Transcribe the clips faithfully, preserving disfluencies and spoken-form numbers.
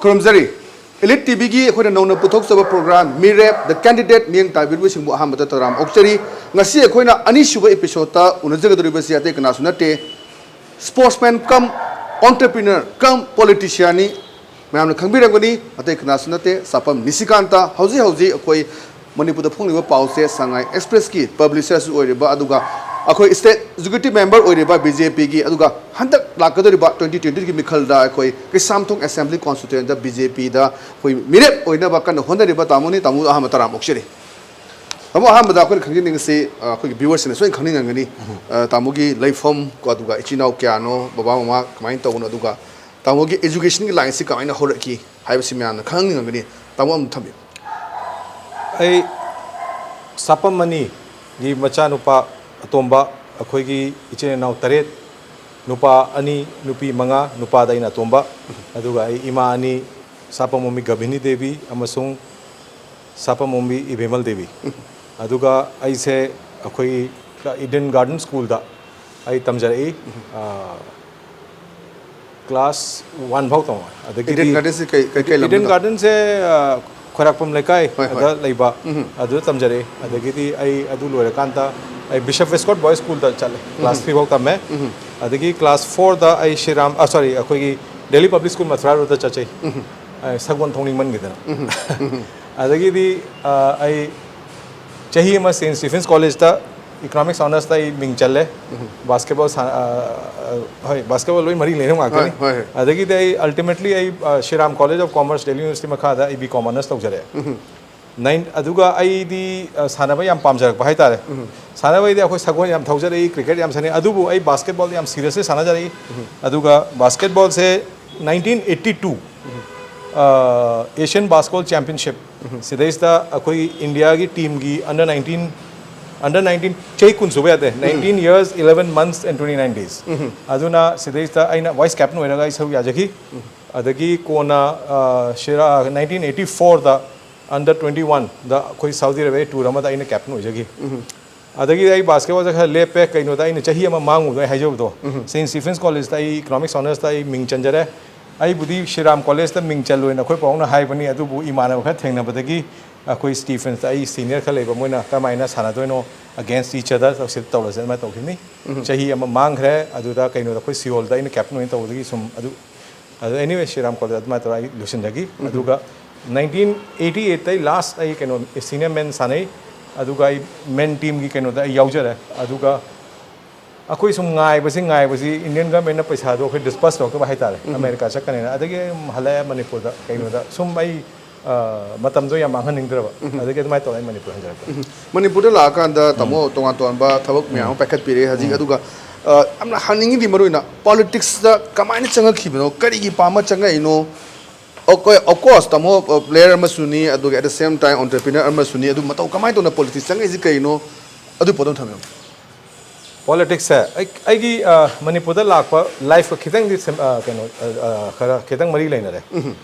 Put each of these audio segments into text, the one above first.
ꯈꯨꯔꯨꯝꯖꯔꯤ꯫ Elite T ꯚꯤꯒꯤ ꯑꯩꯈꯣꯏꯅ ꯅꯧꯅ ꯄꯨꯊꯣꯛꯆꯕ program ꯃꯤꯔꯦꯞ, The Candidate, ꯃꯤꯠꯌꯦꯡ ꯇꯥꯕꯤꯔꯤꯕꯁꯤꯡꯕꯨ ꯑꯍꯥꯟꯕꯗ ꯇꯔꯥꯝ ꯑꯣꯛꯆꯔꯤ꯫ ꯉꯁꯤ ꯑꯩꯈꯣꯏꯅ ꯑꯅꯤꯁꯨꯕ episodeꯇ ꯎꯅꯖꯒꯗꯧꯔꯤꯕꯁꯤ ꯑꯇꯩ ꯀꯅꯥꯁꯨ ꯅꯠꯇꯦ, sportsman cum entrepreneur cum politicianꯅꯤ꯫ ꯃꯌꯥꯝꯅ ꯈꯪꯕꯤꯔꯝꯒꯅꯤ, ꯑꯇꯩ ꯀꯅꯥꯁꯨ ꯅꯠꯇꯦ, ꯆꯥꯄꯝ ꯅꯤꯁꯤꯀꯥꯟꯇ꯫ ꯍꯧꯖꯤꯛ ꯍꯧꯖꯤꯛ ꯑꯩꯈꯣꯏ ꯃꯅꯤꯄꯨꯔꯗ ꯐꯣꯡꯂꯤꯕ ꯄꯥꯎꯆꯦ ꯁꯉꯥꯏ Expressꯀꯤ publisherꯁꯨ ꯑꯣꯏꯔꯤꯕ, ꯑꯗꯨꯒ ꯑꯩꯈꯣꯏ state executive member ꯑꯣꯏꯔꯤꯕ ꯕꯤ ꯖꯦ ꯄꯤꯒꯤ, ꯑꯗꯨꯒ ꯍꯟꯗꯛ ꯂꯥꯛꯀꯗꯧꯔꯤꯕ twenty twentyꯒꯤ ꯃꯤꯈꯜꯗ ꯑꯩꯈꯣꯏ ꯀꯩꯁꯥꯝꯊꯣꯡ assembly constituencyꯗ ꯕꯤ ꯖꯦ ꯄꯤꯗ ꯑꯩꯈꯣꯏ ꯃꯤꯔꯦꯞ ꯑꯣꯏꯅꯕ ꯀꯟꯅ ꯍꯣꯠꯅꯔꯤꯕ ꯇꯥꯃꯣꯅꯤ꯫ ꯇꯥꯃꯣ ꯑꯍꯥꯟꯕ ꯇꯔꯥꯝ ꯑꯣꯛꯆꯔꯤ꯫ ꯇꯥꯃꯣ, ꯑꯍꯥꯟꯕꯗ ꯑꯩꯈꯣꯏꯅ ꯈꯪꯖꯅꯤꯡꯉꯤꯁꯤ, ꯑ, ꯑꯩꯈꯣꯏꯒꯤ viewerꯁꯤꯡꯅ ꯁꯣꯏꯅ ꯈꯪꯅꯤꯡꯉꯝꯒꯅꯤ꯫ ꯑ, ꯇꯥꯃꯣꯒꯤ ꯂꯩꯐꯝ ꯀꯣ, ꯑꯗꯨꯒ ꯏꯆꯤꯟ ꯏꯅꯥꯎ ꯀꯌꯥꯅꯣ, ꯕꯕꯥ ꯃꯃꯥ ꯀꯃꯥꯏꯅ ꯇꯧꯕꯅꯣ, ꯑꯗꯨꯒ ꯇꯥꯃꯣꯒꯤ educationꯒꯤ lineꯁꯤ ꯀꯃꯥꯏꯅ ꯍꯧꯔꯛꯈꯤ ꯍꯥꯏꯕꯁꯤ ꯃꯌꯥꯝꯅ ꯈꯪꯅꯤꯡꯉꯝꯒꯅꯤ꯫ ꯇꯥꯃꯣ ꯑꯗꯨꯝ ꯊꯝꯕꯤꯌꯨ꯫ ꯑꯩ ꯁꯥꯄꯝ ꯑꯅꯤꯒꯤ ꯃꯆꯥꯅꯨꯄꯥ ꯑꯇꯣꯝꯕ, ꯑꯩꯈꯣꯏꯒꯤ ꯏꯆꯤꯟ ꯏꯅꯥꯎ ꯇꯔꯦꯠ, ꯅꯨꯄꯥ ꯑꯅꯤ, ꯅꯨꯄꯤ ꯃꯉꯥ, ꯅꯨꯄꯥꯗ ꯑꯩꯅ ꯑꯇꯣꯝꯕ, ꯑꯗꯨꯒ ꯑꯩ ꯏꯃꯥ ꯑꯅꯤ, ꯁꯥꯄꯝ ꯑꯣꯡꯕꯤ ꯒꯕꯤꯅꯤ ꯗꯦꯕꯤ ꯑꯃꯁꯨꯡ ꯁꯥꯄꯝ ꯑꯣꯡꯕꯤ ꯏꯕꯦꯃꯜ ꯗꯦꯕꯤ꯫ ꯑꯗꯨꯒ ꯑꯩꯁꯦ ꯑꯩꯈꯣꯏꯒꯤ Eden Garden Schoolꯗ ꯑꯩ ꯇꯝꯖꯔꯛꯏ꯫ ꯑ, class one ꯐꯥꯎ ꯇꯝꯃꯦ꯫ ꯑꯗꯒꯤꯗꯤ Eden Gardenꯁꯤ ꯀꯩ, ꯀꯩ, ꯀꯩ Eden ꯂꯝꯗꯅꯣ? Gardenꯁꯦ, ꯑ, ꯈ꯭ꯋꯥꯏꯔꯥꯛꯄꯝ ꯂꯩꯀꯥꯏ ꯍꯣꯏ, ꯍꯣꯏ꯫ ꯑꯗ ꯂꯩꯕ, ꯎꯝ꯫ ꯑꯗꯨꯗ ꯇꯝꯖꯔꯛꯏ꯫ ꯑꯗꯒꯤꯗꯤ ꯑꯩ ꯑꯗꯨ ꯂꯣꯏꯔꯀꯥꯟꯗ ꯑꯩ Bishop Westcott Boys Schoolꯗ ꯆꯠꯂꯦ꯫ Class ꯎꯝ꯫ Three ꯐꯥꯎ ꯇꯝꯃꯦ꯫ ꯎꯝ꯫ ꯑꯗꯒꯤ class fourꯗ ꯑꯩ ꯁꯤꯔꯥꯝ, ꯑ, sorry, ꯑꯩꯈꯣꯏꯒꯤ Delhi Public School ꯃꯊꯨꯔꯥ ꯔꯣꯗꯇ ꯆꯠꯆꯩ꯫ ꯎꯝ꯫ ꯑꯩ ꯁꯒꯣꯜ ꯊꯧꯅꯤꯡꯃꯟꯈꯤꯗꯅ꯫ ꯎꯝ꯫ ꯎꯝ꯫ ꯑꯗꯒꯤꯗꯤ, ꯑ, ꯑꯩ ꯆꯍꯤ ꯑꯃ Saint Stephen's Collegeꯇ Economics Honoursꯇ ꯑꯩ ꯃꯤꯡ ꯆꯜꯂꯦ꯫ ꯎꯝ꯫ Basketball ꯁꯥꯟ-, ꯑ, ꯑ, ꯍꯣꯏ, basketball ꯂꯣꯏ ꯃꯔꯤ ꯂꯩꯅꯕ ꯉꯥꯛꯇꯅꯤ꯫ ꯍꯣꯏ, ꯍꯣꯏ, ꯍꯣꯏ꯫ ꯑꯗꯒꯤꯗꯤ ꯑꯩ ultimately ꯑꯩ, ꯑ, Shriram College of Commerce, Delhi University ꯃꯈꯥꯗ ꯑꯩ B Com Honours ꯇꯧꯖꯔꯦ꯫ ꯎꯝ꯫ Nine, ꯑꯗꯨꯒ ꯑꯩꯗꯤ, ꯑ, ꯁꯥꯟꯅꯕ ꯌꯥꯝ ꯄꯥꯝꯖꯔꯛꯄ ꯍꯥꯏꯇꯥꯔꯦ꯫ ꯎꯝ꯫ ꯁꯥꯟꯅꯕꯩꯗꯤ ꯑꯩꯈꯣꯏ ꯁꯒꯣꯜ ꯌꯥꯝ ꯊꯧꯖꯔꯛꯏ, cricket ꯌꯥꯝ ꯁꯥꯟꯅꯩ, ꯑꯗꯨꯕꯨ ꯑꯩ basketballꯗꯤ ꯌꯥꯝ seriously ꯁꯥꯟꯅꯖꯔꯛꯏ꯫ ꯎꯝ꯫ ꯑꯗꯨꯒ basketballꯁꯦ nineteen eighty two, ꯎꯝ꯫ ꯑ, Asian Basketball Championship, ꯎꯝ꯫ ꯁꯤꯗꯩꯁꯤꯗ ꯑꯩꯈꯣꯏ ꯏꯟꯗꯤꯌꯥꯒꯤ teamꯒꯤ under nineteen, under nineteen ꯆꯍꯤ ꯀꯨꯟ ꯁꯨꯕ ꯌꯥꯗꯦ, ꯎꯝ꯫ Nineteen years, eleven months and twenty nine days꯫ ꯎꯝ꯫ ꯑꯗꯨꯅ ꯁꯤꯗꯩꯁꯤꯗ ꯑꯩꯅ vice captain ꯑꯣꯏꯔꯒ ꯑꯩ ꯁꯔꯨꯛ ꯌꯥꯖꯈꯤ꯫ ꯎꯝ꯫ ꯑꯗꯒꯤ ꯀꯣꯟꯅ, ꯑ, ꯁꯤꯔꯥ-, nineteen eighty fourꯗ under twenty oneꯗ ꯑꯩꯈꯣꯏ Saudi Arabia tour ꯑꯃꯗ ꯑꯩꯅ captain ꯑꯣꯏꯖꯈꯤ꯫ ꯎꯝ꯫ ꯑꯗꯒꯤꯗꯤ ꯑꯩ basketballꯁꯦ ꯈꯔ ꯂꯦꯞꯄꯦ, ꯀꯩꯅꯣꯗ ꯑꯩꯅ ꯆꯍꯤ ꯑꯃ ꯃꯥꯡꯉꯨꯕꯗꯣ ꯑꯩ ꯍꯥꯏꯖꯕꯗꯣ, ꯎꯝ꯫ Saint Stephen's Collegeꯇ ꯑꯩ Economics Honoursꯇ ꯑꯩ ꯃꯤꯡ ꯆꯟꯖꯔꯦ꯫ ꯑꯩꯕꯨꯗꯤ ꯁꯤꯔꯥꯝ ꯀꯣꯂꯦꯖꯇ ꯃꯤꯡ ꯆꯜꯂꯣꯏꯅ ꯑꯩꯈꯣꯏ ꯄꯥꯕꯨꯡꯅ ꯍꯥꯏꯕꯅꯤ, ꯑꯗꯨꯕꯨ ꯏꯃꯥꯟꯅꯕ ꯈꯔ ꯊꯦꯡꯅꯕꯗꯒꯤ ꯑꯩꯈꯣꯏ ꯁ꯭ꯇꯤꯐꯦꯟꯁꯇ ꯑꯩ ꯁꯤꯅꯤꯌꯔ ꯈꯔ ꯂꯩꯕ, ꯃꯣꯏꯅ ꯀꯔꯝꯍꯥꯏꯅ ꯁꯥꯟꯅꯗꯣꯏꯅꯣ, against each other ꯇꯧꯁꯤ, ꯇꯧꯔꯁꯦ ꯑꯗꯨꯃꯥꯏꯅ ꯇꯧꯈꯤꯕꯅꯤ꯫ ꯆꯍꯤ ꯑꯃ ꯃꯥꯡꯈ꯭ꯔꯦ꯫ ꯑꯗꯨꯗ ꯀꯩꯅꯣꯗ ꯑꯩꯈꯣꯏ ꯁꯤꯑꯣꯜꯗ ꯑꯩꯅ ꯀꯦꯞꯇꯦꯟ ꯑꯣꯏꯅ ꯇꯧꯕꯗꯒꯤ ꯁꯨꯝ ꯑꯗꯨ, ꯑꯗꯨ anyway, ꯁꯤꯔꯥꯝ ꯀꯣꯂꯦꯖ ꯑꯗꯨꯃꯥꯏꯅ ꯇꯧꯔꯒ ꯑꯩ ꯂꯣꯏꯁꯤꯟꯖꯈꯤ꯫ ꯑꯗꯨꯒ nineteen eighty eight ꯇꯩ ꯂꯥꯁ ꯑꯩ ꯀꯩꯅꯣ ꯁꯤꯅꯤꯌꯔ ꯃꯦꯟ ꯁꯥꯟꯅꯩ꯫ ꯑꯗꯨꯒ ꯑꯩ ꯃꯦꯟ ꯇꯤꯝꯒꯤ ꯀꯩꯅꯣꯗ ꯑꯩ ꯌꯥꯎꯖꯔꯦ꯫ ꯑꯗꯨꯒ ꯑꯩꯈꯣꯏ ꯁꯨꯝ ꯉꯥꯏꯕꯁꯤ, ꯉꯥꯏꯕꯁꯤ, ꯏꯟꯗꯤꯌꯟ ꯒꯚꯔꯟꯃꯦꯟꯠꯅ ꯄꯩꯁꯥꯗꯣ ꯑꯩꯈꯣꯏ ꯗꯤꯁꯕꯔꯁ ꯇꯧꯔꯛꯇꯕ ꯍꯥꯏꯇꯥꯔꯦ, ꯑꯃꯦꯔꯤꯀꯥ ꯆꯠꯀꯅꯦꯅ꯫ ꯑꯗꯒꯤ ꯑꯩ ꯍꯜꯂꯛꯑꯦ ꯃꯅꯤꯄꯨꯔꯗ, ꯀꯩꯅꯣꯗ ꯁꯨꯝ ꯑꯩ, ꯑ, ꯃꯇꯝꯗꯣ ꯌꯥꯝ ꯃꯥꯡꯍꯟꯅꯤꯡꯗ꯭ꯔꯕ꯫ ꯑꯗꯒꯤ ꯑꯗꯨꯃꯥꯏꯅ ꯇꯧꯔꯒ ꯑꯩ ꯃꯅꯤꯄꯨꯔ ꯍꯟꯖꯔꯛꯄ꯫ ꯃꯅꯤꯄꯨꯔꯗ ꯂꯥꯛꯑꯀꯥꯟꯗ ꯇꯥꯃꯣ ꯇꯣꯉꯥꯟ ꯇꯣꯉꯥꯟꯕ ꯊꯕꯛ ꯃꯌꯥꯝ ꯑꯃ ꯄꯥꯏꯈꯠꯄꯤꯔꯦ ꯍꯧꯖꯤꯛ꯫ ꯑꯗꯨꯒ, ꯑ, ꯌꯥꯝꯅ ꯍꯪꯅꯤꯡꯉꯤꯗꯤ ꯃꯔꯨ ꯑꯣꯏꯅ ꯄꯣꯂꯤꯇꯤꯛꯁꯇ ꯀꯃꯥꯏꯅ ꯆꯪꯉꯛꯈꯤꯕꯅꯣ, ꯀꯔꯤꯒꯤ ꯄꯥꯝꯃ ꯆꯪꯉꯛꯏꯅꯣ? Okay, of course, ꯇꯥꯃꯣ, ꯑ, ꯄ꯭ꯂꯦꯌꯔ ꯑꯃꯁꯨꯅꯤ, ꯑꯗꯨꯒ at the same time entrepreneur ꯑꯃꯁꯨꯅꯤ꯫ ꯑꯗꯨ ꯃꯇꯧ ꯀꯃꯥꯏꯅ ꯇꯧꯅ ꯄꯣꯂꯤꯇꯤꯛꯁ ꯆꯪꯉꯛꯏꯁꯤ ꯀꯩꯅꯣ? ꯑꯗꯨ ꯄꯣꯠꯇꯣ ꯊꯝꯕꯤꯌꯨ꯫ ꯄꯣꯂꯤꯇꯤꯛꯁꯁꯦ ꯑꯩ, ꯑꯩꯒꯤ, ꯑ, ꯃꯅꯤꯄꯨꯔꯗ ꯂꯥꯛꯄ ꯂꯥꯏꯐꯀ ꯈꯤꯇꯪꯗꯤ ꯁꯦꯝ-, ꯑ, ꯀꯩꯅꯣ, ꯑ, ꯑ, ꯈꯔ ꯈꯤꯇꯪ ꯃꯔꯤ ꯂꯩꯅꯔꯦ꯫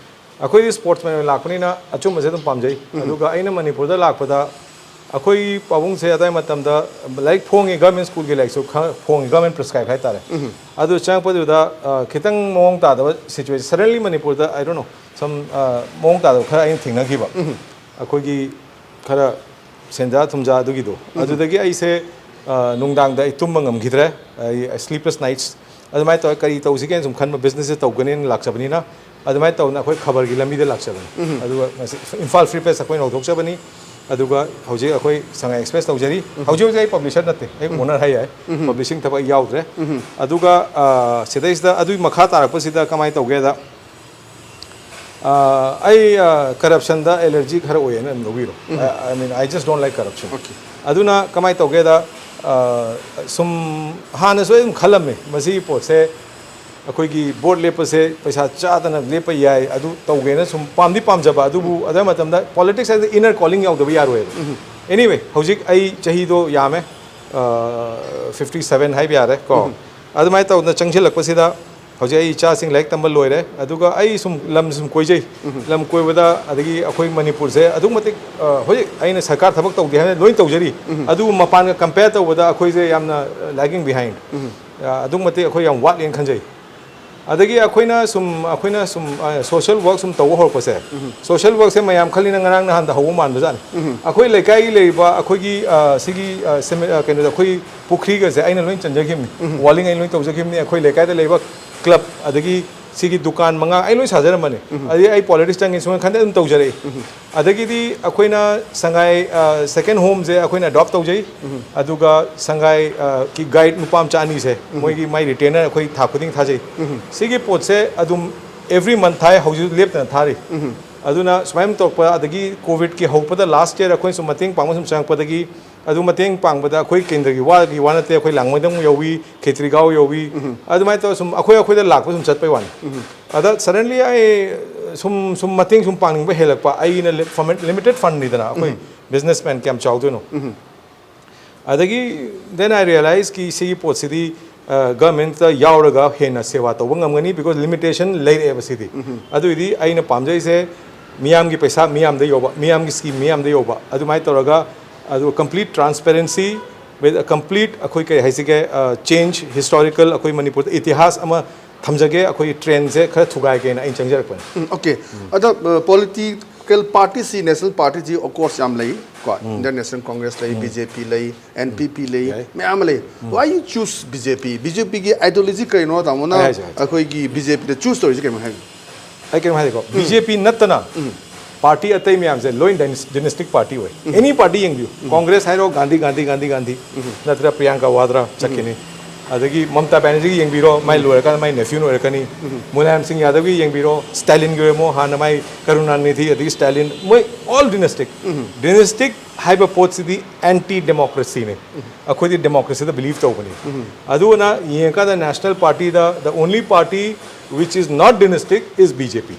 ꯑꯩꯈꯣꯏꯗꯤ ꯁ꯭ꯄꯣꯔꯠꯁꯃꯦꯟ ꯑꯣꯏꯅ ꯂꯥꯛꯄꯅꯤꯅ ꯑꯆꯨꯝꯕꯁꯦ ꯑꯗꯨꯝ ꯄꯥꯝꯖꯩ꯫ ꯑꯗꯨꯒ ꯑꯩꯅ ꯃꯅꯤꯄꯨꯔꯗ ꯂꯥꯛꯄꯗ ꯑꯩꯈꯣꯏ ꯄꯥꯕꯨꯡꯁꯦ ꯑꯗꯥꯏ ꯃꯇꯝꯗ ꯂꯥꯏꯔꯤꯛ ꯐꯣꯡꯉꯤ, ꯒꯚꯔꯟꯃꯦꯟꯠ ꯁ꯭ꯀꯨꯜꯒꯤ ꯂꯥꯏꯔꯤꯛꯁꯨ ꯈꯔ ꯐꯣꯡꯉꯤ, ꯒꯚꯔꯟꯃꯦꯟꯠ ꯄ꯭ꯔꯤꯁꯀ꯭ꯔꯥꯏꯕ ꯍꯥꯏꯇꯥꯔꯦ꯫ ꯑꯗꯨ ꯆꯪꯉꯛꯄꯗꯨꯗ, ꯑ, ꯈꯤꯇꯪ ꯃꯑꯣꯡ ꯇꯥꯗꯕ ꯁꯤꯆꯨꯋꯦꯁꯟ, suddenly ꯃꯅꯤꯄꯨꯔꯗ, I don't know, some, ꯑ, ꯃꯑꯣꯡ ꯇꯥꯗꯕ ꯈꯔ ꯑꯩꯅ ꯊꯦꯡꯅꯈꯤꯕ꯫ ꯑꯩꯈꯣꯏꯒꯤ ꯈꯔ ꯁꯦꯟꯖꯥ ꯊꯨꯝꯖꯥ ꯑꯗꯨꯒꯤꯗꯣ꯫ ꯑꯗꯨꯗꯒꯤ ꯑꯩꯁꯦ, ꯑ, ꯅꯨꯡꯗꯥꯡꯗ ꯑꯩ ꯇꯨꯝꯕ ꯉꯝꯈꯤꯗ꯭ꯔꯦ꯫ ꯑꯩ sleepless nights꯫ ꯑꯗꯨꯃꯥꯏꯅ ꯇꯧꯔꯒ ꯀꯔꯤ ꯇꯧꯁꯤꯒꯦꯅ ꯁꯨꯝ ꯈꯟꯕ, ꯕꯤꯖꯤꯅꯦꯁꯁꯦ ꯇꯧꯒꯅꯦꯅ ꯂꯥꯛꯆꯕꯅꯤꯅ꯫ ꯑꯗꯨꯃꯥꯏꯅ ꯇꯧꯗꯅ ꯑꯩꯈꯣꯏ ꯈꯕꯔꯒꯤ ꯂꯝꯕꯤꯗ ꯂꯥꯛꯆꯕꯅꯤ꯫ ꯑꯗꯨꯒ ꯉꯁꯤ ꯏꯝꯐꯥꯜ ꯐ꯭ꯔꯤ ꯄ꯭ꯔꯦꯁ ꯑꯩꯈꯣꯏꯅ ꯍꯧꯗꯣꯛꯆꯕꯅꯤ꯫ ꯑꯗꯨꯒ ꯍꯧꯖꯤꯛ ꯑꯩꯈꯣꯏ ꯁꯉꯥꯏ ꯑꯦꯛꯁꯄ꯭ꯔꯦꯁ ꯇꯧꯖꯔꯤ꯫ ꯍꯧꯖꯤꯛ ꯍꯧꯖꯤꯛ ꯑꯩ ꯄꯕ꯭ꯂꯤꯁꯔ ꯅꯠꯇꯦ, ꯑꯩ ꯑꯣꯅꯔ ꯍꯥꯏ ꯌꯥꯏ꯫ ꯄꯕ꯭ꯂꯤꯁꯤꯡ ꯊꯕꯛ ꯑꯩ ꯌꯥꯎꯗ꯭ꯔꯦ꯫ ꯑꯗꯨꯒ, ꯑ, ꯁꯤꯗꯩꯁꯤꯗ ꯑꯗꯨꯒꯤ ꯃꯈꯥ ꯇꯥꯔꯛꯄꯁꯤꯗ ꯀꯃꯥꯏꯅ ꯇꯧꯒꯦꯗ, ꯑ, ꯑꯩ, ꯑ, ꯀꯔꯞꯁꯟꯗ ꯑꯦꯂꯔꯖꯤ ꯈꯔ ꯑꯣꯏꯌꯦꯅ ꯑꯗꯨꯝ ꯂꯧꯕꯤꯔꯣ꯫ I, I mean, I just don't like corruption. ꯑꯗꯨꯅ ꯀꯃꯥꯏꯅ ꯇꯧꯒꯦꯗ, ꯑ, ꯁꯨꯝ ꯍꯥꯟꯅꯁꯨ ꯑꯩ ꯑꯗꯨꯝ ꯈꯜꯂꯝꯃꯦ, ꯃꯁꯤꯒꯤ ꯄꯣꯠꯁꯦ ꯑꯩꯈꯣꯏꯒꯤ ꯚꯣꯠ ꯂꯦꯞꯄꯁꯦ ꯄꯩꯁꯥ ꯆꯥꯗꯅ ꯂꯦꯞꯄ ꯌꯥꯏ, ꯑꯗꯨ ꯇꯧꯒꯦꯅ ꯁꯨꯝ ꯄꯥꯝꯗꯤ ꯄꯥꯝꯖꯕ, ꯑꯗꯨꯕꯨ ꯑꯗꯨ ꯃꯇꯝꯗ ꯄꯣꯂꯤꯇꯤꯛꯁ ꯍꯥꯏꯁꯦ inner calling ꯌꯥꯎꯗꯕ ꯌꯥꯔꯣꯏꯕ꯫ Anyway, ꯍꯧꯖꯤꯛ ꯑꯩ ꯆꯍꯤꯗꯣ ꯌꯥꯝꯃꯦ, ꯑ, fifty seven ꯍꯥꯏꯕ ꯌꯥꯔꯦ ꯀꯣ꯫ ꯑꯗꯨꯃꯥꯏꯅ ꯇꯧꯗꯅ ꯆꯪꯁꯤꯜꯂꯛꯄꯁꯤꯗ ꯍꯧꯖꯤꯛ ꯑꯩ ꯏꯆꯥꯁꯤꯡ ꯂꯥꯏꯔꯤꯛ ꯇꯝꯕ ꯂꯣꯏꯔꯦ, ꯑꯗꯨꯒ ꯑꯩ ꯁꯨꯝ ꯂꯝ ꯁꯨꯝ ꯀꯣꯏꯖꯩ꯫ ꯂꯝ ꯀꯣꯏꯕꯗ ꯑꯗꯒꯤ ꯑꯩꯈꯣꯏ ꯃꯅꯤꯄꯨꯔꯁꯦ ꯑꯗꯨꯛ ꯃꯇꯤꯛ, ꯑ, ꯍꯧꯖꯤꯛ ꯑꯩꯅ ꯁꯔꯀꯥꯔ ꯊꯕꯛ ꯇꯧꯗꯦ ꯍꯥꯏꯅ ꯂꯣꯏ ꯇꯧꯖꯔꯤ, ꯑꯗꯨꯕꯨ ꯃꯄꯥꯟꯒ compare ꯇꯧꯕꯗ ꯑꯩꯈꯣꯏꯁꯦ ꯌꯥꯝꯅ, ꯑ, lagging behind꯫ ꯑ, ꯑꯗꯨꯛ ꯃꯇꯤꯛ ꯑꯩꯈꯣꯏ ꯌꯥꯝ ꯋꯥꯠꯂꯦꯅ ꯈꯟꯖꯩ꯫ ꯑꯗꯒꯤ ꯑꯩꯈꯣꯏꯅ ꯁꯨꯝ ꯑꯩꯈꯣꯏꯅ ꯁꯨꯝ ꯁꯣꯁꯦꯜ ꯋꯥꯔꯛ ꯁꯨꯝ ꯇꯧꯕ ꯍꯧꯔꯛꯄꯁꯦ, ꯁꯣꯁꯦꯜ ꯋꯥꯔꯛꯁꯦ ꯃꯌꯥꯝ ꯈꯜꯂꯤꯅ ꯉꯔꯥꯡ ꯅꯍꯥꯟꯗ ꯍꯧꯕ ꯃꯥꯟꯕꯖꯥꯠꯅꯤ꯫ ꯑꯩꯈꯣꯏ ꯂꯩꯀꯥꯏꯒꯤ ꯂꯩꯔꯤꯕ ꯑꯩꯈꯣꯏꯒꯤ ꯑ, ꯁꯤꯒꯤ ꯑ, ꯁꯦꯃꯤ- ꯑ, ꯀꯩꯅꯣꯗ ꯑꯩꯈꯣꯏ ꯄꯨꯈ꯭ꯔꯤꯒꯁꯦ ꯑꯩꯅ ꯂꯣꯏ ꯆꯟꯖꯈꯤꯕꯅꯤ, ꯋꯥꯂꯤꯡ ꯑꯩꯅ ꯂꯣꯏ ꯇꯧꯖꯈꯤꯕꯅꯤ꯫ ꯑꯩꯈꯣꯏ ꯂꯩꯀꯥꯏꯗ ꯂꯩꯕ ꯀ꯭ꯂꯕ, ꯑꯗꯒꯤ ꯁꯤꯒꯤ ꯗꯨꯀꯥꯟ ꯃꯉꯥ ꯑꯩ ꯂꯣꯏ ꯁꯥꯖꯔꯝꯕꯅꯤ꯫ ꯑꯗꯒꯤ ꯑꯩ ꯄꯣꯂꯤꯇꯤꯛꯁ ꯆꯪꯉꯦ ꯁꯨꯡꯈꯟ ꯈꯟꯗꯦ, ꯑꯗꯨꯝ ꯇꯧꯖꯔꯛꯏ꯫ ꯑꯗꯒꯤꯗꯤ ꯑꯩꯈꯣꯏꯅ ꯁꯉꯥꯏ ꯁꯦꯀꯦꯟ ꯍꯣꯝꯁꯦ ꯑꯩꯈꯣꯏꯅ ꯑꯦꯗꯣꯞ ꯇꯧꯖꯩ꯫ ꯑꯗꯨꯒ ꯁꯉꯥꯏ ꯑ, ꯀꯤ ꯒꯥꯏꯗ ꯅꯨꯄꯥ ꯃꯆꯥ ꯑꯅꯤꯁꯦ, ꯃꯣꯏꯒꯤ ꯃꯥꯏ ꯔꯤꯇꯦꯅꯔ ꯑꯩꯈꯣꯏ ꯊꯥ ꯈꯨꯗꯤꯡ ꯊꯥꯖꯩ꯫ ꯁꯤꯒꯤ ꯄꯣꯠꯁꯦ ꯑꯗꯨꯝ ꯑꯦꯕ꯭ꯔꯤ ꯃꯟꯊ ꯊꯥꯏ, ꯍꯧꯖꯤꯛ ꯂꯦꯞꯇꯅ ꯊꯥꯔꯤ꯫ ꯑꯗꯨꯅ ꯁꯨꯃꯥꯏꯅ ꯇꯧꯔꯛꯄ, ꯑꯗꯒꯤ ꯀꯣꯚꯤꯗꯀꯤ ꯍꯧꯔꯛꯄꯗ ꯂꯥꯁ ꯌꯔ ꯑꯩꯈꯣꯏꯅ ꯁꯨꯝ ꯃꯇꯦꯡ ꯄꯥꯡꯕ ꯁꯨꯝ ꯆꯪꯉꯛꯄꯗꯒꯤ, ꯑꯗꯨ ꯃꯇꯦꯡ ꯄꯥꯡꯕꯗ ꯑꯩꯈꯣꯏ ꯀꯦꯟꯗ꯭ꯔꯒꯤ ꯋꯥꯒꯤ ꯋꯥ ꯅꯠꯇꯦ, ꯑꯩꯈꯣꯏ ꯂꯥꯡꯃꯩꯗꯣꯡ ꯌꯧꯏ, ꯈꯦꯇ꯭ꯔꯤꯒꯥꯎ ꯌꯧꯏ꯫ ꯑꯗꯨꯃꯥꯏꯅ ꯇꯧꯔꯒ ꯁꯨꯝ ꯑꯩꯈꯣꯏ ꯑꯩꯈꯣꯏꯗ ꯂꯥꯛꯄ ꯁꯨꯝ ꯆꯠꯄꯩ ꯋꯥꯅꯤ꯫ ꯑꯗ ꯁꯗꯟꯂꯤ ꯑꯩ ꯁꯨꯝ ꯁꯨꯝ ꯃꯇꯦꯡ ꯁꯨꯝ ꯄꯥꯡꯅꯤꯡꯕ ꯍꯦꯜꯂꯛꯄ, ꯑꯩꯅ ꯂꯤꯃꯤꯇꯦꯠ ꯐꯟꯅꯤꯗꯅ, ꯑꯩꯈꯣꯏ ꯕꯤꯖꯤꯅꯦꯁ ꯃꯦꯟ ꯀꯌꯥꯝ ꯆꯥꯎꯗꯣꯏꯅꯣ? ꯑꯗꯒꯤ then I realize ꯀꯤ ꯁꯤꯒꯤ ꯄꯣꯠꯁꯤꯗꯤ ꯒꯚꯔꯟꯃꯦꯟꯠꯇ ꯌꯥꯎꯔꯒ ꯍꯦꯟꯅ ꯁꯦꯕꯥ ꯇꯧꯕ ꯉꯝꯒꯅꯤ, because ꯂꯤꯃꯤꯇꯦꯁꯟ ꯂꯩꯔꯛꯑꯦꯕ ꯁꯤꯗꯤ꯫ ꯑꯗꯨꯏꯗꯤ ꯑꯩꯅ ꯄꯥꯝꯖꯩꯁꯦ ꯃꯤꯌꯥꯝꯒꯤ ꯄꯩꯁꯥ ꯃꯤꯌꯥꯝꯗ ꯌꯧꯕ, ꯃꯤꯌꯥꯝꯒꯤ ꯁ꯭ꯀꯤꯝ ꯃꯤꯌꯥꯝꯗ ꯌꯧꯕ, ꯑꯗꯨꯃꯥꯏꯅ ꯇꯧꯔꯒ, ꯑꯗꯨꯒ complete transparency with a complete, ꯑꯩꯈꯣꯏ ꯀꯩ ꯍꯥꯏꯁꯤꯒꯦ, ꯆꯦꯟꯖ, ꯍꯤꯁꯇꯣꯔꯤꯀꯦꯜ, ꯑꯩꯈꯣꯏ ꯃꯅꯤꯄꯨꯔꯗ ꯏꯇꯤꯍꯥꯁ ꯑꯃ ꯊꯝꯖꯒꯦ, ꯑꯩꯈꯣꯏꯒꯤ ꯇ꯭ꯔꯦꯟꯁꯦ ꯈꯔ ꯊꯨꯒꯥꯏꯒꯦꯅ ꯑꯩꯅ ꯆꯪꯖꯔꯛꯄꯅꯤ꯫ ꯎꯝ, okay. ꯑꯗ ꯄꯣꯂꯤꯇꯤꯀꯦꯜ ꯄꯥꯔꯇꯤꯁꯤ, ꯅꯦꯁꯅꯦꯜ ꯄꯥꯔꯇꯤꯁꯤ ꯑꯣꯐ ꯀꯣꯔꯁ ꯌꯥꯝ ꯂꯩ ꯀꯣ꯫ ꯏꯟꯗꯤꯌꯟ ꯅꯦꯁꯅꯦꯜ ꯀꯣꯡꯒ꯭ꯔꯦꯁ ꯂꯩ, ꯕꯤ ꯖꯦ ꯄꯤ ꯂꯩ, ꯑꯦꯟ ꯄꯤ ꯄꯤ ꯂꯩ, ꯃꯌꯥꯝ ꯑꯃ ꯂꯩ꯫ Why you choose B J P? B J ꯄꯤꯒꯤ ꯑꯥꯏꯗꯤꯌꯣꯂꯣꯖꯤ ꯀꯔꯤꯅꯣ, ꯇꯥꯃꯣꯅ ꯑꯩꯈꯣꯏꯒꯤ ꯕꯤ ꯖꯦ ꯄꯤꯗ ꯆꯨꯁ ꯇꯧꯔꯤꯁꯤ ꯀꯩꯅꯣ ꯍꯥꯏꯕꯤꯌꯨ꯫ ꯑꯩ ꯀꯩꯅꯣꯝ ꯍꯥꯏꯒꯦꯀꯣ, ꯕꯤ ꯖꯦ ꯄꯤ ꯅꯠꯇꯅ ꯄꯥꯔꯇꯤ ꯑꯇꯩ ꯃꯌꯥꯝꯁꯦ ꯂꯣꯏ ꯗꯥꯏꯅꯦꯁ- ꯗꯥꯏꯅꯦꯁꯇꯤꯛ ꯄꯥꯔꯇꯤ ꯑꯣꯏ꯫ ꯑꯦꯅꯤ ꯄꯥꯔꯇꯤ ꯌꯦꯡꯕꯤꯌꯨ, ꯀꯣꯡꯒ꯭ꯔꯦꯁ ꯍꯥꯏꯔꯣ, ꯒꯥꯟꯙꯤ, ꯒꯥꯟꯙꯤ, ꯒꯥꯟꯙꯤ, ꯒꯥꯟꯙꯤ, ꯅꯠꯇ꯭ꯔ ꯄ꯭ꯔꯤꯌꯥꯡꯀꯥ ꯋꯥꯗ꯭ꯔꯥ ꯆꯠꯈꯤꯅꯤ꯫ ꯑꯗꯒꯤ ꯃꯃꯇꯥ ꯕꯦꯅꯔꯖꯤꯒꯤ ꯌꯦꯡꯕꯤꯔꯣ, ꯃꯥꯏ ꯂꯣꯏꯔꯀꯥꯟꯗ ꯃꯥꯏ ꯅꯦꯐ꯭ꯌꯨꯅ ꯑꯣꯏꯔꯛꯀꯅꯤ꯫ ꯃꯨꯂꯥꯌꯝ ꯁꯤꯡ ꯌꯥꯗꯕꯒꯤ ꯌꯦꯡꯕꯤꯔꯣ, ꯁ꯭ꯇꯥꯂꯤꯟꯒꯤ ꯑꯣꯏꯔꯝꯃꯣ, ꯍꯥꯟꯅ ꯃꯥꯏ ꯀꯔꯨꯅꯥꯅꯤꯙꯤ, ꯑꯗꯒꯤ ꯁ꯭ꯇꯥꯂꯤꯟ, ꯃꯣꯏ ꯑꯣꯜ ꯗꯥꯏꯅꯦꯁꯇꯤꯛ꯫ ꯗꯥꯏꯅꯦꯁꯇꯤꯛ ꯍꯥꯏꯕ ꯄꯣꯠꯁꯤꯗꯤ ꯑꯦꯟꯇꯤ ꯗꯦꯃꯣꯀ꯭ꯔꯦꯁꯤꯅꯤ꯫ ꯑꯩꯈꯣꯏꯗꯤ ꯗꯦꯃꯣꯀ꯭ꯔꯦꯁꯤꯗ ꯕꯤꯂꯤꯚ ꯇꯧꯕꯅꯤ꯫ ꯑꯗꯨꯅ ꯌꯦꯡꯉꯀꯥꯟꯗ national ꯄꯥꯔꯇꯤꯗ, the only party which is not dynastic is B J P꯫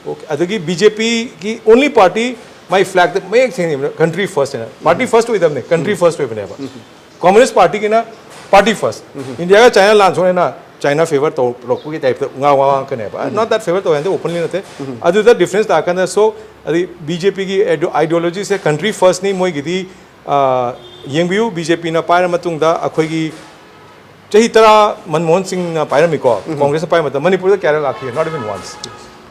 Okay, ꯑꯗꯒꯤ ꯕꯤ ꯖꯦ ꯄꯤꯒꯤ ꯑꯣꯟꯂꯤ ꯄꯥꯔꯇꯤ, ꯃꯥꯏ ꯐ꯭ꯂꯦꯛꯇ ꯃꯌꯦꯛ ꯁꯦꯡꯅ ꯌꯦꯡꯕꯗ ꯀꯟꯇ꯭ꯔꯤ ꯐꯥꯔꯁ ꯍꯥꯏꯅ, ꯄꯥꯔꯇꯤ ꯐꯥꯔꯁ ꯑꯣꯏꯗꯕꯅꯦ, ꯀꯟꯇ꯭ꯔꯤ ꯐꯥꯔꯁ ꯑꯣꯏꯕꯅꯦꯕ꯫ Communist ꯄꯥꯔꯇꯤꯒꯤꯅ party first. ꯏꯟꯗꯤꯌꯥꯒ ꯆꯥꯏꯅꯥ ꯂꯥꯟ ꯁꯣꯛꯅꯩꯅ ꯆꯥꯏꯅꯥ ꯐꯦꯚꯔ ꯇꯧꯔꯛꯄꯒꯤ ꯇꯥꯏꯞꯇ ꯉꯥ ꯋꯥ ꯉꯥꯡꯉꯛꯀꯅꯦꯕ꯫ Not that favour ꯇꯧꯋꯦ ꯍꯥꯏꯗꯤ ꯑꯣꯄꯟꯂꯤ ꯅꯠꯇꯦ꯫ ꯑꯗꯨꯗ ꯗꯤꯐ꯭ꯔꯦꯟꯁ ꯇꯥꯔꯀꯥꯟꯗ, ꯁꯣ ꯑꯗꯩ ꯕꯤ ꯖꯦ ꯄꯤꯒꯤ ꯑꯥꯏꯗꯤꯌꯣꯂꯣꯖꯤꯁꯦ ꯀꯟꯇ꯭ꯔꯤ ꯐꯥꯔꯁꯅꯤ ꯃꯣꯏꯒꯤꯗꯤ꯫ ꯑ, ꯌꯦꯡꯕꯤꯌꯨ, ꯕꯤ ꯖꯦ ꯄꯤꯅ ꯄꯥꯏꯔ ꯃꯇꯨꯡꯗ ꯑꯩꯈꯣꯏꯒꯤ ꯆꯍꯤ ꯇꯔꯥ ꯃꯟꯃꯣꯍꯟ ꯁꯤꯡꯅ ꯄꯥꯏꯔꯝꯃꯤꯀꯣ, ꯀꯣꯡꯒ꯭ꯔꯦꯁꯅ ꯄꯥꯏꯕ ꯃꯇꯝꯗ ꯃꯅꯤꯄꯨꯔꯗ ꯀꯌꯥꯔꯛ ꯂꯥꯛꯈꯤ? Not even once.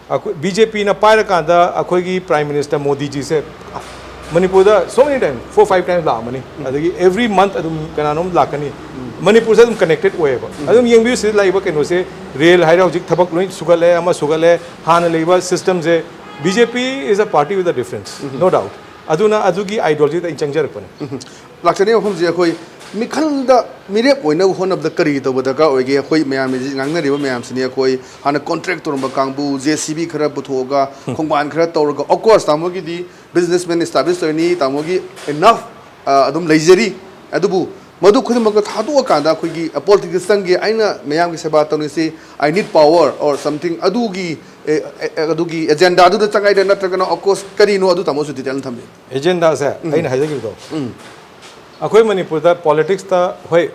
ꯑꯩꯈꯣꯏ ꯕꯤ ꯖꯦ ꯄꯤꯅ ꯄꯥꯏꯔꯀꯥꯟꯗ ꯑꯩꯈꯣꯏꯒꯤ Prime Minister ꯃꯣꯗꯤꯖꯤꯁꯦ ꯃꯅꯤꯄꯨꯔꯗ so many times, four five times ꯂꯥꯛꯑꯝꯃꯅꯤ. ꯑꯗꯒꯤ every month ꯑꯗꯨꯝ ꯀꯅꯥꯅꯣꯝ ꯂꯥꯛꯀꯅꯤ. ꯃꯅꯤꯄꯨꯔꯁꯦ ꯑꯗꯨꯝ connected ꯑꯣꯏꯌꯦꯕ. ꯑꯗꯨꯝ ꯌꯦꯡꯕꯤꯌꯨ, ꯁꯤꯗ ꯂꯥꯛꯏꯕ ꯀꯩꯅꯣꯁꯦ, ꯔꯦꯜ ꯍꯥꯏꯔꯦ, ꯍꯧꯖꯤꯛ ꯊꯕꯛ ꯂꯣꯏ ꯁꯨꯒꯠꯂꯦ, ꯑꯃ ꯁꯨꯒꯠꯂꯦ, ꯍꯥꯟꯅ ꯂꯩꯕ systemꯁꯦ. B J P is a party with a difference, no doubt. ꯑꯗꯨꯅ ꯑꯗꯨꯒꯤ ideologyꯗ ꯑꯩ ꯆꯪꯖꯔꯛꯄꯅꯤ. ꯂꯥꯛꯆꯔꯤꯕ ꯃꯐꯝꯁꯦ ꯑꯩꯈꯣꯏ ꯃꯤꯈꯜꯗ ꯃꯤꯔꯦꯞ ꯑꯣꯏꯅꯕ ꯍꯣꯠꯅꯕꯗ ꯀꯔꯤ ꯇꯧꯕ ꯗꯔꯀꯥꯔ ꯑꯣꯏꯒꯦ? ꯑꯩꯈꯣꯏ ꯃꯌꯥꯝ ꯍꯧꯖꯤꯛ ꯉꯥꯡꯅꯔꯤꯕ ꯃꯌꯥꯝꯁꯤꯅꯤ, ꯑꯩꯈꯣꯏ ꯍꯥꯟꯅ contract ꯇꯧꯔꯝꯕ ꯀꯥꯡꯕꯨ, J C B ꯈꯔ ꯄꯨꯊꯣꯛꯑꯒ, ꯈꯣꯡꯕꯥꯟ ꯈꯔ ꯇꯧꯔꯒ, of course, ꯇꯥꯃꯣꯒꯤꯗꯤ businessman establish ꯇꯧꯔꯤꯅꯤ, ꯇꯥꯃꯣꯒꯤ enough ꯑꯗꯨꯝ ꯂꯩꯖꯔꯤ꯫ ꯑꯗꯨꯕꯨ ꯃꯗꯨ ꯈꯨꯗꯤꯡꯃꯛꯇ ꯊꯥꯗꯣꯛꯑꯀꯥꯟꯗ ꯑꯩꯈꯣꯏꯒꯤ politics ꯆꯪꯒꯦ, ꯑꯩꯅ ꯃꯌꯥꯝꯒꯤ ꯁꯦꯕꯥ ꯇꯧꯅꯤꯡꯁꯤ, I need power or something, ꯑꯗꯨꯒꯤ ꯑꯦ, ꯑꯦ, ꯑꯗꯨꯒꯤ agendaꯗꯨꯗ ꯆꯪꯉꯥꯏꯗ ꯅꯠꯇ꯭ꯔꯒꯅ, of course, ꯀꯔꯤꯅꯣ ꯑꯗꯨ ꯇꯥꯃꯣꯁꯨ detail ꯑꯃ ꯊꯝꯕꯤꯌꯨ꯫ Agendaꯁꯦ ꯑꯩꯅ ꯍꯥꯏꯖꯈꯤꯕꯗꯣ, ꯑꯩꯈꯣꯏ ꯃꯅꯤꯄꯨꯔꯗ politicsꯇ, ꯍꯣꯏ,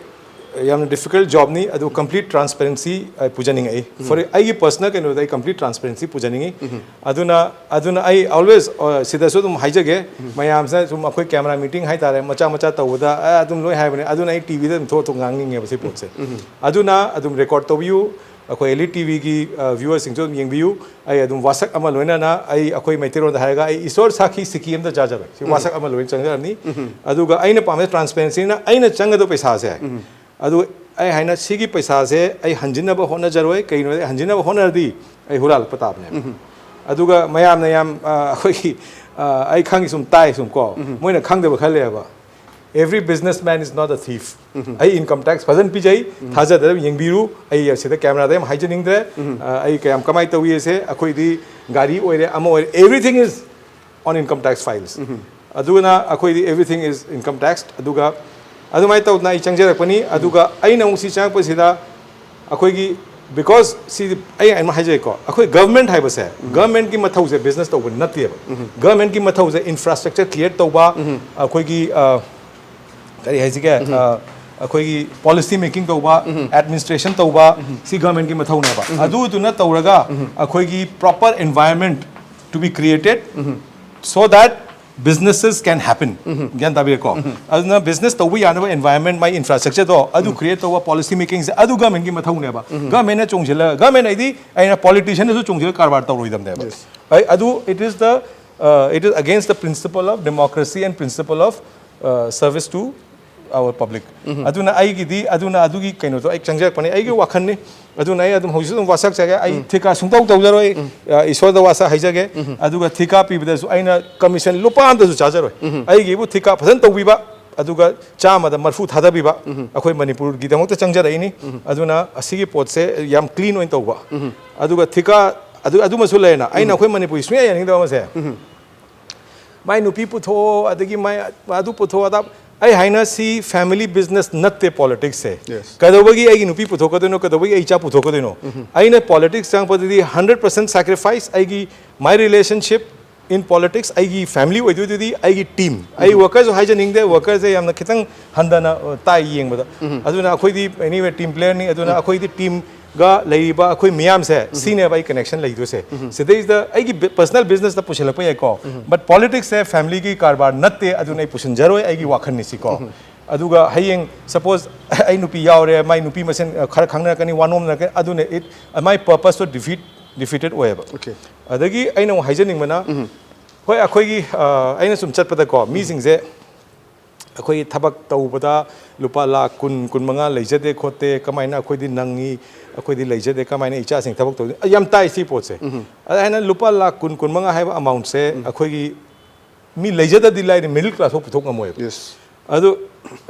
ꯌꯥꯝꯅ difficult jobꯅꯤ, ꯑꯗꯨ complete transparency ꯑꯩ ꯄꯨꯖꯅꯤꯡꯉꯛꯏ꯫ For ꯑꯩꯒꯤ personal ꯀꯩꯅꯣꯗ ꯑꯩ complete transparency ꯄꯨꯖꯅꯤꯡꯉꯤ꯫ ꯑꯗꯨꯅ, ꯑꯗꯨꯅ ꯑꯩ always, ꯑ, ꯁꯤꯗꯁꯨ ꯑꯗꯨꯝ ꯍꯥꯏꯖꯒꯦ, ꯃꯌꯥꯝꯁꯤꯅ ꯁꯨꯝ ꯑꯩꯈꯣꯏ camera meeting ꯍꯥꯏꯇꯥꯔꯦ, ꯃꯆꯥ ꯃꯆꯥ ꯇꯧꯕꯗ, ꯑ, ꯑꯗꯨꯝ ꯂꯣꯏ ꯍꯥꯏꯕꯅꯦ꯫ ꯑꯗꯨꯅ ꯑꯩ TVꯗ ꯑꯗꯨꯝ ꯊꯣꯛ ꯊꯣꯛ ꯉꯥꯡꯅꯤꯡꯉꯦꯕ ꯁꯤ ꯄꯣꯠꯁꯦ꯫ ꯑꯗꯨꯅ ꯑꯗꯨꯝ record ꯇꯧꯕꯤꯌꯨ, ꯑꯩꯈꯣꯏ Elite TVꯒꯤ, ꯑ, viewerꯁꯤꯡꯁꯨ ꯑꯗꯨꯝ ꯌꯦꯡꯕꯤꯌꯨ꯫ ꯑꯩ ꯑꯗꯨꯝ ꯋꯥꯁꯛ ꯑꯃ ꯂꯣꯏꯅꯅ, ꯑꯩ, ꯑꯩꯈꯣꯏ ꯃꯩꯇꯩꯂꯣꯟꯗ ꯍꯥꯏꯔꯒ, ꯑꯩ ꯏꯁꯣꯔ ꯁꯥꯈꯤ ꯁꯤꯀꯤ ꯑꯝꯇ ꯆꯥꯖꯔꯣꯏ꯫ ꯁꯤ ꯋꯥꯁꯛ ꯑꯃ ꯂꯣꯏꯅ ꯆꯪꯖꯔꯅꯤ꯫ ꯑꯗꯨꯒ ꯑꯩꯅ ꯄꯥꯝꯕ transparencyꯅ ꯑꯩꯅ ꯆꯪꯒꯗꯕ ꯄꯩꯁꯥꯁꯦ, ꯑꯗꯨ ꯑꯩ ꯍꯥꯏꯅ ꯁꯤꯒꯤ ꯄꯩꯁꯥꯁꯦ ꯑꯩ ꯍꯟꯖꯤꯟꯅꯕ ꯍꯣꯠꯅꯖꯔꯣꯏ꯫ ꯀꯩꯒꯤꯅꯣꯗꯤ ꯍꯟꯖꯤꯟꯅꯕ ꯍꯣꯠꯅꯔꯗꯤ ꯑꯩ ꯍꯨꯔꯥꯜꯂꯛꯄ ꯇꯥꯕꯅꯦꯕ꯫ ꯑꯗꯨꯒ ꯃꯌꯥꯝꯅ ꯌꯥꯝ, ꯑ, ꯑꯩꯈꯣꯏꯒꯤ, ꯑ, ꯑꯩ ꯈꯪꯉꯤ ꯁꯨꯝ ꯇꯥꯏ ꯁꯨꯝ ꯀꯣ, ꯃꯣꯏꯅ ꯈꯪꯗꯕ ꯈꯔ ꯂꯩꯌꯦꯕ꯫ Every businessman is not a thief. ꯑꯩ income tax ꯐꯖꯅ ꯄꯤꯖꯩ, ꯊꯥꯖꯗꯅ ꯌꯦꯡꯕꯤꯔꯨ꯫ ꯑꯩ ꯑꯁꯤꯗ cameraꯗ ꯌꯥꯝ ꯍꯥꯏꯖꯅꯤꯡꯗ꯭ꯔꯦ꯫ ꯑ, ꯑꯩ ꯀꯌꯥꯝ ꯀꯃꯥꯏꯅ ꯇꯧꯏ ꯑꯁꯦ, ꯑꯩꯈꯣꯏꯗꯤ ꯒꯥꯔꯤ ꯑꯣꯏꯔꯦ, ꯑꯃ ꯑꯣꯏꯔꯦ, everything is on income tax files. ꯑꯗꯨꯅ ꯑꯩꯈꯣꯏꯗꯤ everything is income tax꯫ ꯑꯗꯨꯒ ꯑꯗꯨꯃꯥꯏꯅ ꯇꯧꯗꯅ ꯑꯩ ꯆꯪꯖꯔꯛꯄꯅꯤ꯫ ꯑꯗꯨꯒ ꯑꯩꯅ ꯑꯃꯨꯛ ꯁꯤ ꯆꯪꯉꯛꯄꯁꯤꯗ ꯑꯩꯈꯣꯏꯒꯤ, because ꯁꯤ ꯑꯩ ꯑꯃ ꯍꯥꯏꯖꯒꯦꯀꯣ, ꯑꯩꯈꯣꯏ government ꯍꯥꯏꯕꯁꯦ, governmentꯀꯤ ꯃꯊꯧꯁꯦ business ꯇꯧꯕ ꯅꯠꯇꯦꯕ꯫ Governmentꯀꯤ ꯃꯊꯧꯁꯦ infrastructure create ꯇꯧꯕ, ꯑꯩꯈꯣꯏꯒꯤ, ꯑ, ꯀꯔꯤ ꯍꯥꯏꯁꯤꯒꯦ, ꯑ, ꯑꯩꯈꯣꯏꯒꯤ policy making ꯇꯧꯕ, administration ꯇꯧꯕ, ꯁꯤ governmentꯀꯤ ꯃꯊꯧꯅꯦꯕ꯫ ꯑꯗꯨꯗꯨꯅ ꯇꯧꯔꯒ ꯑꯩꯈꯣꯏꯒꯤ proper environment to be created, so that businesses can happen. ꯒ꯭ꯌꯥꯟ ꯇꯥꯕꯤꯔꯦꯀꯣ? ꯑꯗꯨꯅ business ꯇꯧꯕ ꯌꯥꯅꯕ environment, ꯃꯥꯏ infrastructure ꯗꯣ ꯑꯗꯨ create ꯇꯧꯕ, policy making ꯁꯦ ꯑꯗꯨ government ꯀꯤ ꯃꯊꯧꯅꯦꯕ꯫ Government ꯅ ꯆꯣꯡꯁꯤꯜꯂꯒ, government ꯍꯥꯏꯗꯤ ꯑꯩꯅ politician ꯅꯁꯨ ꯆꯣꯡꯁꯤꯜꯂꯒ ꯀꯔꯕꯥꯔ ꯇꯧꯔꯣꯏꯗꯕꯅꯦꯕ꯫ ꯑꯩ ꯑꯗꯨ, it is the, uh, it is against the principle of democracy and principle of, uh, service to our public. ꯑꯗꯨꯅ ꯑꯩꯒꯤꯗꯤ, ꯑꯗꯨꯅ ꯑꯗꯨꯒꯤ ꯀꯩꯅꯣꯗꯣ ꯑꯩ ꯆꯪꯖꯔꯛꯄꯅꯦ, ꯑꯩꯒꯤ ꯋꯥꯈꯜꯅꯤ꯫ ꯑꯗꯨꯅ ꯑꯩ ꯑꯗꯨꯝ ꯍꯧꯖꯤꯛꯁꯨ ꯑꯗꯨꯝ ꯋꯥꯁꯛꯆꯒꯦ, ꯑꯩ ꯊꯤꯀꯥ ꯁꯨꯡꯇꯧ ꯇꯧꯖꯔꯣꯏ꯫ ꯑ, ꯏꯁꯣꯔꯗ ꯋꯥꯁꯛ ꯍꯥꯏꯖꯒꯦ꯫ ꯑꯗꯨꯒ ꯊꯤꯀꯥ ꯄꯤꯕꯗꯁꯨ ꯑꯩꯅ commission ꯂꯨꯄꯥ ꯑꯃꯇꯁꯨ ꯆꯥꯖꯔꯣꯏ꯫ ꯑꯩꯒꯤꯕꯨ ꯊꯤꯀꯥ ꯐꯖꯅ ꯇꯧꯕꯤꯕ, ꯑꯗꯨꯒ ꯆꯥꯝꯃꯗ ꯃꯔꯐꯨ ꯊꯥꯗꯕꯤꯕ, ꯑꯩꯈꯣꯏ ꯃꯅꯤꯄꯨꯔꯒꯤꯗꯃꯛꯇ ꯆꯪꯖꯔꯛꯏꯅꯤ꯫ ꯑꯗꯨꯅ ꯑꯁꯤꯒꯤ ꯄꯣꯠꯁꯦ ꯌꯥꯝ clean ꯑꯣꯏꯅ ꯇꯧꯕ꯫ ꯑꯗꯨꯒ ꯊꯤꯀꯥ, ꯑꯗꯨ, ꯑꯗꯨꯃꯁꯨ ꯂꯩꯔꯦꯅ, ꯑꯩꯅ ꯑꯩꯈꯣꯏ ꯃꯅꯤꯄꯨꯔꯒꯤ ꯁꯨꯡꯌꯥ ꯌꯥꯅꯤꯡꯗꯕ ꯑꯃꯁꯦ, ꯃꯥꯏ ꯅꯨꯄꯤ ꯄꯨꯊꯣꯛꯑꯣ, ꯑꯗꯒꯤ ꯃꯥꯏ ꯑꯗꯨ ꯄꯨꯊꯣꯛꯑꯣ, ꯑꯗꯥ꯫ ꯑꯩ ꯍꯥꯏꯅ ꯁꯤ family business ꯅꯠꯇꯦ politics ꯁꯦ꯫ Yes. ꯀꯩꯗꯧꯕꯒꯤ ꯑꯩꯒꯤ ꯅꯨꯄꯤ ꯄꯨꯊꯣꯛꯀꯗꯣꯏꯅꯣ, ꯀꯩꯗꯧꯕꯒꯤ ꯑꯩ ꯏꯆꯥ ꯄꯨꯊꯣꯛꯀꯗꯣꯏꯅꯣ? ꯑꯩꯅ politics ꯆꯪꯉꯛꯄꯗꯗꯤ hundred percent sacrifice, ꯑꯩꯒꯤ, my relationship in politics, ꯑꯩꯒꯤ family ꯑꯣꯏꯗꯣꯏꯗꯨꯗꯤ ꯑꯩꯒꯤ team꯫ ꯑꯩ worker ꯁꯨ ꯍꯥꯏꯖꯅꯤꯡꯗꯦ, worker ꯁꯦ ꯌꯥꯝꯅ ꯈꯤꯇꯪ ꯍꯟꯊꯅ, ꯑ, ꯇꯥꯏ ꯌꯦꯡꯕꯗ꯫ ꯑꯗꯨꯅ ꯑꯩꯈꯣꯏꯗꯤ anyway team player ꯅꯤ, ꯑꯗꯨꯅ ꯑꯩꯈꯣꯏꯗꯤ team ꯒ ꯂꯩꯔꯤꯕ ꯑꯩꯈꯣꯏ ꯃꯤꯌꯥꯝꯁꯦ, ꯁꯤꯅꯦꯕ ꯑꯩ connection ꯂꯩꯗꯣꯏꯁꯦ꯫ ꯁꯤꯗꯩꯁꯤꯗ ꯑꯩꯒꯤ personal business ꯇ ꯄꯨꯁꯤꯜꯂꯛꯄ ꯌꯥꯏꯀꯣ, but politics ꯁꯦ family ꯒꯤ ꯀꯔꯕꯥꯔ ꯅꯠꯇꯦ, ꯑꯗꯨꯅ ꯑꯩ ꯄꯨꯁꯤꯟꯖꯔꯣꯏ, ꯑꯩꯒꯤ ꯋꯥꯈꯜꯅꯤ ꯁꯤꯀꯣ꯫ ꯑꯗꯨꯒ ꯍꯌꯦꯡ suppose ꯑꯩ ꯅꯨꯄꯤ ꯌꯥꯎꯔꯦ, ꯃꯥꯏ ꯅꯨꯄꯤ ꯃꯁꯦꯟ, ꯑ, ꯈꯔ ꯈꯪꯅꯔꯛꯀꯅꯤ, ꯋꯥ ꯅꯣꯝꯅꯔꯛꯀꯅꯤ, ꯑꯗꯨꯅ it, my purpose to defeat, defeated ꯑꯣꯏꯌꯦꯕ꯫ Okay. ꯑꯗꯒꯤ ꯑꯩꯅ ꯑꯃꯨꯛ ꯍꯥꯏꯖꯅꯤꯡꯕꯅ, ꯍꯣꯏ, ꯑꯩꯈꯣꯏꯒꯤ, ꯑ, ꯑꯩꯅ ꯁꯨꯝ ꯆꯠꯄꯗꯀꯣ, ꯃꯤꯁꯤꯡꯁꯦ ꯑꯩꯈꯣꯏꯒꯤ ꯊꯕꯛ ꯇꯧꯕꯗ ꯂꯨꯄꯥ ꯂꯥꯈ ꯀꯨꯟ, ꯀꯨꯟꯃꯉꯥ ꯂꯩꯖꯗꯦ ꯈꯣꯠꯇꯦ, ꯀꯃꯥꯏꯅ ꯑꯩꯈꯣꯏꯗꯤ ꯅꯪꯉꯤ, ꯑꯩꯈꯣꯏꯗꯤ ꯂꯩꯖꯗꯦ, ꯀꯃꯥꯏꯅ ꯏꯆꯥꯁꯤꯡ ꯊꯕꯛ ꯇꯧꯗꯣꯏꯅꯣ? ꯌꯥꯝ ꯇꯥꯏ ꯁꯤ ꯄꯣꯠꯁꯦ꯫ ꯑꯗ ꯑꯩꯅ ꯂꯨꯄꯥ ꯂꯥꯈ ꯀꯨꯟ, ꯀꯨꯟꯃꯉꯥ ꯍꯥꯏꯕ amount ꯁꯦ ꯑꯩꯈꯣꯏꯒꯤ ꯃꯤ ꯂꯩꯖꯗꯗꯤ ꯂꯥꯏꯔꯤ, middle class ꯐꯥꯎ ꯄꯨꯊꯣꯛ ꯉꯝꯃꯣꯏꯕ꯫ Yes. ꯑꯗꯨ,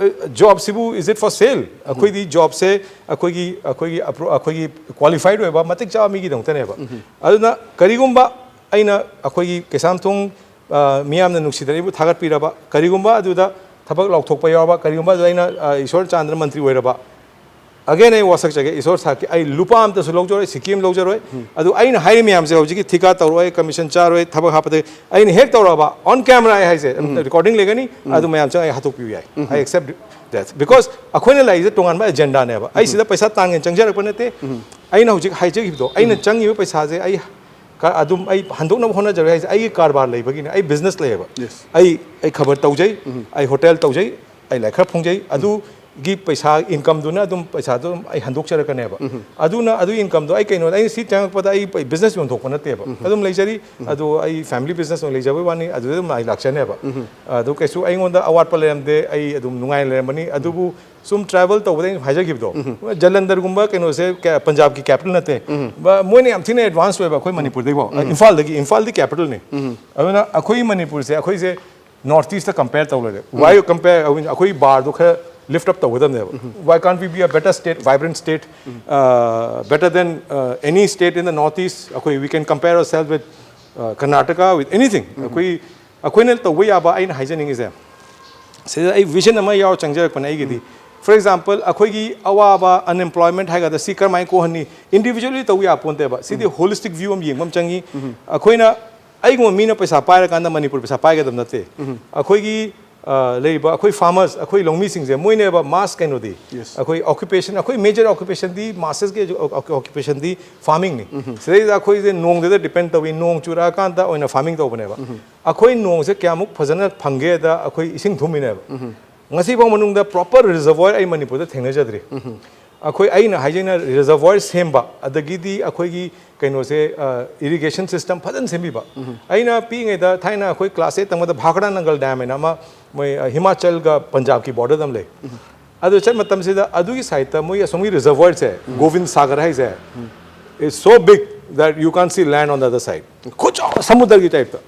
ꯑ, job ꯁꯤꯕꯨ, is it for sale? ꯑꯩꯈꯣꯏꯗꯤ job ꯁꯦ ꯑꯩꯈꯣꯏꯒꯤ, ꯑꯩꯈꯣꯏꯒꯤ appro-, ꯑꯩꯈꯣꯏꯒꯤ qualified ꯑꯣꯏꯕ ꯃꯇꯤꯛ ꯆꯥꯕ ꯃꯤꯒꯤꯗꯃꯛꯇꯅꯦꯕ꯫ ꯑꯗꯨꯅ ꯀꯔꯤꯒꯨꯝꯕ ꯑꯩꯅ ꯑꯩꯈꯣꯏꯒꯤ ꯀꯩꯁꯥꯝꯊꯣꯡ, ꯑ, ꯃꯤꯌꯥꯝꯅ ꯅꯨꯡꯁꯤꯗꯅ ꯑꯩꯕꯨ ꯊꯥꯒꯠꯄꯤꯔꯕ, ꯀꯔꯤꯒꯨꯝꯕ ꯑꯗꯨꯗ ꯊꯕꯛ ꯂꯥꯎꯊꯣꯛꯄ ꯌꯥꯎꯔꯕ, ꯀꯔꯤꯒꯨꯝꯕ ꯑꯗꯨꯗ ꯑꯩꯅ, ꯑ, ꯏꯁꯣꯔ ꯆꯥꯟꯗꯅ ꯃꯟꯇ꯭ꯔꯤ ꯑꯣꯏꯔꯕ, again ꯑꯩ ꯋꯥꯁꯛꯆꯒꯦ, ꯏꯁꯣꯔ ꯁꯥꯈꯤ, ꯑꯩ ꯂꯨꯄꯥ ꯑꯝꯇꯁꯨ ꯂꯧꯖꯔꯣꯏ, ꯁꯤꯀꯤ ꯑꯃ ꯂꯧꯖꯔꯣꯏ꯫ ꯑꯗꯨ ꯑꯩꯅ ꯍꯥꯏꯔꯤ ꯃꯌꯥꯝꯁꯦ ꯍꯧꯖꯤꯛꯀꯤ ꯊꯤꯀꯥ ꯇꯧꯔꯣꯏ, commission ꯆꯥꯔꯣꯏ, ꯊꯕꯛ ꯍꯥꯞꯄꯗ ꯑꯩꯅ ꯍꯦꯛ ꯇꯧꯔꯛꯑꯕ, on camera ꯑꯩ ꯍꯥꯏꯁꯦ, recording ꯂꯩꯒꯅꯤ, ꯑꯗꯨ ꯃꯌꯥꯝꯁꯦ ꯑꯩ ꯍꯥꯠꯇꯣꯛꯄꯤꯌꯨ ꯌꯥꯏ꯫ I accept that. Because ꯑꯩꯈꯣꯏꯅ ꯂꯥꯛꯏꯁꯦ ꯇꯣꯉꯥꯟꯕ agenda ꯅꯦꯕ꯫ ꯑꯩ ꯁꯤꯗ ꯄꯩꯁꯥ ꯇꯥꯡꯒꯦꯅ ꯆꯪꯖꯔꯛꯄ ꯅꯠꯇꯦ꯫ ꯑꯩꯅ ꯍꯧꯖꯤꯛ ꯍꯥꯏꯖꯈꯤꯕꯗꯣ, ꯑꯩꯅ ꯆꯪꯉꯤꯕ ꯄꯩꯁꯥꯁꯦ ꯑꯩ ꯀ-, ꯑꯗꯨꯝ ꯑꯩ ꯍꯟꯗꯣꯛꯅꯕ ꯍꯣꯠꯅꯖꯔꯣꯏ ꯍꯥꯏꯁꯦ, ꯑꯩꯒꯤ ꯀꯔꯕꯥꯔ ꯂꯩꯕꯒꯤꯅꯦ꯫ ꯑꯩ ꯕꯤꯖꯤꯅꯦꯁ ꯂꯩꯌꯦꯕ꯫ Yes. ꯑꯩ ꯑꯩ ꯈꯕꯔ ꯇꯧꯖꯩ, ꯑꯩ ꯍꯣꯇꯦꯜ ꯇꯧꯖꯩ, ꯑꯩ ꯂꯥꯏꯔꯤꯛ ꯈꯔ ꯐꯣꯡꯖꯩ, ꯑꯗꯨꯒꯤ ꯄꯩꯁꯥ ꯏꯟꯀꯝꯗꯨꯅ ꯑꯗꯨꯝ ꯄꯩꯁꯥꯗꯣ ꯑꯗꯨꯝ ꯑꯩ ꯍꯟꯗꯣꯛꯆꯔꯛꯀꯅꯦꯕ꯫ ꯑꯗꯨꯅ ꯑꯗꯨ ꯏꯟꯀꯝꯗꯣ ꯑꯩ ꯀꯩꯅꯣ, ꯑꯩ ꯁꯤ ꯆꯪꯉꯛꯄꯗ ꯑꯩ ꯕꯤꯖꯤꯅꯦꯁ ꯌꯣꯟꯊꯣꯛꯄ ꯅꯠꯇꯦꯕ, ꯑꯗꯨꯝ ꯂꯩꯖꯔꯤ꯫ ꯑꯗꯨ ꯑꯩ ꯐꯦꯃꯤꯂꯤ ꯕꯤꯖꯤꯅꯦꯁ ꯑꯣꯏꯅ ꯂꯩꯖꯕꯩ ꯋꯥꯅꯤ, ꯑꯗꯨꯗ ꯑꯗꯨꯝ ꯑꯩ ꯂꯥꯛꯆꯅꯦꯕ꯫ ꯑꯗꯨ ꯀꯩꯁꯨ ꯑꯩꯉꯣꯟꯗ ꯑꯋꯥꯠꯄ ꯂꯩꯔꯝꯗꯦ, ꯑꯩ ꯑꯗꯨꯝ ꯅꯨꯡꯉꯥꯏꯅ ꯂꯩꯔꯝꯃꯅꯤ꯫ ꯑꯗꯨꯕꯨ ꯁꯨꯝ ꯇ꯭ꯔꯥꯏꯕꯦꯜ ꯇꯧꯕꯗ ꯑꯩꯅ ꯍꯥꯏꯖꯈꯤꯕꯗꯣ, ꯖꯂꯟꯙꯔꯒꯨꯝꯕ ꯀꯩꯅꯣꯁꯦ ꯀ-, ꯄꯟꯖꯥꯕꯀꯤ ꯀꯦꯄꯤꯇꯦꯜ ꯅꯠꯇꯦ꯫ ꯕ-, ꯃꯣꯏꯅ ꯌꯥꯝ ꯊꯤꯅ ꯑꯦꯗꯚꯥꯟꯁ ꯑꯣꯏꯕ ꯑꯩꯈꯣꯏ ꯃꯅꯤꯄꯨꯔꯗꯒꯤꯀꯣ, ꯏꯝꯐꯥꯜꯗꯒꯤ, ꯏꯝꯐꯥꯜꯗꯤ ꯀꯦꯄꯤꯇꯦꯜꯅꯤ꯫ ꯑꯗꯨꯅ ꯑꯩꯈꯣꯏ ꯃꯅꯤꯄꯨꯔꯁꯦ ꯑꯩꯈꯣꯏꯁꯦ ꯅꯣꯔꯠ ꯏꯁꯇ ꯀꯝꯄꯦꯌꯔ ꯇꯧꯔꯗꯤ, ꯋꯥꯏ ꯀꯝꯄꯦꯌꯔ, ꯑꯩꯈꯣꯏ ꯕꯥꯔꯗꯣ ꯈꯔ ꯂꯤꯐ up ꯇꯧꯒꯗꯕꯅꯦꯕ꯫ Why can't we be a better state, vibrant state, uh, better than uh, any state in the Northeast? ꯑꯩꯈꯣꯏ we can compare ourselves with uh, Karnataka, with anything. ꯑꯩꯈꯣꯏ, ꯑꯩꯈꯣꯏꯅ ꯇꯧꯕ ꯌꯥꯕ ꯑꯩꯅ ꯍꯥꯏꯖꯅꯤꯡꯉꯤꯁꯦ, ꯁꯤꯗ ꯑꯩ ꯚꯤꯖꯟ ꯑꯃ ꯌꯥꯎꯔ ꯆꯪꯖꯔꯛꯄꯅꯦ ꯑꯩꯒꯤꯗꯤ꯫ ꯐꯣꯔ ꯑꯦꯛꯖꯥꯝꯄꯜ, ꯑꯩꯈꯣꯏꯒꯤ ꯑꯋꯥꯕ, ꯑꯟꯑꯦꯝꯄ꯭ꯂꯣꯏꯃꯦꯟꯠ ꯍꯥꯏꯒꯗ꯭ꯔꯥ, ꯁꯤ ꯀꯔꯝꯍꯥꯏꯅ ꯀꯣꯛꯍꯟꯅꯤ? ꯏꯟꯗꯤꯕꯤꯖꯨꯋꯦꯜꯂꯤ ꯇꯧꯕ ꯌꯥꯄꯣꯟꯇꯦꯕ꯫ ꯁꯤꯗꯤ ꯍꯣꯂꯤꯁꯇꯤꯛ ꯚ꯭ꯌꯨ ꯑꯃ ꯌꯦꯡꯕ ꯑꯃ ꯆꯪꯉꯤ꯫ ꯑꯩꯈꯣꯏꯅ, ꯑꯩꯒꯨꯝꯕ ꯃꯤꯅ ꯄꯩꯁꯥ ꯄꯥꯏꯔꯀꯥꯟꯗ ꯃꯅꯤꯄꯨꯔ ꯄꯩꯁꯥ ꯄꯥꯏꯒꯗꯕ ꯅꯠꯇꯦ꯫ ꯑꯩꯈꯣꯏꯒꯤ ꯑ, ꯂꯩꯔꯤꯕ ꯑꯩꯈꯣꯏ ꯐꯥꯔꯃꯔꯁ, ꯑꯩꯈꯣꯏ ꯂꯧꯃꯤꯁꯤꯡꯁꯦ, ꯃꯣꯏꯅꯦꯕ ꯃꯥꯁ ꯀꯩꯅꯣꯗꯤ꯫ Yes. ꯑꯩꯈꯣꯏ ꯑꯣꯀ꯭ꯌꯨꯄꯦꯁꯟ, ꯑꯩꯈꯣꯏ ꯃꯦꯖꯔ ꯑꯣꯀ꯭ꯌꯨꯄꯦꯁꯟꯗꯤ, ꯃꯥꯁꯦꯁꯀꯤ ꯑꯣꯀ꯭ꯌꯨꯄꯦꯁꯟꯗꯤ ꯐꯥꯔꯃꯤꯡꯅꯤ꯫ ꯁꯤꯗꯩꯗ ꯑꯩꯈꯣꯏꯁꯦ ꯅꯣꯡꯗꯨꯗ ꯗꯤꯄꯦꯟ ꯇꯧꯏ, ꯅꯣꯡ ꯆꯨꯔꯛꯑꯀꯥꯟꯗ ꯑꯣꯏꯅ ꯐꯥꯔꯃꯤꯡ ꯇꯧꯕꯅꯦꯕ꯫ ꯑꯩꯈꯣꯏ ꯅꯣꯡꯁꯦ ꯀꯌꯥꯃꯨꯛ ꯐꯖꯅ ꯐꯪꯒꯦꯗ ꯑꯩꯈꯣꯏ ꯏꯁꯤꯡ ꯊꯨꯝꯃꯤꯅꯦꯕ꯫ ꯉꯁꯤꯐꯥꯎ ꯃꯅꯨꯡꯗ ꯄ꯭ꯔꯣꯄꯔ ꯔꯤꯖꯔꯚꯣꯌꯔ ꯑꯩ ꯃꯅꯤꯄꯨꯔꯗ ꯊꯦꯡꯅꯖꯗ꯭ꯔꯤ꯫ ꯑꯩꯈꯣꯏ, ꯑꯩꯅ ꯍꯥꯏꯖꯩꯅ, ꯔꯤꯖꯔꯚꯣꯌꯔ ꯁꯦꯝꯕ, ꯑꯗꯒꯤꯗꯤ ꯑꯩꯈꯣꯏꯒꯤ ꯀꯩꯅꯣꯁꯦ, ꯏꯔꯤꯒꯦꯁꯟ ꯁꯤꯁꯇꯝ ꯐꯖꯅ ꯁꯦꯝꯕꯤꯕ꯫ ꯑꯩꯅ ꯄꯤꯛꯏꯉꯩꯗ, ꯊꯥꯏꯅ ꯑꯩꯈꯣꯏ ꯀ꯭ꯂꯥꯁ ꯑꯩꯠ ꯇꯝꯕꯗ ꯚꯥꯈꯔꯥ ꯅꯪꯒꯜ ꯗꯥꯝ ꯍꯥꯏꯅ ꯑꯃ, ꯃꯣꯏ, ꯑ, ꯍꯤꯃꯥꯆꯜꯒ ꯄꯟꯖꯥꯕꯀꯤ ꯕꯣꯔꯗꯔꯗ ꯑꯃ ꯂꯩ꯫ ꯑꯗꯨ ꯆꯠ ꯃꯇꯝꯁꯤꯗ ꯑꯗꯨꯒꯤ ꯁꯥꯏꯠꯇ ꯃꯣꯏ ꯑꯁꯣꯝꯒꯤ ꯔꯤꯖꯔꯚꯣꯌꯔꯁꯦ, ꯒꯣꯕꯤꯟ ꯁꯥꯒꯔ ꯍꯥꯏꯁꯦ, it's so big that you can't see land on the other side. ꯈꯨꯆꯥꯎ ꯁꯃꯨꯗ꯭ꯔꯒꯤ ꯇꯥꯏꯞꯇ꯫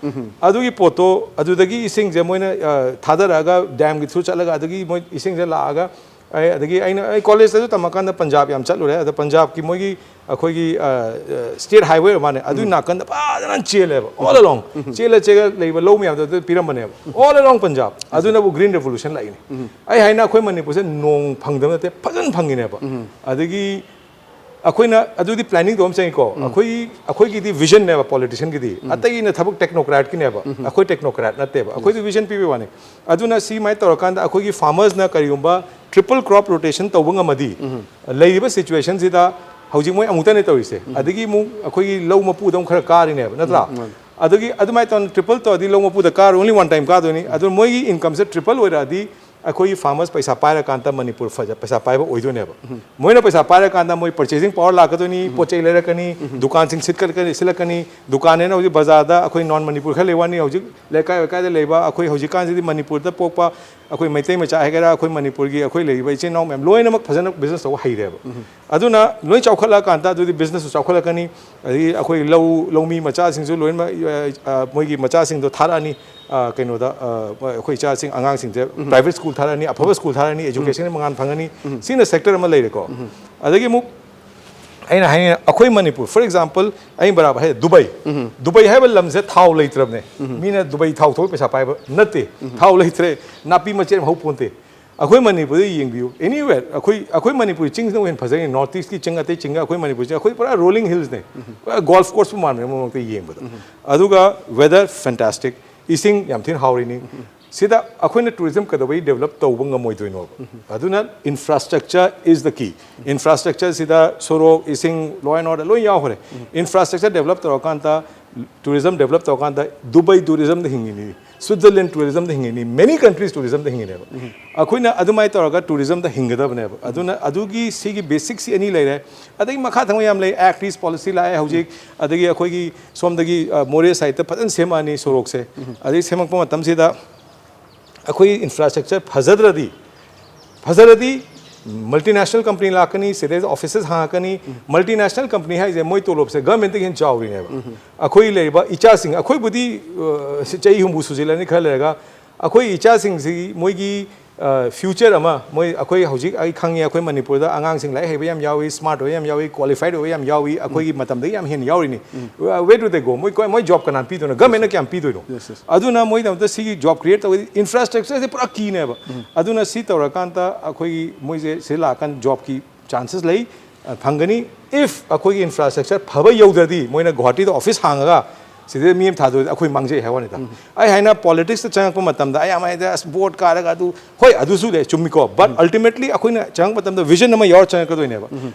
ꯑꯗꯨꯒꯤ ꯄꯣꯠꯇꯣ, ꯑꯗꯨꯗꯒꯤ ꯏꯁꯤꯡꯁꯦ ꯃꯣꯏꯅ, ꯑ, ꯊꯥꯗꯔꯛꯑꯒ, ꯗꯥꯝꯒꯤ ꯊ꯭ꯔꯨ ꯆꯠꯂꯒ, ꯑꯗꯒꯤ ꯃꯣꯏ ꯏꯁꯤꯡꯁꯦ ꯂꯥꯛꯑꯒ, ꯑꯩ, ꯑꯗꯒꯤ ꯑꯩꯅ, ꯑꯩ ꯀꯣꯂꯦꯖꯇꯁꯨ ꯇꯝꯃꯀꯥꯟꯗ ꯄꯟꯖꯥꯕ ꯌꯥꯝ ꯆꯠꯂꯨꯔꯦ꯫ ꯑꯗ ꯄꯟꯖꯥꯕꯀꯤ ꯃꯣꯏꯒꯤ, ꯑꯩꯈꯣꯏꯒꯤ, ꯑ, ꯑ, ꯁ꯭ꯇꯦꯠ ꯍꯥꯏꯋꯦ ꯑꯣꯏꯔ ꯃꯥꯅꯦ, ꯑꯗꯨꯒꯤ ꯅꯥꯀꯟꯗ ꯐꯖꯅ ꯆꯦꯜꯂꯦꯕ, all along꯫ ꯆꯦꯜꯂ ꯆꯦꯜꯂ ꯂꯩꯕ ꯂꯧ ꯃꯌꯥꯝꯗꯣ ꯑꯗꯨ ꯄꯤꯔꯝꯕꯅꯦꯕ, all along ꯄꯟꯖꯥꯕ꯫ ꯑꯗꯨꯅꯕꯨ ꯒ꯭ꯔꯤꯟ ꯔꯦꯚꯣꯂꯨꯁꯟ ꯂꯥꯛꯏꯅꯦ꯫ ꯑꯩ ꯍꯥꯏꯅ ꯑꯩꯈꯣꯏ ꯃꯅꯤꯄꯨꯔꯁꯦ ꯅꯣꯡ ꯐꯪꯗꯕ ꯅꯠꯇꯦ, ꯐꯖꯅ ꯐꯪꯉꯤꯅꯦꯕ꯫ ꯑꯗꯒꯤ ꯑꯩꯈꯣꯏꯅ ꯑꯗꯨꯗꯤ ꯄ꯭ꯂꯥꯅꯤꯡ ꯇꯧꯕ ꯑꯃ ꯆꯪꯉꯤꯀꯣ꯫ ꯑꯩꯈꯣꯏ, ꯑꯩꯈꯣꯏꯒꯤꯗꯤ ꯚꯤꯖꯟꯅꯦꯕ ꯄꯣꯂꯤꯇꯤꯁꯤꯌꯟꯒꯤꯗꯤ꯫ ꯑꯇꯩꯒꯤꯅ ꯊꯕꯛ ꯇꯦꯛꯅꯣꯀ꯭ꯔꯥꯠꯀꯤꯅꯦꯕ꯫ ꯑꯩꯈꯣꯏ ꯇꯦꯛꯅꯣꯀ꯭ꯔꯥꯠ ꯅꯠꯇꯦꯕ꯫ ꯑꯩꯈꯣꯏꯗꯤ ꯚꯤꯖꯟ ꯄꯤꯕꯩ ꯋꯥꯅꯤ꯫ ꯑꯗꯨꯅ ꯁꯤꯃꯥꯏꯅ ꯇꯧꯔꯀꯥꯟꯗ ꯑꯩꯈꯣꯏꯒꯤ ꯐꯥꯔꯃꯔꯁꯅ ꯀꯔꯤꯒꯨꯝꯕ ꯇ꯭ꯔꯤꯄꯜ ꯀ꯭ꯔꯣꯞ ꯔꯣꯇꯦꯁꯟ ꯇꯧꯕ ꯉꯝꯃꯗꯤ, ꯂꯩꯔꯤꯕ ꯁꯤꯆꯨꯋꯦꯁꯟꯁꯤꯗ ꯍꯧꯖꯤꯛ ꯃꯣꯏ ꯑꯃꯨꯛꯇꯅꯦ ꯇꯧꯔꯤꯁꯦ꯫ ꯑꯗꯒꯤ ꯑꯃꯨꯛ ꯑꯩꯈꯣꯏꯒꯤ ꯂꯧ ꯃꯄꯨꯗ ꯑꯃꯨꯛ ꯈꯔ ꯀꯥꯔꯤꯅꯦꯕ, ꯅꯠꯇ꯭ꯔꯥ? ꯑꯗꯒꯤ ꯑꯗꯨꯃꯥꯏꯅ ꯇꯧꯅ triple ꯇꯧꯔꯗꯤ ꯂꯧ ꯃꯄꯨꯗ ꯀꯥꯔꯣꯏ, only one time ꯀꯥꯗꯣꯏꯅꯤ꯫ ꯑꯗꯨ ꯃꯣꯏꯒꯤ incomeꯁꯦ triple ꯑꯣꯏꯔꯛꯑꯗꯤ ꯑꯩꯈꯣꯏꯒꯤ farmers ꯄꯩꯁꯥ ꯄꯥꯏꯔꯀꯥꯟꯗ ꯃꯅꯤꯄꯨꯔ ꯐꯖ ꯄꯩꯁꯥ ꯄꯥꯏꯕ ꯑꯣꯏꯗꯣꯏꯅꯦꯕ꯫ ꯃꯣꯏꯅ ꯄꯩꯁꯥ ꯄꯥꯏꯔꯀꯥꯟꯗ ꯃꯣꯏ purchasing power ꯂꯥꯛꯀꯗꯣꯏꯅꯤ, ꯄꯣꯠ ꯆꯩ ꯂꯩꯔꯛꯀꯅꯤ, ꯗꯨꯀꯥꯟꯁꯤꯡ ꯁꯤꯠꯀꯅꯤ, ꯁꯤꯠꯂꯛꯀꯅꯤ꯫ ꯗꯨꯀꯥꯟꯅꯦꯅ ꯍꯧꯖꯤꯛ ꯕꯖꯥꯔꯗ ꯑꯩꯈꯣꯏ non ꯃꯅꯤꯄꯨꯔ ꯈꯔ ꯂꯩ ꯋꯥꯅꯤ, ꯍꯧꯖꯤꯛ ꯂꯩꯀꯥꯏ ꯂꯩꯀꯥꯏꯗ ꯂꯩꯕ ꯑꯩꯈꯣꯏ ꯍꯧꯖꯤꯛꯀꯥꯟꯁꯤꯗꯤ ꯃꯅꯤꯄꯨꯔꯗ ꯄꯣꯛꯄ ꯑꯩꯈꯣꯏ ꯃꯩꯇꯩ ꯃꯆꯥ ꯍꯥꯏꯒꯦꯔꯥ, ꯑꯩꯈꯣꯏ ꯃꯅꯤꯄꯨꯔꯒꯤ ꯑꯩꯈꯣꯏ ꯂꯩꯔꯤꯕ ꯏꯆꯤꯟ ꯏꯅꯥꯎ ꯃꯌꯥꯝ ꯂꯣꯏꯅꯃꯛ ꯐꯖꯅ business ꯇꯧꯕ ꯍꯩꯔꯦꯕ꯫ ꯑꯗꯨꯅ ꯂꯣꯏ ꯆꯥꯎꯈꯠꯂꯛꯑꯀꯥꯟꯗ ꯑꯗꯨꯗꯤ businessꯁꯨ ꯆꯥꯎꯈꯠꯂꯛꯀꯅꯤ, ꯑꯗꯒꯤ ꯑꯩꯈꯣꯏ ꯂꯧ ꯂꯧꯃꯤ ꯃꯆꯥꯁꯤꯡꯁꯨ ꯂꯣꯏꯅꯃꯛ, ꯑ, ꯑ, ꯃꯣꯏꯒꯤ ꯃꯆꯥꯁꯤꯡꯗꯣ ꯊꯥꯔꯛꯑꯅꯤ, ꯑ, ꯀꯩꯅꯣꯗ, ꯑ, ꯑꯩꯈꯣꯏ ꯏꯆꯥꯁꯤꯡ ꯑꯉꯥꯡꯁꯤꯡꯁꯦ private school ꯊꯥꯔꯛꯑꯅꯤ, ꯑꯐꯕ school ꯊꯥꯔꯛꯑꯅꯤ, education ꯃꯉꯥꯟ ꯐꯪꯉꯅꯤ꯫ ꯁꯤꯅ sector ꯑꯃ ꯂꯩꯔꯦꯀꯣ꯫ ꯑꯗꯒꯤ ꯑꯃꯨꯛ ꯑꯩꯅ ꯍꯥꯏꯅꯤꯡꯉꯤ, ꯑꯩꯈꯣꯏ ꯃꯅꯤꯄꯨꯔ, for example, ꯑꯩꯅ ꯕꯔꯥꯕꯔ ꯍꯥꯏ ꯗꯨꯕꯩ, ꯗꯨꯕꯩ ꯍꯥꯏꯕ ꯂꯝꯁꯦ ꯊꯥꯎ ꯂꯩꯇ꯭ꯔꯕꯅꯦ꯫ ꯃꯤꯅ ꯗꯨꯕꯩ ꯊꯥꯎ ꯊꯧꯕ ꯄꯩꯁꯥ ꯄꯥꯏꯕ ꯅꯠꯇꯦ꯫ ꯊꯥꯎ ꯂꯩꯇ꯭ꯔꯦ, ꯅꯥꯄꯤ ꯃꯆꯦꯠ ꯑꯃ ꯍꯧ ꯄꯣꯟꯇꯦ꯫ ꯑꯩꯈꯣꯏ ꯃꯅꯤꯄꯨꯔꯗ ꯌꯦꯡꯕꯤꯌꯨ, anywhere, ꯑꯩꯈꯣꯏ, ꯑꯩꯈꯣꯏ ꯃꯅꯤꯄꯨꯔꯒꯤ ꯆꯤꯡꯁꯤꯅ ꯍꯦꯟꯅ ꯐꯖꯩ꯫ North Eastꯀꯤ ꯆꯤꯡ, ꯑꯇꯩ ꯆꯤꯡꯒ ꯑꯩꯈꯣꯏ ꯃꯅꯤꯄꯨꯔ ꯆꯤꯡ, ꯑꯩꯈꯣꯏ ꯄꯨꯔꯥ rolling hillsꯅꯦ꯫ ꯄꯨꯔꯥ golf courseꯄꯨ ꯃꯥꯟꯕꯅꯦ ꯃꯔꯛ ꯃꯔꯛꯇ ꯌꯦꯡꯕꯗ꯫ ꯑꯗꯨꯒ weather fantastic, ꯏꯁꯤꯡ ꯌꯥꯝ ꯊꯤꯅ ꯍꯥꯎꯔꯤꯅꯤ꯫ ꯁꯤꯗ ꯑꯩꯈꯣꯏꯅ tourism ꯀꯩꯗꯧꯕꯩ develop ꯇꯧꯕ ꯉꯝꯃꯣꯏꯗꯣꯏꯅꯣꯕ? ꯑꯗꯨꯅ infrastructure is the key꯫ Infrastructureꯁꯤꯗ ꯁꯣꯔꯣꯛ, ꯏꯁꯤꯡ, law and order ꯂꯣꯏ ꯌꯥꯎꯈ꯭ꯔꯦ꯫ Infrastructure develop ꯇꯧꯔꯀꯥꯟꯗ, tourism develop ꯇꯧꯔꯀꯥꯟꯗ ꯗꯨꯕꯩ tourismꯗ ꯍꯤꯡꯉꯤꯅꯤ, Switzerland tourismꯗ ꯍꯤꯡꯉꯤꯅꯤ, many countries tourismꯗ ꯍꯤꯡꯉꯤꯅꯦꯕ꯫ ꯑꯩꯈꯣꯏꯅ ꯑꯗꯨꯃꯥꯏꯅ ꯇꯧꯔꯒ tourismꯗ ꯍꯤꯡꯒꯗꯕꯅꯦꯕ꯫ ꯑꯗꯨꯅ ꯑꯗꯨꯒꯤ ꯁꯤꯒꯤ basicꯁꯤ ꯑꯅꯤ ꯂꯩꯔꯦ꯫ ꯑꯗꯒꯤ ꯃꯈꯥ ꯊꯪꯕ ꯌꯥꯝ ꯂꯩ, Act East policy ꯂꯥꯛꯑꯦ ꯍꯧꯖꯤꯛ, ꯑꯗꯒꯤ ꯑꯩꯈꯣꯏꯒꯤ ꯁꯣꯝꯗꯒꯤ, ꯑ, ꯃꯣꯔꯦ sideꯇ ꯐꯖꯅ ꯁꯦꯝꯃꯛꯑꯅꯤ ꯁꯣꯔꯣꯛꯁꯦ꯫ ꯑꯗꯩ ꯁꯦꯝꯃꯛꯄ ꯃꯇꯝꯁꯤꯗ ꯑꯩꯈꯣꯏ infrastructure ꯐꯖꯗ꯭ꯔꯗꯤ, ꯐꯖꯔꯗꯤ multinational company ꯂꯥꯛꯀꯅꯤ, ꯁꯤꯗꯩꯗ offices ꯍꯥꯡꯉꯛꯀꯅꯤ꯫ Multinational company ꯍꯥꯏꯁꯦ ꯃꯣꯏ ꯇꯣꯂꯣꯞꯁꯦ governmentꯇꯒꯤ ꯍꯦꯟꯅ ꯆꯥꯎꯔꯤꯅꯦꯕ꯫ ꯑꯩꯈꯣꯏ ꯂꯩꯔꯤꯕ ꯏꯆꯥꯁꯤꯡ, ꯑꯩꯈꯣꯏꯕꯨꯗꯤ, ꯑ, ꯁꯤ ꯆꯍꯤ ꯍꯨꯝꯐꯨ ꯁꯨꯖꯤꯜꯂꯅꯤ ꯈꯔ ꯂꯩꯔꯒ, ꯑꯩꯈꯣꯏ ꯏꯆꯥꯁꯤꯡꯁꯤ ꯃꯣꯏꯒꯤ, ꯑ, future ꯑꯃ, ꯃꯣꯏ, ꯑꯩꯈꯣꯏ ꯍꯧꯖꯤꯛ ꯑꯩ ꯈꯪꯉꯤ, ꯑꯩꯈꯣꯏ ꯃꯅꯤꯄꯨꯔꯗ ꯑꯉꯥꯡꯁꯤꯡ ꯂꯥꯏꯔꯤꯛ ꯍꯩꯕ ꯌꯥꯝ ꯌꯥꯎꯏ, smart ꯑꯣꯏꯕ ꯌꯥꯝ ꯌꯥꯎꯏ, qualified ꯑꯣꯏꯕ ꯌꯥꯝ ꯌꯥꯎꯏ, ꯑꯩꯈꯣꯏꯒꯤ ꯃꯇꯝꯗꯒꯤ ꯌꯥꯝ ꯍꯦꯟꯅ ꯌꯥꯎꯔꯤꯅꯤ꯫ Where do they go? ꯃꯣꯏ ꯀ-, ꯃꯣꯏ job ꯀꯅꯥꯅ ꯄꯤꯗꯣꯏꯅꯣ? Governmentꯅ ꯀꯌꯥꯝ ꯄꯤꯗꯣꯏꯅꯣ? Yes, yes. ꯑꯗꯨꯅ ꯃꯣꯏꯒꯤꯗꯃꯛꯇ ꯁꯤꯒꯤ job create ꯇꯧꯕꯗꯤ infrastructureꯁꯦ ꯄꯨꯔꯥ keyꯅꯦꯕ꯫ ꯑꯗꯨꯅ ꯁꯤ ꯇꯧꯔꯀꯥꯟꯗ ꯑꯩꯈꯣꯏꯒꯤ ꯃꯣꯏꯁꯦ ꯁꯤ ꯂꯥꯛꯑꯀꯥꯟꯗ jobꯀꯤ chances ꯂꯩ, ꯑ, ꯐꯪꯒꯅꯤ꯫ If ꯑꯩꯈꯣꯏꯒꯤ infrastructure ꯐꯕ ꯌꯧꯗ꯭ꯔꯗꯤ ꯃꯣꯏꯅ ꯒꯨꯋꯥꯍꯥꯇꯤꯗ office ꯍꯥꯡꯉꯒ ꯁꯤꯗ ꯃꯤ ꯑꯃ ꯊꯥꯗꯣꯏꯗꯤ ꯑꯩꯈꯣꯏ ꯃꯥꯡꯖꯩ ꯍꯥꯏꯕ ꯋꯥꯅꯤꯗ꯫ ꯑꯩ ꯍꯥꯏꯅ politics ꯇ ꯆꯪꯉꯛꯄ ꯃꯇꯝꯗ ꯑꯩ ꯌꯥꯝ ꯍꯥꯏꯗꯤ ꯑꯁ vote ꯀꯥꯔꯒ ꯑꯗꯨ, ꯍꯣꯏ, ꯑꯗꯨꯁꯨ ꯂꯩ, ꯆꯨꯝꯃꯤꯀꯣ꯫ But ultimately ꯑꯩꯈꯣꯏꯅ ꯆꯪꯉꯛꯄ ꯃꯇꯝꯗ vision ꯑꯃ ꯌꯥꯎꯔ ꯆꯪꯉꯛꯀꯗꯣꯏꯅꯦꯕ꯫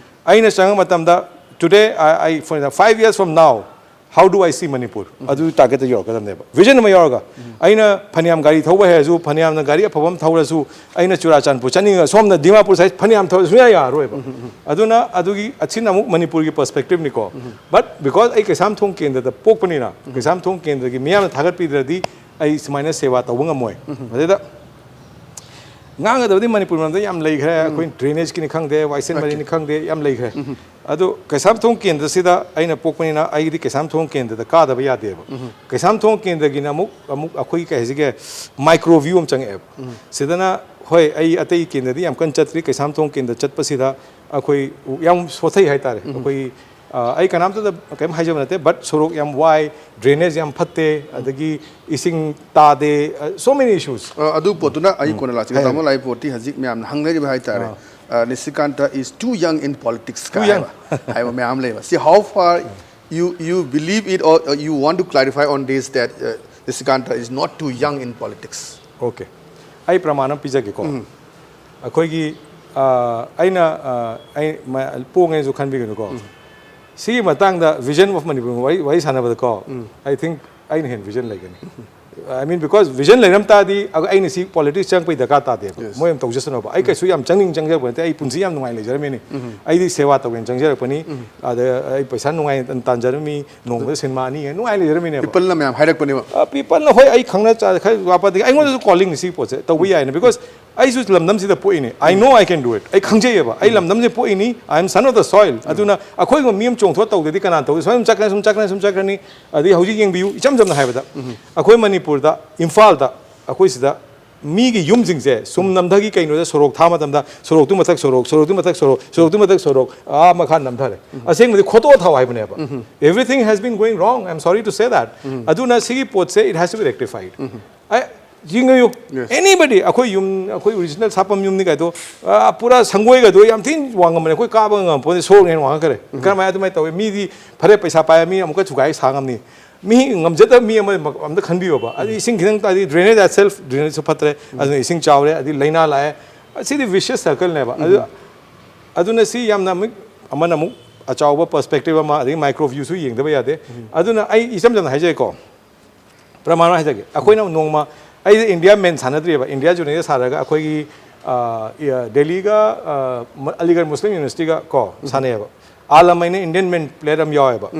ꯑꯩꯅ ꯆꯪꯉꯛꯄ ꯃꯇꯝꯗ today I, I, for example, five years from now, how do I see Manipur? ꯑꯗꯨ target ꯇ ꯌꯧꯔꯛꯀꯗꯕꯅꯦꯕ꯫ Vision ꯑꯃ ꯌꯥꯎꯔꯒ ꯑꯩꯅ ꯐꯅꯌꯥꯝ ꯒꯥꯔꯤ ꯊꯧꯕ ꯍꯩꯔꯁꯨ, ꯐꯅꯌꯥꯝꯅ ꯒꯥꯔꯤ ꯑꯐꯕ ꯑꯃ ꯊꯧꯔꯁꯨ, ꯑꯩꯅ ꯆꯨꯔꯥꯆꯥꯟꯄꯨꯔ ꯆꯠꯅꯤꯡꯉꯒ ꯁꯣꯝꯗ ꯗꯤꯃꯥꯄꯨꯔ ꯁꯥꯏꯗ ꯐꯅꯌꯥꯝ ꯊꯧꯔꯁꯨ ꯁꯨꯡꯌꯥ ꯌꯥꯔꯔꯣꯏꯕ꯫ ꯑꯗꯨꯅ ꯑꯗꯨꯒꯤ ꯑꯁꯤꯅ ꯑꯃꯨꯛ ꯃꯅꯤꯄꯨꯔꯒꯤ perspective ꯅꯤꯀꯣ꯫ But because ꯑꯩ ꯀꯩꯁꯥꯝꯊꯣꯡ ꯀꯦꯟꯗ꯭ꯔꯗ ꯄꯣꯛꯄꯅꯤꯅ, ꯀꯩꯁꯥꯝꯊꯣꯡ ꯀꯦꯟꯗ꯭ꯔꯒꯤ ꯃꯤꯌꯥꯝꯅ ꯊꯥꯒꯠꯄꯤꯗ꯭ꯔꯗꯤ ꯑꯩ ꯁꯨꯃꯥꯏꯅ ꯁꯦꯕꯥ ꯇꯧꯕ ꯉꯝꯃꯣꯏ꯫ ꯑꯗꯨꯗ ꯉꯥꯡꯒꯗꯕꯗꯤ ꯃꯅꯤꯄꯨꯔ ꯃꯔꯝꯗ ꯌꯥꯝ ꯂꯩꯈ꯭ꯔꯦ꯫ ꯑꯩꯈꯣꯏ drainage ꯀꯤꯅꯤ ꯈꯪꯗꯦ, ꯋꯥꯏꯁꯦꯟ ꯃꯔꯤꯅꯤ ꯈꯪꯗꯦ, ꯌꯥꯝ ꯂꯩꯈ꯭ꯔꯦ꯫ ꯑꯗꯨ ꯀꯩꯁꯥꯝꯊꯣꯡ ꯀꯦꯟꯗ꯭ꯔꯁꯤꯗ ꯑꯩꯅ ꯄꯣꯛꯄꯅꯤꯅ ꯑꯩꯒꯤꯗꯤ ꯀꯩꯁꯥꯝꯊꯣꯡ ꯀꯦꯟꯗ꯭ꯔꯗ ꯀꯥꯗꯕ ꯌꯥꯗꯦꯕ꯫ ꯀꯩꯁꯥꯝꯊꯣꯡ ꯀꯦꯟꯗ꯭ꯔꯒꯤꯅ ꯑꯃꯨꯛ, ꯑꯃꯨꯛ ꯑꯩꯈꯣꯏ ꯀꯩ ꯍꯥꯏꯁꯤꯒꯦ, micro view ꯑꯃ ꯆꯪꯉꯛꯑꯦꯕ꯫ ꯁꯤꯗꯅ ꯍꯣꯏ, ꯑꯩ ꯑꯇꯩ ꯀꯦꯟꯗ꯭ꯔꯗꯤ ꯌꯥꯝ ꯀꯟꯅ ꯆꯠꯇ꯭ꯔꯤ, ꯀꯩꯁꯥꯝꯊꯣꯡ ꯀꯦꯟꯗ꯭ꯔ ꯆꯠꯄꯁꯤꯗ ꯑꯩꯈꯣꯏ ꯌꯥꯝ ꯁꯣꯊꯩ ꯍꯥꯏꯇꯥꯔꯦ꯫ ꯑꯩꯈꯣꯏ, ꯑ, ꯑꯩ ꯀꯅꯥꯝꯇꯗ ꯀꯔꯤꯝ ꯍꯥꯏꯖꯕ ꯅꯠꯇꯦ, but ꯁꯣꯔꯣꯛ ꯌꯥꯝ ꯋꯥꯏ, drainage ꯌꯥꯝ ꯐꯠꯇꯦ, ꯑꯗꯒꯤ ꯏꯁꯤꯡ ꯇꯥꯗꯦ, ꯑ, so many issues꯫ ꯑ, ꯑꯗꯨ ꯄꯣꯠꯇꯨꯅ ꯑꯩ ꯀꯣꯟꯅ ꯂꯥꯛꯆꯒꯦ꯫ ꯍꯥꯏꯌꯨ꯫ ꯇꯥꯃꯣ ꯂꯥꯛꯏ ꯄꯣꯠꯇꯤ ꯍꯧꯖꯤꯛ ꯃꯌꯥꯝꯅ ꯍꯪꯅꯔꯤꯕ ꯍꯥꯏꯇꯥꯔꯦ꯫ ꯑꯥ꯫ ꯑ, Nishikanta is too young in politics ꯀꯥꯏ ꯍꯥꯏꯕ, ꯍꯥꯏꯕ ꯃꯌꯥꯝ ꯂꯩꯕ꯫ See, how far you, you believe it or, uh, you want to clarify on this that, uh, Nishikanta is not too young in politics? Okay. ꯑꯩ ꯄ꯭ꯔꯃꯥꯟ ꯑꯃ ꯄꯤꯖꯒꯦꯀꯣ꯫ ꯑꯩꯈꯣꯏꯒꯤ, ꯑ, ꯑꯩꯅ, ꯑ, ꯑꯩ ꯃ-, ꯄꯣꯡꯉꯦꯁꯨ ꯈꯟꯕꯤꯒꯅꯨꯀꯣ꯫ ꯁꯤꯒꯤ ꯃꯇꯥꯡꯗ Vision of Manipur ꯋꯥꯔꯤ, ꯋꯥꯔꯤ ꯁꯥꯟꯅꯕꯗꯀꯣ, I think ꯑꯩꯅ ꯍꯦꯟꯅ vision ꯂꯩꯒꯅꯤ꯫ I mean, because vision ꯂꯩꯔꯝ ꯇꯥꯔꯗꯤ ꯑꯩ-, ꯑꯩꯅ ꯁꯤ politics ꯆꯪꯉꯛꯄꯩ ꯗꯔꯀꯥꯔ ꯇꯥꯗꯦꯕ꯫ Yes. ꯃꯣꯏ ꯑꯃ ꯇꯧꯖꯁꯅꯣꯕ꯫ ꯑꯩ ꯀꯩꯁꯨ ꯌꯥꯝ ꯆꯪꯅꯤꯡ ꯆꯪꯖꯔꯛꯄ ꯅꯠꯇꯦ꯫ ꯑꯩ ꯄꯨꯟꯁꯤ ꯌꯥꯝ ꯅꯨꯡꯉꯥꯏ ꯂꯩꯖꯔꯝꯃꯤꯅꯤ꯫ ꯑꯩꯗꯤ ꯁꯦꯕꯥ ꯇꯧꯒꯦꯅ ꯆꯪꯖꯔꯛꯄꯅꯤ꯫ ꯑꯗ ꯑꯩ ꯄꯩꯁꯥ ꯅꯨꯡꯉꯥꯏꯅ ꯇꯥꯟꯖꯔꯝꯃꯤ꯫ ꯅꯣꯡꯃꯗ ꯁꯤꯅꯦꯃꯥ ꯑꯅꯤ ꯅꯨꯡꯉꯥꯏ ꯂꯩꯖꯔꯝꯃꯤꯅꯦꯕ꯫ People ꯅ ꯃꯌꯥꯝ ꯍꯥꯏꯔꯛꯄꯅꯦꯕ꯫ ꯑ, people ꯅ, ꯍꯣꯏ, ꯑꯩ ꯈꯪꯅ ꯆꯥ-, ꯈꯔ ꯋꯥꯄꯗꯒꯤ ꯑꯩꯉꯣꯟꯗꯁꯨ calling ꯅꯤ ꯁꯤꯒꯤ ꯄꯣꯠꯁꯦ꯫ ꯇꯧꯕ ꯌꯥꯏꯅ꯫ Because ꯑꯩꯁꯨ ꯂꯝꯗꯝꯁꯤꯗ ꯄꯣꯛꯏꯅꯤ꯫ I know I can do it. ꯑꯩ ꯈꯪꯖꯩꯌꯦꯕ꯫ ꯑꯩ ꯂꯝꯗꯝꯁꯤꯗ ꯄꯣꯛꯏꯅꯤ꯫ I am son of the soil. ꯑꯗꯨꯅ ꯑꯩꯈꯣꯏꯒꯨꯝꯕ ꯃꯤ ꯑꯃ ꯆꯣꯡꯊꯣꯛꯑ ꯇꯧꯗ꯭ꯔꯗꯤ ꯀꯅꯥꯅ ꯇꯧꯗꯣꯏ? ꯁꯨꯃꯥꯏꯅ ꯁꯨꯝ ꯆꯠꯈ꯭ꯔꯅꯤ, ꯁꯨꯝ ꯆꯠꯈ꯭ꯔꯅꯤ, ꯁꯨꯝ ꯆꯠꯈ꯭ꯔꯅꯤ꯫ ꯑꯗꯩ ꯍꯧꯖꯤꯛ ꯌꯦꯡꯕꯤꯌꯨ, ꯏꯆꯝ ꯆꯝꯅ ꯍꯥꯏꯕꯗ, ꯑꯩꯈꯣꯏ ꯃꯅꯤꯄꯨꯔꯗ, ꯏꯝꯐꯥꯜꯗ, ꯑꯩꯈꯣꯏ ꯁꯤꯗ ꯃꯤꯒꯤ ꯌꯨꯝꯁꯤꯡꯁꯦ ꯁꯨꯝ ꯅꯝꯊꯈꯤ꯫ ꯀꯩꯅꯣꯗ ꯁꯣꯔꯣꯛ ꯊꯥ ꯃꯇꯝꯗ ꯁꯣꯔꯣꯛꯇꯨ ꯃꯊꯛ ꯁꯣꯔꯣꯛ, ꯁꯣꯔꯣꯛꯇꯨ ꯃꯊꯛ ꯁꯣꯔꯣꯛ, ꯁꯣꯔꯣꯛꯇꯨ ꯃꯊꯛ ꯁꯣꯔꯣꯛ, ꯑꯥ ꯃꯈꯥ ꯅꯝꯊꯔꯦ꯫ ꯑꯁꯦꯡꯕꯗꯤ ꯈꯣꯠꯇꯣꯛꯑ ꯊꯥꯎ ꯍꯥꯏꯕꯅꯦꯕ꯫ Everything has been going wrong. I am sorry to say that. ꯑꯗꯨꯅ ꯁꯤꯒꯤ ꯄꯣꯠꯁꯦ, it has to be rectified. ꯑꯩ ꯌꯦꯡꯉꯨ, Yes. Anybody, ꯑꯩꯈꯣꯏ ꯌꯨꯝ, ꯑꯩꯈꯣꯏ original ꯁꯥꯐꯝ ꯌꯨꯝꯅꯤ ꯀꯥꯏꯗꯣ, ꯑ, ꯄꯨꯔꯥ ꯁꯪꯒꯣꯏꯒꯗꯣ ꯌꯥꯝ ꯊꯤꯅ ꯋꯥꯡꯉꯝꯕꯅꯦ꯫ ꯑꯩꯈꯣꯏ ꯀꯥꯕ ꯉꯝꯄꯣꯠꯇꯦ, ꯁꯣꯔꯣꯛꯅ ꯍꯦꯟꯅ ꯋꯥꯡꯈꯠꯈ꯭ꯔꯦ꯫ ꯀꯔꯝꯍꯥꯏꯅ ꯑꯗꯨꯃꯥꯏꯅ ꯇꯧꯋꯤ? ꯃꯤꯗꯤ ꯐꯔꯦ, ꯄꯩꯁꯥ ꯄꯥꯏꯕ ꯃꯤ ꯑꯃꯨꯛꯀ ꯊꯨꯒꯥꯏ ꯁꯥ ꯉꯝꯅꯤ꯫ ꯃꯤ ꯉꯝꯖꯗꯕ ꯃꯤ ꯑꯃ ꯑꯝꯇ ꯈꯟꯕꯤꯌꯣꯕ꯫ ꯑꯗꯨ ꯏꯁꯤꯡ ꯈꯤꯇꯪ ꯇꯥꯔꯗꯤ drainage itself, drainage ꯁꯨ ꯐꯠꯇ꯭ꯔꯦ, ꯑꯗꯨꯅ ꯏꯁꯤꯡ ꯆꯥꯎꯔꯦ, ꯑꯗꯨꯗꯤ ꯂꯥꯏꯅꯥ ꯂꯥꯛꯑꯦ꯫ ꯑꯁꯤꯗꯤ vicious circle ꯅꯦꯕ꯫ ꯑꯗꯨ, ꯑꯗꯨꯅ ꯁꯤ ꯌꯥꯝꯅ ꯑꯃꯨꯛ, ꯑꯃꯅ ꯑꯃꯨꯛ ꯑꯆꯧꯕ perspective ꯑꯃ, ꯑꯗꯒꯤ micro view ꯁꯨ ꯌꯦꯡꯗꯕ ꯌꯥꯗꯦ꯫ ꯑꯗꯨꯅ ꯑꯩ ꯏꯆꯝ ꯆꯝꯅ ꯍꯥꯏꯖꯒꯦꯀꯣ, ꯄ꯭ꯔꯃꯥꯟ ꯑꯃ ꯍꯥꯏꯖꯒꯦ꯫ ꯑꯩꯈꯣꯏꯅ ꯅꯣꯡꯃ, ꯑꯩꯁꯦ India ꯃꯦꯟ ꯁꯥꯟꯅꯗ꯭ꯔꯤꯕ, India junior ꯁꯥꯔꯒ ꯑꯩꯈꯣꯏꯒꯤ, ꯑ, ꯏ-, ꯗꯦꯜꯂꯤꯒ, ꯑ, ꯃ-, ꯑꯂꯤꯒꯔ ꯃꯨꯁꯂꯤꯝ ꯌꯨꯅꯤꯚꯔꯁꯤꯇꯤꯒ ꯀꯣ ꯁꯥꯟꯅꯩꯑꯕ꯫ ꯑꯥꯜ ꯑꯃꯩꯅ Indian men player ꯑꯃ ꯌꯥꯎꯋꯦꯕ꯫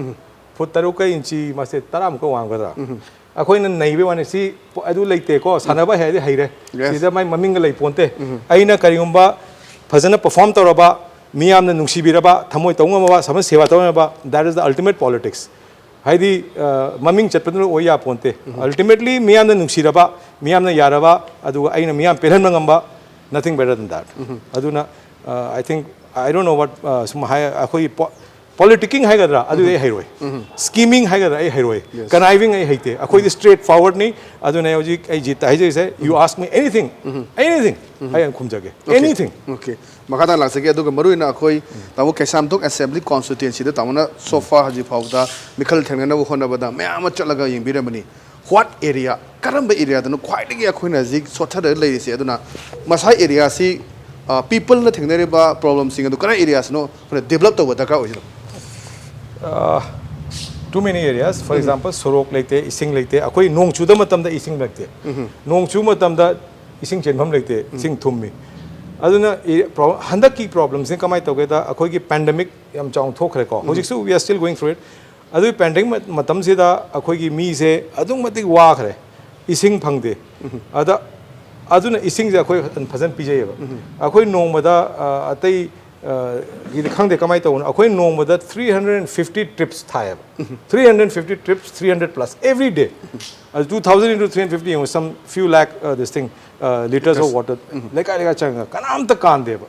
ꯐꯨꯠ ꯇꯔꯨꯛꯀ ꯏꯟꯆꯤ ꯃꯥꯁꯦ ꯇꯔꯥꯃꯨꯛꯀ ꯋꯥꯡꯒꯗ꯭ꯔꯥ? ꯑꯩꯈꯣꯏꯅ ꯅꯩꯕꯩ ꯋꯥꯅꯤ꯫ ꯁꯤ ꯄꯣ-, ꯑꯗꯨ ꯂꯩꯇꯦꯀꯣ, ꯁꯥꯟꯅꯕ ꯍꯩꯔꯗꯤ ꯍꯩꯔꯦ꯫ Yes. ꯁꯤꯗ ꯃꯥꯏ ꯃꯃꯤꯡꯒ ꯂꯩ ꯄꯣꯟꯇꯦ꯫ ꯑꯩꯅ ꯀꯔꯤꯒꯨꯝꯕ ꯐꯖꯅ perform ꯇꯧꯔꯕ, ꯃꯤꯌꯥꯝꯅ ꯅꯨꯡꯁꯤꯕꯤꯔꯕ, ꯊꯃꯣꯏ ꯇꯧ ꯉꯝꯃꯕ, ꯁꯃꯥꯖ ꯁꯦꯕꯥ ꯇꯧ ꯉꯝꯃꯕ, that is the ultimate politics꯫ ꯍꯥꯏꯗꯤ, ꯑ, ꯃꯃꯤꯡ ꯆꯠꯄꯗꯨꯅ ꯑꯣꯏ ꯌꯥꯄꯣꯟꯇꯦ꯫ Ultimately ꯃꯤꯌꯥꯝꯅ ꯅꯨꯡꯁꯤꯔꯕ, ꯃꯤꯌꯥꯝꯅ ꯌꯥꯔꯕ, ꯑꯗꯨꯒ ꯑꯩꯅ ꯃꯤꯌꯥꯝ ꯄꯦꯜꯍꯟꯕ ꯉꯝꯕ, nothing better than that꯫ ꯑꯗꯨꯅ, ꯑ, I think, I don't know what, ꯑ, ꯁꯨꯝ ꯍꯥꯏ, ꯑꯩꯈꯣꯏꯒꯤ ꯄꯣ-, politicking ꯍꯥꯏꯒꯗ꯭ꯔꯥ, ꯑꯗꯨꯗꯤ ꯑꯩ ꯍꯩꯔꯣꯏ꯫ Scheming ꯍꯥꯏꯒꯗ꯭ꯔꯥ, ꯑꯩ ꯍꯩꯔꯣꯏ꯫ Yes. Conniving ꯑꯩ ꯍꯩꯇꯦ꯫ ꯑꯩꯈꯣꯏꯗꯤ straight forward ꯅꯤ꯫ ꯑꯗꯨꯅ ꯑꯩ ꯍꯧꯖꯤꯛ ꯑꯩ ꯖꯤꯠꯇ ꯍꯥꯏꯖꯔꯤꯁꯦ, you ask me anything, anything, ꯑꯩ ꯑꯗꯨꯝ ꯈꯨꯝꯖꯒꯦ꯫ Okay. Anything꯫ Okay꯫ ꯃꯈꯥ ꯇꯥꯅ ꯂꯥꯛꯆꯒꯦ꯫ ꯑꯗꯨꯒ ꯃꯔꯨꯑꯣꯏꯅ ꯑꯩꯈꯣꯏ ꯇꯥꯃꯣ ꯀꯩꯁꯥꯝꯊꯣꯡ assembly constituency ꯗ ꯇꯥꯃꯣꯅ so far ꯍꯧꯖꯤꯛ ꯐꯥꯎꯕꯗ ꯃꯤꯈꯜ ꯊꯦꯡꯅꯅꯕ ꯍꯣꯠꯅꯕꯗ ꯃꯌꯥꯝ ꯑꯃ ꯆꯠꯂꯒ ꯌꯦꯡꯕꯤꯔꯝꯕꯅꯤ꯫ What area, ꯀꯔꯝꯕ area ꯗꯅꯣ ꯈ꯭ꯋꯥꯏꯗꯒꯤ ꯑꯩꯈꯣꯏꯅ ꯍꯧꯖꯤꯛ ꯁꯣꯠꯊꯔꯒ ꯂꯩꯔꯤꯁꯦ? ꯑꯗꯨꯅ ꯃꯁꯥ area ꯁꯤ, ꯑ, people ꯅ ꯊꯦꯡꯅꯔꯤꯕ problem ꯁꯤꯡ ꯑꯗꯨ ꯀꯔꯝꯕ area ꯁꯤꯅꯣ ꯑꯩꯈꯣꯏꯅ develop ꯇꯧꯕ ꯗꯔꯀꯥꯔ ꯑꯣꯏꯁꯤꯅꯣ? Uh, too many areas. For example, ꯁꯣꯔꯣꯛ ꯂꯩꯇꯦ, ꯏꯁꯤꯡ ꯂꯩꯇꯦ꯫ ꯑꯩꯈꯣꯏ ꯅꯣꯡ ꯆꯨꯗ ꯃꯇꯝꯗ ꯏꯁꯤꯡ ꯂꯩꯇꯦ꯫ ꯅꯣꯡ ꯆꯨꯕ ꯃꯇꯝꯗ ꯏꯁꯤꯡ ꯆꯦꯟꯐꯝ ꯂꯩꯇꯦ, ꯏꯁꯤꯡ ꯊꯨꯝꯃꯤ꯫ ꯑꯗꯨꯅ ꯏ-, ꯄ꯭ꯔꯣ-, ꯍꯟꯗꯛꯀꯤ problem ꯁꯤꯅ ꯀꯃꯥꯏꯅ ꯇꯧꯒꯦꯗ, ꯑꯩꯈꯣꯏꯒꯤ pandemic ꯌꯥꯝ ꯆꯥꯎꯅ ꯊꯣꯛꯈ꯭ꯔꯦꯀꯣ꯫ ꯍꯧꯖꯤꯛꯁꯨ we are still going through it꯫ ꯑꯗꯨꯒꯤ pandemic ꯃ-, ꯃꯇꯝꯁꯤꯗ ꯑꯩꯈꯣꯏꯒꯤ ꯃꯤꯁꯦ ꯑꯗꯨꯛ ꯃꯇꯤꯛ ꯋꯥꯈ꯭ꯔꯦ, ꯏꯁꯤꯡ ꯐꯪꯗꯦ꯫ ꯑꯗ, ꯑꯗꯨꯅ ꯏꯁꯤꯡꯁꯦ ꯑꯩꯈꯣꯏ ꯐꯖꯅ ꯄꯤꯖꯩꯌꯦꯕ꯫ ꯑꯩꯈꯣꯏ ꯅꯣꯡꯃꯗ, ꯑ, ꯑꯇꯩ, ꯑ, ꯒꯤꯗꯤ ꯈꯪꯗꯦ ꯀꯃꯥꯏꯅ ꯇꯧꯕꯅꯣ, ꯑꯩꯈꯣꯏ ꯅꯣꯡꯃꯗ three hundred and fifty trips ꯊꯥꯏꯌꯦꯕ꯫ Three hundred fifty trips, three hundred plus every day꯫ ꯑꯗꯨ two thousand into three hundred fifty ꯌꯦꯡꯉꯨ, some few lakh, uh, this thing, uh, liters of water꯫ ꯂꯩꯀꯥꯏ ꯂꯩꯀꯥꯏ ꯆꯪꯉꯒ ꯀꯅꯥꯝꯇ ꯀꯥꯟꯗꯦꯕ꯫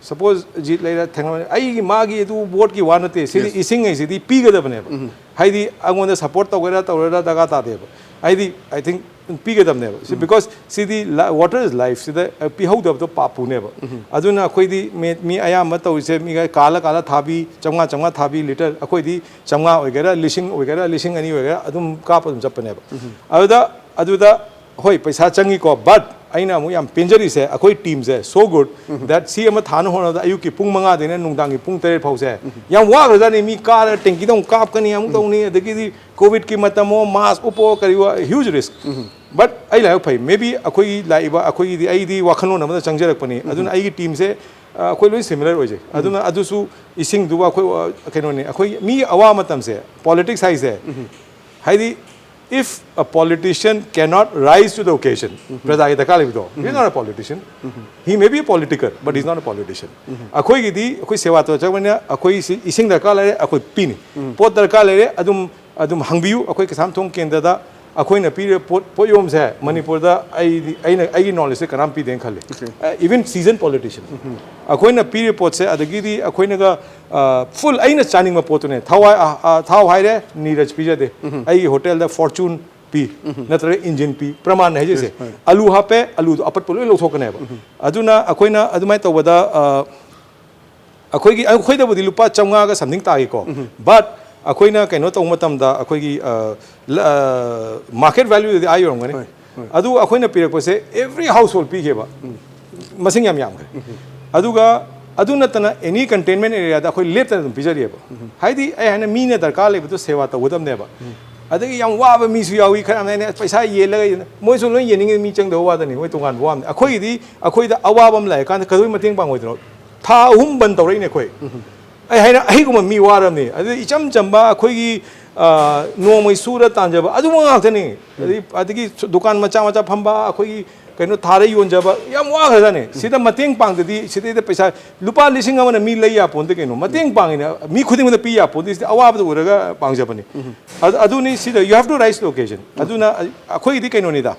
Suppose ꯖꯤꯠ ꯂꯩꯔ ꯊꯦꯡꯅꯕ, ꯑꯩꯒꯤ ꯃꯥꯒꯤ ꯑꯗꯨ vote ꯀꯤ ꯋꯥ ꯅꯠꯇꯦ, ꯁꯤꯗꯤ ꯏꯁꯤꯡ ꯍꯥꯏꯁꯤꯗꯤ ꯄꯤꯒꯗꯕꯅꯦꯕ꯫ ꯍꯥꯏꯗꯤ ꯑꯩꯉꯣꯟꯗ support ꯇꯧꯒꯦꯔꯥ ꯇꯧꯔꯣꯏꯔꯥ ꯗꯔꯀꯥꯔ ꯇꯥꯗꯦꯕ꯫ ꯍꯥꯏꯗꯤ I think ꯄꯤꯒꯗꯕꯅꯦꯕ ꯁꯤ, because CD water is life, ꯁꯤꯗ ꯄꯤꯍꯧꯗꯕꯗꯣ ꯄꯥꯞꯄꯨꯅꯦꯕ꯫ ꯑꯗꯨꯅ ꯑꯩꯈꯣꯏꯗꯤ ꯃꯤ ꯑꯌꯥꯝꯕ ꯇꯧꯔꯤꯁꯦ, ꯃꯤꯒ ꯀꯥꯜꯂ ꯀꯥꯜꯂ ꯊꯥꯕꯤ, ꯆꯥꯝꯃꯉꯥ ꯆꯥꯝꯃꯉꯥ ꯊꯥꯕꯤ ꯂꯤꯇꯔ, ꯑꯩꯈꯣꯏꯗꯤ ꯆꯥꯝꯃꯉꯥ ꯑꯣꯏꯒꯦꯔꯥ, ꯂꯤꯁꯤꯡ ꯑꯣꯏꯒꯦꯔꯥ, ꯂꯤꯁꯤꯡ ꯑꯅꯤ ꯑꯣꯏꯒꯦꯔꯥ, ꯑꯗꯨꯝ ꯀꯥꯞꯄ ꯑꯗꯨꯝ ꯆꯠꯄꯅꯦꯕ꯫ ꯑꯗꯨꯗ ꯑꯗꯨꯗ ꯍꯣꯏ, ꯄꯩꯁꯥ ꯆꯪꯉꯤꯀꯣ, but ꯑꯩꯅ ꯑꯃꯨꯛ ꯌꯥꯝ ꯄꯦꯟꯖꯔꯤꯁꯦ, ꯑꯩꯈꯣꯏ ꯇꯤꯝꯁꯦ so good that ꯁꯤ ꯑꯃ ꯊꯥꯅ ꯍꯣꯠꯅꯕꯗ ꯑꯌꯨꯛꯀꯤ ꯄꯨꯡ ꯃꯉꯥꯗꯩꯅ ꯅꯨꯡꯗꯥꯡꯒꯤ ꯄꯨꯡ ꯇꯔꯦꯠ ꯐꯥꯎꯁꯦ ꯌꯥꯝ ꯋꯥꯈ꯭ꯔꯖꯥꯠꯅꯤ꯫ ꯃꯤ ꯀꯥꯔꯒ ꯇꯦꯡꯀꯤꯗ ꯑꯃꯨꯛ ꯀꯥꯞꯀꯅꯤ, ꯑꯃꯨꯛ ꯇꯧꯅꯤ, ꯑꯗꯒꯤꯗꯤ ꯀꯣꯚꯤꯗꯀꯤ ꯃꯇꯝ ꯑꯃ, ꯃꯥꯁ ꯎꯞꯄꯣ, ꯀꯔꯤꯑꯣ, huge risk꯫ But ꯑꯩ ꯂꯥꯏꯕꯛ ꯐꯩ, maybe ꯑꯩꯈꯣꯏꯒꯤ ꯂꯥꯛꯏꯕ, ꯑꯩꯈꯣꯏꯒꯤꯗꯤ, ꯑꯩꯗꯤ ꯋꯥꯈꯜꯂꯣꯟ ꯑꯃꯗ ꯆꯪꯖꯔꯛꯄꯅꯤ꯫ ꯑꯗꯨꯅ ꯑꯩꯒꯤ ꯇꯤꯝꯁꯦ, ꯑ, ꯑꯩꯈꯣꯏ ꯂꯣꯏ similar ꯑꯣꯏꯖꯩ꯫ ꯑꯗꯨꯅ ꯑꯗꯨꯁꯨ ꯏꯁꯤꯡꯗꯨꯕꯨ ꯑꯩꯈꯣꯏ, ꯑ, ꯀꯩꯅꯣꯅꯤ, ꯑꯩꯈꯣꯏ ꯃꯤ ꯑꯋꯥꯕ ꯃꯇꯝꯁꯦ, politics ꯍꯥꯏꯁꯦ, ꯍꯥꯏꯗꯤ, if a politician cannot rise to the occasion, ꯄ꯭ꯔꯖꯥꯒꯤ ꯗꯔꯀꯥꯔ ꯂꯩꯕꯗꯣ, he's not a politician, he may be a political but he's not a politician꯫ ꯑꯩꯈꯣꯏꯒꯤꯗꯤ, ꯑꯩꯈꯣꯏ ꯁꯦꯕꯥ ꯇꯧꯖꯕꯅꯤꯅ, ꯑꯩꯈꯣꯏ ꯁꯤ ꯏꯁꯤꯡ ꯗꯔꯀꯥꯔ ꯂꯩꯔꯦ, ꯑꯩꯈꯣꯏ ꯄꯤꯅꯤ꯫ ꯄꯣꯠ ꯗꯔꯀꯥꯔ ꯂꯩꯔꯦ, ꯑꯗꯨꯝ, ꯑꯗꯨꯝ ꯍꯪꯕꯤꯌꯨ꯫ ꯑꯩꯈꯣꯏ ꯀꯩꯁꯥꯝꯊꯣꯡ ꯀꯦꯟꯗ꯭ꯔꯗ ꯑꯩꯈꯣꯏꯅ ꯄꯤꯔꯤꯕ ꯄꯣꯠ, ꯄꯣꯠꯌꯣꯝꯁꯦ ꯃꯅꯤꯄꯨꯔꯗ ꯑꯩꯗꯤ, ꯑꯩꯅ, ꯑꯩꯒꯤ ꯅꯣꯂꯦꯖꯁꯦ ꯀꯅꯥꯝ ꯄꯤꯗꯦꯅ ꯈꯜꯂꯤ꯫ ꯑ, even season politician꯫ ꯑꯩꯈꯣꯏꯅ ꯄꯤꯔꯤꯕ ꯄꯣꯠꯁꯦ, ꯑꯗꯒꯤꯗꯤ ꯑꯩꯈꯣꯏꯅꯒ, ꯑ, full ꯑꯩꯅ ꯆꯥꯅꯤꯡꯕ ꯄꯣꯠꯇꯨꯅꯦ꯫ ꯊꯋꯥꯏ, ꯑ, ꯑ, ꯊꯥꯎ ꯍꯥꯏꯔꯦ, ꯅꯤꯔꯖ ꯄꯤꯖꯗꯦ꯫ ꯑꯩꯒꯤ ꯍꯣꯇꯦꯜꯗ Fortune ꯄꯤ, ꯅꯠꯇ꯭ꯔꯒ engine ꯄꯤ, ꯄ꯭ꯔꯃꯥꯟꯅ ꯍꯥꯏꯖꯩꯁꯦ꯫ ꯑꯂꯨ ꯍꯥꯞꯄꯦ, ꯑꯂꯨꯗꯣ ꯑꯄꯠꯄ ꯂꯣꯏ ꯂꯧꯊꯣꯛꯀꯅꯦꯕ꯫ ꯑꯗꯨꯅ ꯑꯩꯈꯣꯏꯅ ꯑꯗꯨꯃꯥꯏꯅ ꯇꯧꯕꯗ, ꯑ, ꯑꯩꯈꯣꯏꯒꯤ, ꯑꯩꯈꯣꯏꯗꯕꯨꯗꯤ ꯂꯨꯄꯥ ꯆꯥꯝꯃꯉꯥꯒ something ꯇꯥꯈꯤꯀꯣ꯫ But ꯑꯩꯈꯣꯏꯅ ꯀꯩꯅꯣ ꯇꯧꯕ ꯃꯇꯝꯗ ꯑꯩꯈꯣꯏꯒꯤ, ꯑ, ꯂ-, ꯑ, market value ꯗꯗꯤ ꯑꯥ ꯌꯧꯔꯝꯒꯅꯤ꯫ ꯑꯗꯨ ꯑꯩꯈꯣꯏꯅ ꯄꯤꯔꯛꯄꯁꯦ every household ꯄꯤꯈꯤꯕ꯫ ꯃꯁꯤꯡ ꯌꯥꯝ ꯌꯥꯝꯈ꯭ꯔꯦ꯫ ꯑꯗꯨꯒ ꯑꯗꯨ ꯅꯠꯇꯅ any containment area ꯗ ꯑꯩꯈꯣꯏ ꯂꯦꯞꯇꯅ ꯑꯗꯨꯝ ꯄꯤꯖꯔꯤꯑꯕ꯫ ꯍꯥꯏꯗꯤ ꯑꯩ ꯍꯥꯏꯅ ꯃꯤꯅ ꯗꯔꯀꯥꯔ ꯂꯩꯕꯗꯣ ꯁꯦꯕꯥ ꯇꯧꯒꯗꯕꯅꯦꯕ꯫ ꯑꯗꯒꯤ ꯌꯥꯝ ꯋꯥꯕ ꯃꯤꯁꯨ ꯌꯥꯎꯏ, ꯈꯔ ꯑꯃꯅ ꯑꯩꯅ ꯄꯩꯁꯥ ꯌꯦꯜꯂꯒ ꯌꯦꯟ-, ꯃꯣꯏꯁꯨ ꯂꯣꯏ ꯌꯦꯟꯅꯤꯡꯉꯤ, ꯃꯤ ꯆꯪꯗꯕ ꯋꯥꯗꯅꯤ, ꯃꯣꯏ ꯇꯣꯉꯥꯟꯕ ꯋꯥ ꯑꯃꯅꯤ꯫ ꯑꯩꯈꯣꯏꯒꯤꯗꯤ ꯑꯩꯈꯣꯏꯗ ꯑꯋꯥꯕ ꯑꯃ ꯂꯥꯛꯑꯀꯥꯟꯗ ꯀꯩꯗꯧꯕꯩ ꯃꯇꯦꯡ ꯄꯥꯡꯉꯣꯏꯗꯣꯏꯅꯣ? ꯊꯥ ꯑꯍꯨꯝ ꯕꯟ ꯇꯧꯔꯛꯏꯅꯦ ꯑꯩꯈꯣꯏ꯫ ꯑꯩ ꯍꯥꯏꯅ ꯑꯩꯒꯨꯝꯕ ꯃꯤ ꯋꯥꯔꯕꯅꯤ꯫ ꯑꯗꯨꯗꯤ ꯏꯆꯝ ꯆꯝꯕ ꯑꯩꯈꯣꯏꯒꯤ, ꯑ, ꯅꯣꯡꯃꯩ ꯁꯨꯔ ꯇꯥꯟꯖꯕ ꯑꯗꯨꯒꯨꯝꯕ ꯉꯥꯛꯇꯅꯤ꯫ ꯑꯗꯒꯤ, ꯑꯗꯒꯤ ꯗꯨꯀꯥꯟ ꯃꯆꯥ ꯃꯆꯥ ꯐꯝꯕ, ꯑꯩꯈꯣꯏꯒꯤ ꯀꯩꯅꯣ ꯊꯥꯔ ꯌꯣꯟꯖꯕ ꯌꯥꯝ ꯋꯥꯈ꯭ꯔꯖꯥꯠꯅꯤ꯫ ꯁꯤꯗ ꯃꯇꯦꯡ ꯄꯥꯡꯗꯗꯤ ꯁꯤꯗꯩꯗ ꯄꯩꯁꯥ ꯂꯨꯄꯥ ꯂꯤꯁꯤꯡ ꯑꯃꯅ ꯃꯤ ꯂꯩ ꯌꯥꯄꯣꯟꯇꯦ ꯀꯩꯅꯣ꯫ ꯃꯇꯦꯡ ꯄꯥꯡꯉꯤꯅ ꯃꯤ ꯈꯨꯗꯤꯡꯃꯛꯇ ꯄꯤ ꯌꯥꯄꯣꯟꯇꯦ꯫ ꯁꯤꯗꯤ ꯑꯋꯥꯕꯗ ꯎꯔꯒ ꯄꯥꯡꯖꯕꯅꯤ꯫ ꯑꯗꯨ, ꯑꯗꯨꯅꯤ ꯁꯤꯗ you have to rise to occasion꯫ ꯑꯗꯨꯅ ꯑꯩꯈꯣꯏꯒꯤꯗꯤ ꯀꯩꯅꯣꯅꯤꯗ꯫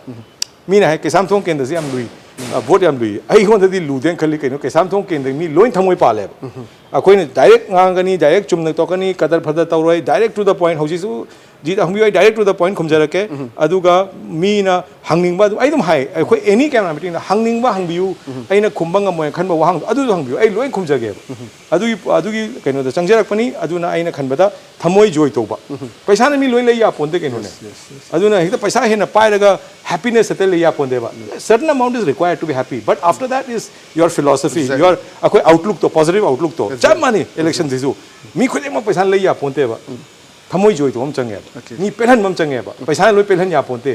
ꯃꯤꯅ ꯍꯥꯏ ꯀꯩꯁꯥꯝꯊꯣꯡ ꯀꯦꯟꯗ꯭ꯔꯁꯤ ꯌꯥꯝ ꯂꯨꯏ꯫ ꯑ, ꯚꯣꯠ ꯌꯥꯝ ꯂꯨꯏ꯫ ꯑꯩꯉꯣꯟꯗꯗꯤ ꯂꯨꯗꯦꯅ ꯈꯜꯂꯤ꯫ ꯀꯩꯅꯣ, ꯀꯩꯁꯥꯝꯊꯣꯡ ꯀꯦꯟꯗ꯭ꯔꯒꯤ ꯃꯤ ꯂꯣꯏ ꯊꯃꯣꯏ ꯄꯥꯜꯂꯦꯕ꯫ ꯑꯩꯈꯣꯏꯅ ꯗꯥꯏꯔꯦꯛ ꯉꯥꯡꯒꯅꯤ, ꯗꯥꯏꯔꯦꯛ ꯆꯨꯝꯅ ꯇꯧꯔꯛꯀꯅꯤ, ꯀꯗꯔ ꯐꯗꯔ ꯇꯧꯔꯣꯏ, ꯗꯥꯏꯔꯦꯛ ꯇꯨ ꯗ ꯄꯣꯏꯟ꯫ ꯍꯧꯖꯤꯛꯁꯨ ꯖꯤꯠ ꯍꯪꯕꯤꯌꯨ, ꯑꯩ ꯗꯥꯏꯔꯦꯛ ꯇꯨ ꯗ ꯄꯣꯏꯟ ꯈꯨꯝꯖꯔꯛꯀꯦ꯫ ꯑꯗꯨꯒ ꯃꯤꯅ ꯍꯪꯅꯤꯡꯕ ꯑꯗꯨꯝ, ꯑꯩ ꯑꯗꯨꯝ ꯍꯥꯏ, ꯑꯩꯈꯣꯏ ꯑꯦꯅꯤ ꯀꯦꯃꯦꯔꯥ ꯃꯤꯇꯤꯡꯗ ꯍꯪꯅꯤꯡꯕ ꯍꯪꯕꯤꯌꯨ, ꯑꯩꯅ ꯈꯨꯝꯕ ꯉꯝꯃꯣꯏꯅ ꯈꯟꯕ ꯋꯥꯍꯪꯗꯣ ꯑꯗꯨꯁꯨ ꯍꯪꯕꯤꯌꯨ, ꯑꯩ ꯂꯣꯏ ꯈꯨꯝꯖꯒꯦꯕ꯫ ꯑꯗꯨꯒꯤ, ꯑꯗꯨꯒꯤ ꯀꯩꯅꯣꯗ ꯆꯪꯖꯔꯛꯄꯅꯤ꯫ ꯑꯗꯨꯅ ꯑꯩꯅ ꯈꯟꯕꯗ ꯊꯃꯣꯏ ꯖꯣꯏ ꯇꯧꯕ꯫ ꯄꯩꯁꯥꯅ ꯃꯤ ꯂꯣꯏ ꯂꯩ ꯌꯥꯄꯣꯟꯇꯦ ꯀꯩꯅꯣꯅꯦ꯫ ꯑꯗꯨꯅ ꯍꯦꯛꯇ ꯄꯩꯁꯥ ꯍꯦꯟꯅ ꯄꯥꯏꯔꯒ ꯍꯦꯄꯤꯅꯦꯁ ꯍꯦꯛꯇ ꯂꯩ ꯌꯥꯄꯣꯟꯇꯦꯕ꯫ Certain amount is required to be happy, but after that is your philosophy, your, ꯑꯩꯈꯣꯏ ꯑꯥꯎꯠꯂꯨꯛꯇꯣ, ꯄꯣꯖꯤꯇꯤꯚ ꯑꯥꯎꯠꯂꯨꯛꯇꯣ꯫ ꯆꯞ ꯃꯥꯟꯅꯩ ꯏꯂꯦꯛꯁꯟꯁꯤꯁꯨ꯫ ꯃꯤ ꯈꯨꯗꯤꯡꯃꯛ ꯄꯩꯁꯥ ꯂꯩ ꯌꯥꯄꯣꯟꯇꯦꯕ꯫ ꯊꯃꯣꯏ ꯖꯣꯏ ꯇꯧꯕ ꯑꯃ ꯆꯪꯉꯦꯕ꯫ ꯃꯤ ꯄꯦꯜꯍꯟꯕ ꯑꯃ ꯆꯪꯉꯦꯕ꯫ ꯄꯩꯁꯥꯅ ꯂꯣꯏ ꯄꯦꯜꯍꯟ ꯌꯥꯄꯣꯟꯇꯦ꯫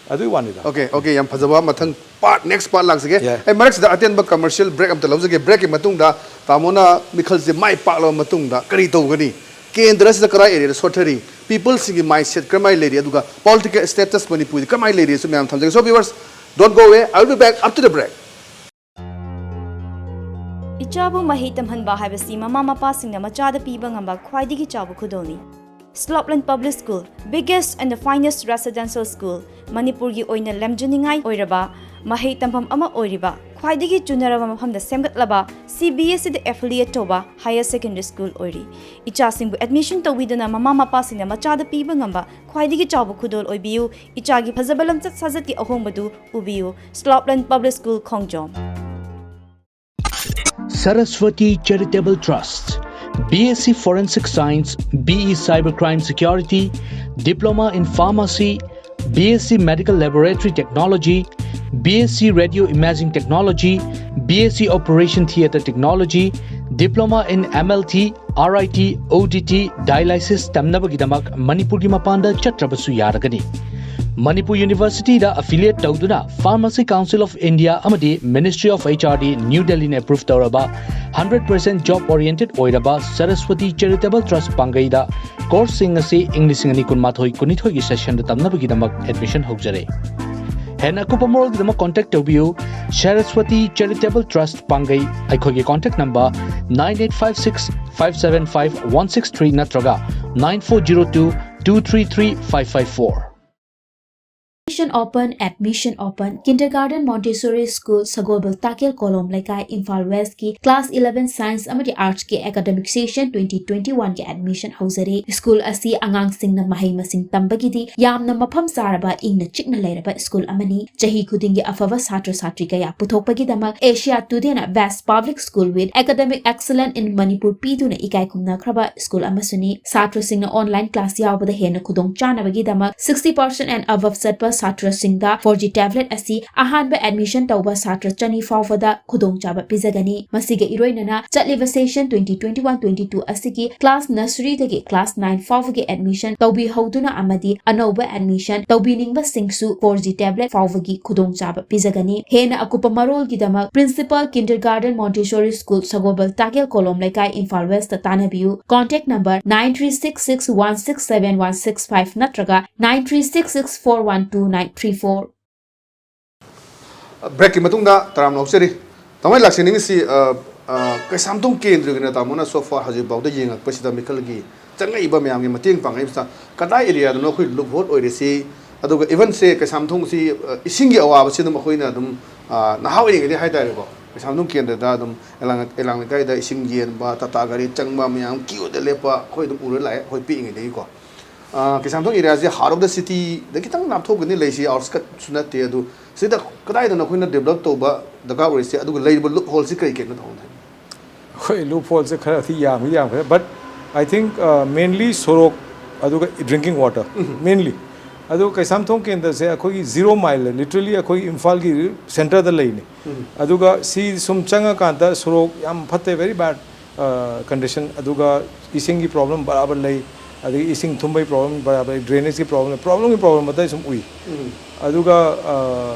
ꯑꯗꯨꯒꯤ ꯋꯥꯅꯤꯗ꯫ ꯑꯣꯀꯦ, ꯑꯣꯀꯦ, ꯌꯥꯝ ꯐꯖꯕ꯫ ꯃꯊꯪ ꯄꯥꯔꯠ, ꯅꯦꯛꯁ ꯄꯥꯔꯠ ꯂꯥꯛꯆꯒꯦ꯫ Yeah. ꯑꯩ ꯃꯔꯛꯁꯤꯗ ꯑꯇꯦꯟꯕ ꯀꯃꯔꯁꯤꯌꯦꯜ ꯕ꯭ꯔꯦꯛ ꯑꯝꯇ ꯂꯧꯖꯒꯦ꯫ ꯕ꯭ꯔꯦꯛꯀꯤ ꯃꯇꯨꯡꯗ ꯇꯥꯃꯣꯅ ꯃꯤꯈꯜꯁꯦ ꯃꯥꯏ ꯄꯥꯛꯂꯕ ꯃꯇꯨꯡꯗ ꯀꯔꯤ ꯇꯧꯒꯅꯤ? ꯀꯦꯟꯗ꯭ꯔꯁꯤꯗ ꯀꯗꯥꯏ ꯑꯦꯔꯤꯌꯥꯗ ꯁꯣꯠꯊꯔꯤ? ꯄꯤꯄꯜꯁꯤꯡꯒꯤ ꯃꯥꯏꯟꯁꯦꯠ ꯀꯔꯝꯍꯥꯏꯅ ꯂꯩꯔꯤ? ꯑꯗꯨꯒ ꯄꯣꯂꯤꯇꯤꯀꯦꯜ ꯁ꯭ꯇꯦꯇꯁ ꯃꯅꯤꯄꯨꯔꯗꯤ ꯀꯔꯝꯍꯥꯏꯅ ꯂꯩꯔꯤꯁꯨ ꯃꯌꯥꯝ ꯊꯝꯖꯒꯦ꯫ So viewers, don't go away, I will be back after the break. ꯏꯆꯥꯕꯨ ꯃꯍꯩ ꯇꯝꯍꯟꯕ ꯍꯥꯏꯕꯁꯤ ꯃꯃꯥ ꯃꯄꯥꯁꯤꯡꯅ ꯃꯆꯥꯗ ꯄꯤꯕ ꯉꯝꯕ ꯈ꯭ꯋꯥꯏꯗꯒꯤ ꯆꯥꯎꯕ ꯈꯨꯗꯣꯜꯅꯤ꯫ Sloplen public school, biggest and the finest residential school, ꯃꯅꯤꯄꯨꯔꯒꯤ ꯑꯣꯏꯅ ꯂꯝꯖꯤꯡꯅꯤꯡꯉꯥꯏ ꯑꯣꯏꯔꯕ ꯃꯍꯩ ꯇꯝꯐꯝ ꯑꯃ ꯑꯣꯏꯔꯤꯕ, ꯈ꯭ꯋꯥꯏꯗꯒꯤ ꯆꯨꯅꯔꯕ ꯃꯐꯝꯗ ꯁꯦꯝꯒꯠꯂꯕ, ꯁꯤ ꯕꯤ ꯑꯦꯁ ꯏꯗ ꯑꯦꯐꯤꯂꯤꯌꯦꯠ ꯇꯧꯕ ꯍꯥꯌꯔ ꯁꯦꯀꯦꯟꯗꯔꯤ ꯁ꯭ꯀꯨꯜ ꯑꯣꯏꯔꯤ꯫ ꯏꯆꯥꯁꯤꯡꯕꯨ ꯑꯦꯗꯃꯤꯁꯟ ꯇꯧꯕꯤꯗꯨꯅ ꯃꯃꯥ ꯃꯄꯥꯁꯤꯡꯅ ꯃꯆꯥꯗ ꯄꯤꯕ ꯉꯝꯕ ꯈ꯭ꯋꯥꯏꯗꯒꯤ ꯆꯥꯎꯕ ꯈꯨꯗꯣꯜ ꯑꯣꯏꯕꯤꯌꯨ꯫ ꯏꯆꯥꯒꯤ ꯐꯖꯕ ꯂꯝꯆꯠ ꯁꯥꯖꯠꯀꯤ ꯑꯍꯣꯡꯕꯗꯨ ꯎꯕꯤꯌꯨ꯫ ꯁ꯭ꯂꯣꯞꯂꯦꯟ public school, Khongjom. Saraswati Charitable Trust, B S C Forensic Science, B E Cybercrime Security, Diploma in Pharmacy, B S C Medical Laboratory Technology, B S C Radio Imaging Technology, B S C Operation Theatre Technology, Diploma in M L T, R I T, O D T, Dialysis ꯇꯝꯅꯕꯒꯤꯗꯃꯛ ꯃꯅꯤꯄꯨꯔꯒꯤ ꯃꯄꯥꯟꯗ ꯆꯠꯇ꯭ꯔꯕꯁꯨ ꯌꯥꯔꯒꯅꯤ꯫ ꯃꯅꯤꯄꯨꯔ ꯌꯨꯅꯤꯚꯔꯁꯤꯇꯤꯗ affiliate ꯇꯧꯗꯨꯅ Pharmacy Council of India ꯑꯃꯗꯤ Ministry of H R D, New Delhi ꯅ approve ꯇꯧꯔꯕ hundred percent job oriented ꯑꯣꯏꯔꯕ Saraswati Charitable Trust ꯄꯥꯡꯒꯩꯗ ꯀꯣꯔꯁꯁꯤꯡ ꯑꯁꯤ ꯏꯪ ꯂꯤꯁꯤꯡ ꯑꯅꯤ ꯀꯨꯟꯃꯥꯊꯣꯏ ꯀꯨꯟꯅꯤꯊꯣꯏꯒꯤ ꯁꯦꯁꯟꯗ ꯇꯝꯅꯕꯒꯤꯗꯃꯛ ꯑꯦꯗꯃꯤꯁꯟ ꯍꯧꯖꯔꯦ꯫ ꯍꯦꯟꯅ ꯑꯀꯨꯞꯄ ꯃꯔꯣꯜꯒꯤꯗꯃꯛ ꯀꯣꯟꯇꯦꯛ ꯇꯧꯕꯤꯌꯨ꯫ Saraswati Charitable Trust ꯄꯥꯡꯒꯩ, ꯑꯩꯈꯣꯏꯒꯤ contact number nine eight five six five seven five one six three ꯅꯠꯇ꯭ꯔꯒ nine four zero two two three three five five four꯫ Admission open, admission open. Kindergarten Montessori School, ꯁꯒꯣꯜꯕꯜ ꯇꯥꯀꯦꯜ ꯀꯣꯂꯣꯝ ꯂꯩꯀꯥꯏ, Imphal West ꯀꯤ class eleven science ꯑꯃꯗꯤ arts ꯀꯤ academic session twenty twenty-one ꯒꯤ admission ꯍꯧꯖꯔꯦ꯫ School ꯑꯁꯤ ꯑꯉꯥꯡꯁꯤꯡꯅ ꯃꯍꯩ ꯃꯁꯤꯡ ꯇꯝꯕꯒꯤꯗꯤ ꯌꯥꯝꯅ ꯃꯐꯝ ꯆꯥꯔꯕ, ꯏꯪꯅ ꯆꯤꯛꯅ ꯂꯩꯔꯕ school ꯑꯃꯅꯤ꯫ ꯆꯍꯤ ꯈꯨꯗꯤꯡꯒꯤ ꯑꯐꯕ ꯁꯥꯇ꯭ꯔ ꯁꯥꯇ꯭ꯔꯤ ꯀꯌꯥ ꯄꯨꯊꯣꯛꯄꯒꯤꯗꯃꯛ Asia Today ꯅ Best Public School with Academic Excellence in Manipur ꯄꯤꯗꯨꯅ ꯏꯀꯥꯏ ꯈꯨꯝꯅꯈ꯭ꯔꯕ school ꯑꯃꯁꯨꯅꯤ꯫ ꯁꯥꯇ꯭ꯔꯁꯤꯡꯅ online class ꯌꯥꯎꯕꯗ ꯍꯦꯟꯅ ꯈꯨꯗꯣꯡ ꯆꯥꯅꯕꯒꯤꯗꯃꯛ sixty percent and above ꯆꯠꯄ ꯁꯥꯇ꯭ꯔꯁꯤꯡꯗ four G tablet ꯑꯁꯤ ꯑꯍꯥꯟꯕ admission ꯇꯧꯕ ꯁꯥꯇ꯭ꯔ ꯆꯅꯤ ꯐꯥꯎꯕꯗ ꯈꯨꯗꯣꯡꯆꯥꯕ ꯄꯤꯖꯒꯅꯤ꯫ ꯃꯁꯤꯒ ꯏꯔꯣꯏꯅꯅ ꯆꯠꯂꯤꯕ session twenty twenty-one twenty-two ꯑꯁꯤꯒꯤ class nursery ꯗꯒꯤ class nine ꯐꯥꯎꯕꯒꯤ admission ꯇꯧꯕꯤꯍꯧꯗꯨꯅ ꯑꯃꯗꯤ ꯑꯅꯧꯕ admission ꯇꯧꯕꯤꯅꯤꯡꯕꯁꯤꯡꯁꯨ four G tablet ꯐꯥꯎꯕꯒꯤ ꯈꯨꯗꯣꯡꯆꯥꯕ ꯄꯤꯖꯒꯅꯤ꯫ ꯍꯦꯟꯅ ꯑꯀꯨꯞꯄ ꯃꯔꯣꯜꯒꯤꯗꯃꯛ Principal Kindergarten Montessori School, ꯁꯒꯣꯜꯕꯜ ꯇꯥꯀꯦꯜ ꯀꯣꯂꯣꯝ ꯂꯩꯀꯥꯏ, ꯏꯝꯐꯥꯜ West ꯇ ꯇꯥꯟꯅꯕꯤꯌꯨ꯫ Contact number nine three six six one six seven one six five ꯅꯠꯇ꯭ꯔꯒ nine three six six four one two nine three four꯫ Break ꯀꯤ ꯃꯇꯨꯡꯗ ꯇꯔꯥꯝꯅ ꯑꯣꯛꯆꯔꯤ꯫ ꯇꯥꯃꯣ, ꯑꯩ ꯂꯥꯛꯆꯅꯤꯡꯉꯤꯁꯤ, ꯑ, ꯑ, ꯀꯩꯁꯥꯝꯊꯣꯡ ꯀꯦꯟꯗ꯭ꯔꯒꯤꯅ ꯇꯥꯃꯣꯅ so far ꯍꯧꯖꯤꯛ ꯐꯥꯎꯗ ꯌꯦꯡꯉꯛꯄꯁꯤꯗ ꯃꯤꯈꯜꯒꯤ ꯆꯪꯉꯛꯏꯕ ꯃꯌꯥꯝꯒꯤ ꯃꯇꯦꯡ ꯄꯥꯡꯉꯛꯏꯕꯁꯤꯗ ꯀꯗꯥꯏ area ꯗꯅꯣ ꯑꯩꯈꯣꯏ loophole ꯑꯣꯏꯔꯤꯁꯤ? ꯑꯗꯨꯒ even ꯁꯦ ꯀꯩꯁꯥꯝꯊꯣꯡꯁꯤ, ꯑ, ꯏꯁꯤꯡꯒꯤ ꯑꯋꯥꯕꯁꯤ ꯑꯗꯨꯝ ꯑꯩꯈꯣꯏꯅ ꯑꯗꯨꯝ, ꯑ, ꯅꯍꯥ ꯑꯣꯏꯔꯤꯉꯩꯗꯒꯤ ꯍꯥꯏ ꯇꯥꯔꯦꯀꯣ, ꯀꯩꯁꯥꯝꯊꯣꯡ ꯀꯦꯟꯗ꯭ꯔꯗ ꯑꯗꯨꯝ ꯑꯦꯂꯥꯡ, ꯑꯦꯂꯥꯡ ꯂꯩꯀꯥꯏꯗ ꯏꯁꯤꯡ ꯌꯦꯟꯕ, ꯇꯥꯇꯥ ꯒꯥꯔꯤ ꯆꯪꯕ ꯃꯌꯥꯝ queue ꯗ ꯂꯦꯞꯄ ꯑꯩꯈꯣꯏ ꯑꯗꯨꯝ ꯎꯔ ꯂꯥꯛꯑꯦ ꯑꯩꯈꯣꯏ ꯄꯤꯛꯏꯉꯩꯗꯒꯤꯀꯣ꯫ ꯑ, Keishamthong area say heart of the city ꯗ ꯈꯤꯇꯪ ꯂꯥꯞꯊꯣꯛꯀꯅꯤ ꯂꯩꯁꯤ, outskirt ꯁꯨ ꯅꯠꯇꯦ꯫ ꯑꯗꯨ ꯁꯤꯗ ꯀꯗꯥꯏꯗꯅꯣ ꯑꯩꯈꯣꯏꯅ develop ꯇꯧꯕ ꯗꯔꯀꯥꯔ ꯑꯣꯏꯔꯤꯁꯦ? ꯑꯗꯨꯒ ꯂꯩꯔꯤꯕ loophole ꯁꯤ ꯀꯔꯤ ꯀꯔꯤꯅꯣ ꯇꯥꯃꯣꯅ ꯍꯥꯏꯕꯤꯌꯨ꯫ ꯍꯣꯏ, loophole ꯁꯦ ꯈꯔꯗꯤ ꯌꯥꯝꯗꯤ ꯌꯥꯝꯈ꯭ꯔꯦ, but I think, uh, mainly ꯁꯣꯔꯣꯛ ꯑꯗꯨꯒ drinking water, mainly꯫ ꯑꯗꯨ ꯀꯩꯁꯥꯝꯊꯣꯡ ꯀꯦꯟꯗ꯭ꯔꯁꯦ ꯑꯩꯈꯣꯏꯒꯤ zero mile, literally ꯑꯩꯈꯣꯏ ꯏꯝꯐꯥꯜꯒꯤ centre ꯗ ꯂꯩꯅꯤ꯫ ꯑꯗꯨꯒ ꯁꯤ ꯁꯨꯝ ꯆꯪꯉꯀꯥꯟꯗ ꯁꯣꯔꯣꯛ ꯌꯥꯝ ꯐꯠꯇꯦ, very bad condition꯫ ꯑꯗꯨꯒ ꯏꯁꯤꯡꯒꯤ problem ꯕꯔꯥꯕꯔ ꯂꯩ, ꯑꯗꯒꯤ ꯏꯁꯤꯡ ꯊꯨꯝꯕꯒꯤ problem ꯕꯔꯥꯕꯔ ꯂꯩ, drainage ꯀꯤ problem ꯂꯩ, problem ꯒꯤ problem ꯑꯇꯩ ꯁꯨꯝ ꯎꯏ꯫ ꯑꯗꯨꯒ, ꯑ,